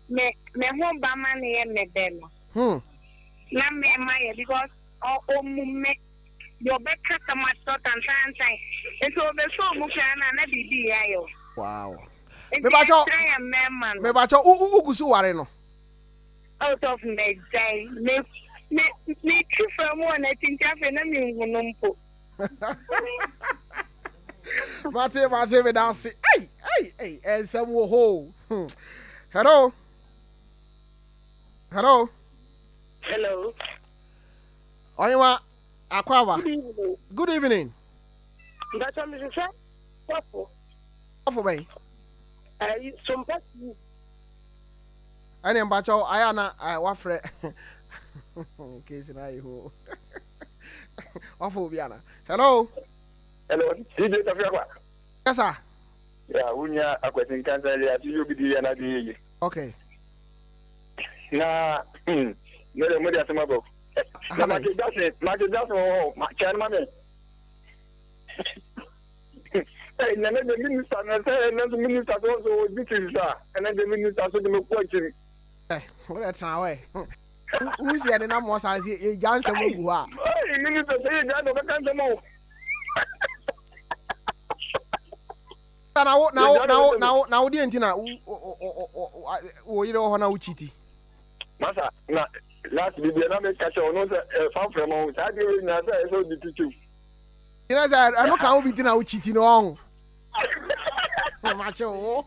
me me ho ba ma ne yɛ me dɛ no. Na me ma yɛ because ɔmu me deɛ ɔbɛka sɛm akyerɛ tantantan nti ɔbɛsɔ ɔmu koraa na na biribi yɛ ayɛ o. Nti Mebakyɛw ɛkyerɛ yɛ mmarima no. Mebakyɛw, wo wo gu so ware no? Ɔsɔfo, mɛgyae me me me twi fam wɔ n'akyi nti afei na me nhu no mpo. Mate, mate, meda ase. Ei, ei, ei, ɛnsɛm wɔ hɔ o. Hello. Hello. Hello. Ɔyewa Akwaaba. Good evening. Good evening. Mpatsɔ mehwehwɛ sɔfo. Sɔfo bɛn? Ɛyi Sompa TV. Ɛne mpakyɛw ayɛ ana wafrɛ case na ayɛ hu wafɔ obi ana. Hello. Hello, DJ Tafi Akwa. Yes sir. Yeah, wunya akwasi nkansa le ati yobi di ya na di yeye. Okay. Na mo de mo de asɛm abɔ. Na Michael Jackson, Michael Jackson wɔ hɔ, kyɛn no ma me. Hey, na ne de minister na sɛ ɛnɛ nso minister so nso wɔ duty sa ɛnɛ de minister so de me kɔ akyiri. Ɛ wo de tena hɔ ɛ. Wo si ɛde na mo sa si yɛ gya nsɛm agu hɔ a. Hey, minister sɛ yɛ gya na ɔbɛka nsɛm o. Na wo na wo na wo na wo na wo deɛ nti na wo wo yere wɔ hɔ na wo kyiti. Masa na last bi deɛ na meka kyerɛ ɔno sɛ ɛfa mframa ho saa deɛ wei nyinaa sɛ ɛsɛ ɔde titiw. Kyerɛ sɛ ɛno ka ho bi nti na wo kyiti no ɔho. Makyɛ wo.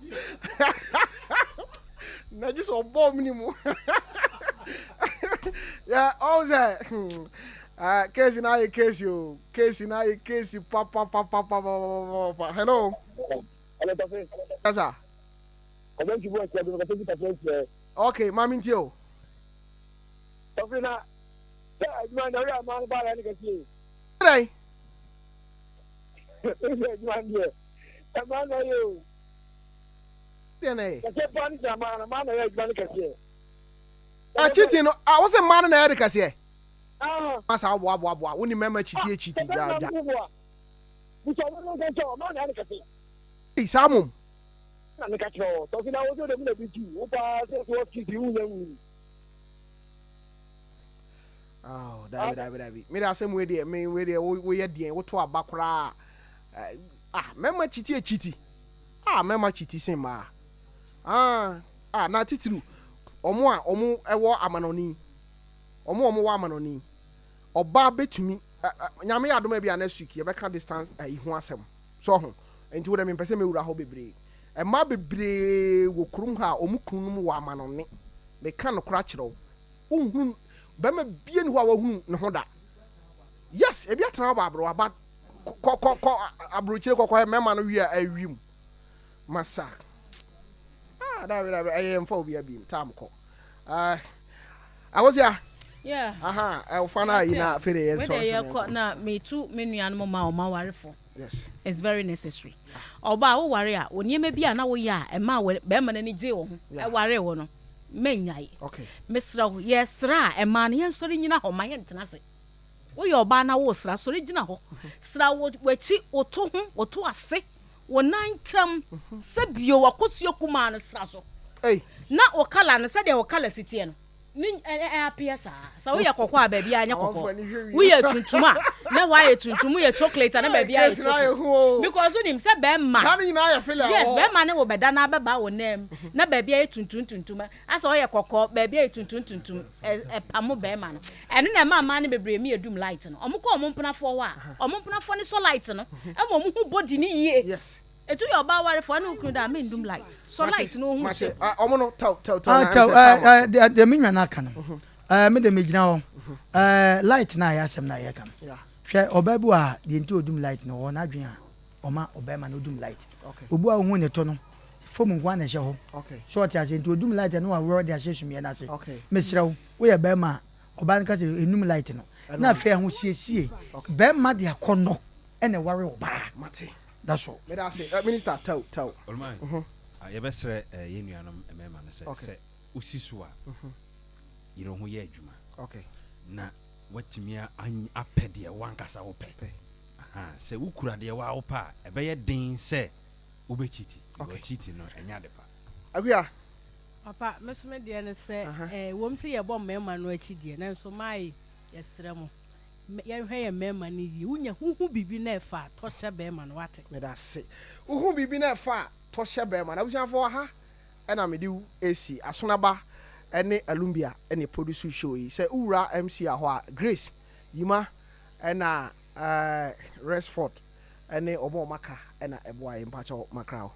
Na gye sɛ ɔbɔ mu ne mu. Yɛ ɔho sɛ case na ayɛ case o. Case na ayɛ case papapapapapapa. Hello. Hello, Tafi. Yes, sir. Ɔbɛnti bu ɛsɛ bi kɔsɛ bi tafi ɛsɛ. Okay, maame ntie o. Tafi na sɛ adwuma na ɔyɛ ama no ba yɛ ne kɛseɛ. Dɛn? Ɛsɛ adwuma deɛ ɛma na yɛ o. Deɛ na yɛ. Kɛseɛ paa ne sɛ ama no ma na yɛ adwuma no kɛseɛ. Akyiti no, a wosɛ mmaa no na yɛ de kɛseɛ. Masa aboa aboa aboa wo ne mmarima kyiti akyiti gya gya. Busa ɔmo no nka nkyɛn ɔmaa na yɛ ne kɛseɛ. Ei saa mom. Na meka kyerɛ wɔ tɔfi na wosɛ dɛm na bi tu wo paa sɛ sɛ wɔfiti wonya nwui. Oh, dabi dabi dabi. Me de asɛm wei deɛ me wei deɛ woyɛ deɛn woto aba koraa. Ah, mmarima kyiti akyiti. Ah, mmarima kyiti sen mmaa. Ah, ah, na titiriw ɔmo a ɔmo ɛwɔ amanɔne. Ɔmo a ɔmo wɔ amanɔne. Ɔbaa betumi Nyame yɛ adom a bi a next week yɛbɛka distance ayi ho asɛm. So ho. Nti wo dɛ mempɛ sɛ mewura hɔ bebree. Mmaa bebree wɔ kurom ha a ɔmo kununom wɔ amanɔne. Meka nokorɛ akyerɛ wo. Wonhunu bɛrima bie ni hɔ a wahunu ne ho da. Yes, ebi atena hɔ bɔ aberewa but kɔ kɔ kɔ aburokyire kɔkɔ mmarima no wie a awi mu. Masa. Ah, dabi dabi ɛyɛ mfa obi abim tam kɔ. Ah, Akosia. Yeah. Aha, ɛwofa na ayi na afei de yɛn sɔrɔ so kɔ na metu me nuanom ma ɔma warefo. Yes. It's very necessary. Ɔbaa woware a, wo nneɛma bi a na woyɛ a ɛma bɛrima n'ani gye wo ho, ɛware wo no, mɛnyae. Okay. Mesrɛ wo, yɛsrɛ a ɛmaa no yɛnsɔre nyina hɔ ma yɛntena ase. Woyɛ ɔbaa na wosra, sɔre gyina hɔ. Sra wo w'akyi, wo to ho, wo to ase, wo nan ntam, sɛ bio w'akosua kumaa no sra so. Ei. Na wo kala no, sɛdeɛ wo kala si teɛ no. Ne ɛ ɛ apeɛ saa. Sɛ woyɛ kɔkɔɔ a baabi a nyɛ kɔkɔɔ. Woyɛ tuntum a na hɔ ayɛ tuntum. Woyɛ chocolate a na baabi ayɛ chocolate. Because wonim sɛ bɛrima. Yes, bɛrima ne wo bɛda na abɛba wo nan mu na baabi ayɛ tuntum tuntum. Asɛ ɔyɛ kɔkɔɔ baabi ayɛ tuntum tuntum. Ɛpamo bɛrima no. Ɛno na ɛma mmaa no bebree mi edum light no. Wɔn kɔ wɔn mpenafoɔ hɔ a, wɔn mpenafoɔ no sɔ light no ɛma wɔn hu body no yie. Yes. Etu yɛ ɔbaa warefo ɛne wo kunu da a mendum light. Sɔ light na ohu shape. Mate, ɔmo no tɛw tɛw tɛw Ah, na tɛw, ɛnsɛ eh, time eh, aso. deɛ deɛ me nua no aka no, eh, me deɛ megyina hɔ. Eh, light no a ɛyɛ asɛm no a yɛreka no. Yeah. Hwɛ, ɔbaa bi wɔ ha, deɛ nti a ɔdum light no, ɔwɔ n'adwene a ɔma ɔbarima no ɔdum light. Okay. Obi a wohu ne to no, fam nko ara na ɛhyɛ hɔ. Okay. So ɔte aseɛ? Nti ɔdum light a na waworɔ de ahyɛ sumiiɛ no ase. Okay. Mesrɛ wo, woyɛ barima a, ɔbaa no ka sɛ ɛnum light no. Ɛno Na ano. afei ahosiesie, Okay. barima de akɔnnɔ na ɛware ɔbaa. Mate. That's all. Meda ase. Eh, Minister, tɛw, tɛw. Oluman, yɛbɛsrɛ yɛn nuanom mmarima no sɛ, sɛ wosi so a, yere wo ho yɛ adwuma na woatumi apɛ deɛ wo ankasa wopɛ. Sɛ wokura deɛ wo ara wopɛ a, ɛbɛyɛ den sɛ wobɛkyiti, because cheating no, ɛnyɛ ade pa. Akua. Papa, me nso me deɛ ne sɛ, ɛwom sɛ yɛbɔ mmarima no akyi deɛ, nanso mmaa yi, yɛsrɛ mo, Yɛnhwɛ yɛn mmarima no yie. Wonya wohu biribi na ɛfa a, tɔ hyɛ barima no, wate? Medase. Wohu biribi na ɛfa a, tɔ hyɛ barima no. Abusuafoɔ, ha na mede wo resi. Asonaba ne Alumbia na ɛproduce show yi. Sɛ wowura MC a hɔ a, Grace, Yima na Resford ne wɔn a wɔaka na ɛboa yɛn. Mpakyɛw, makra wo.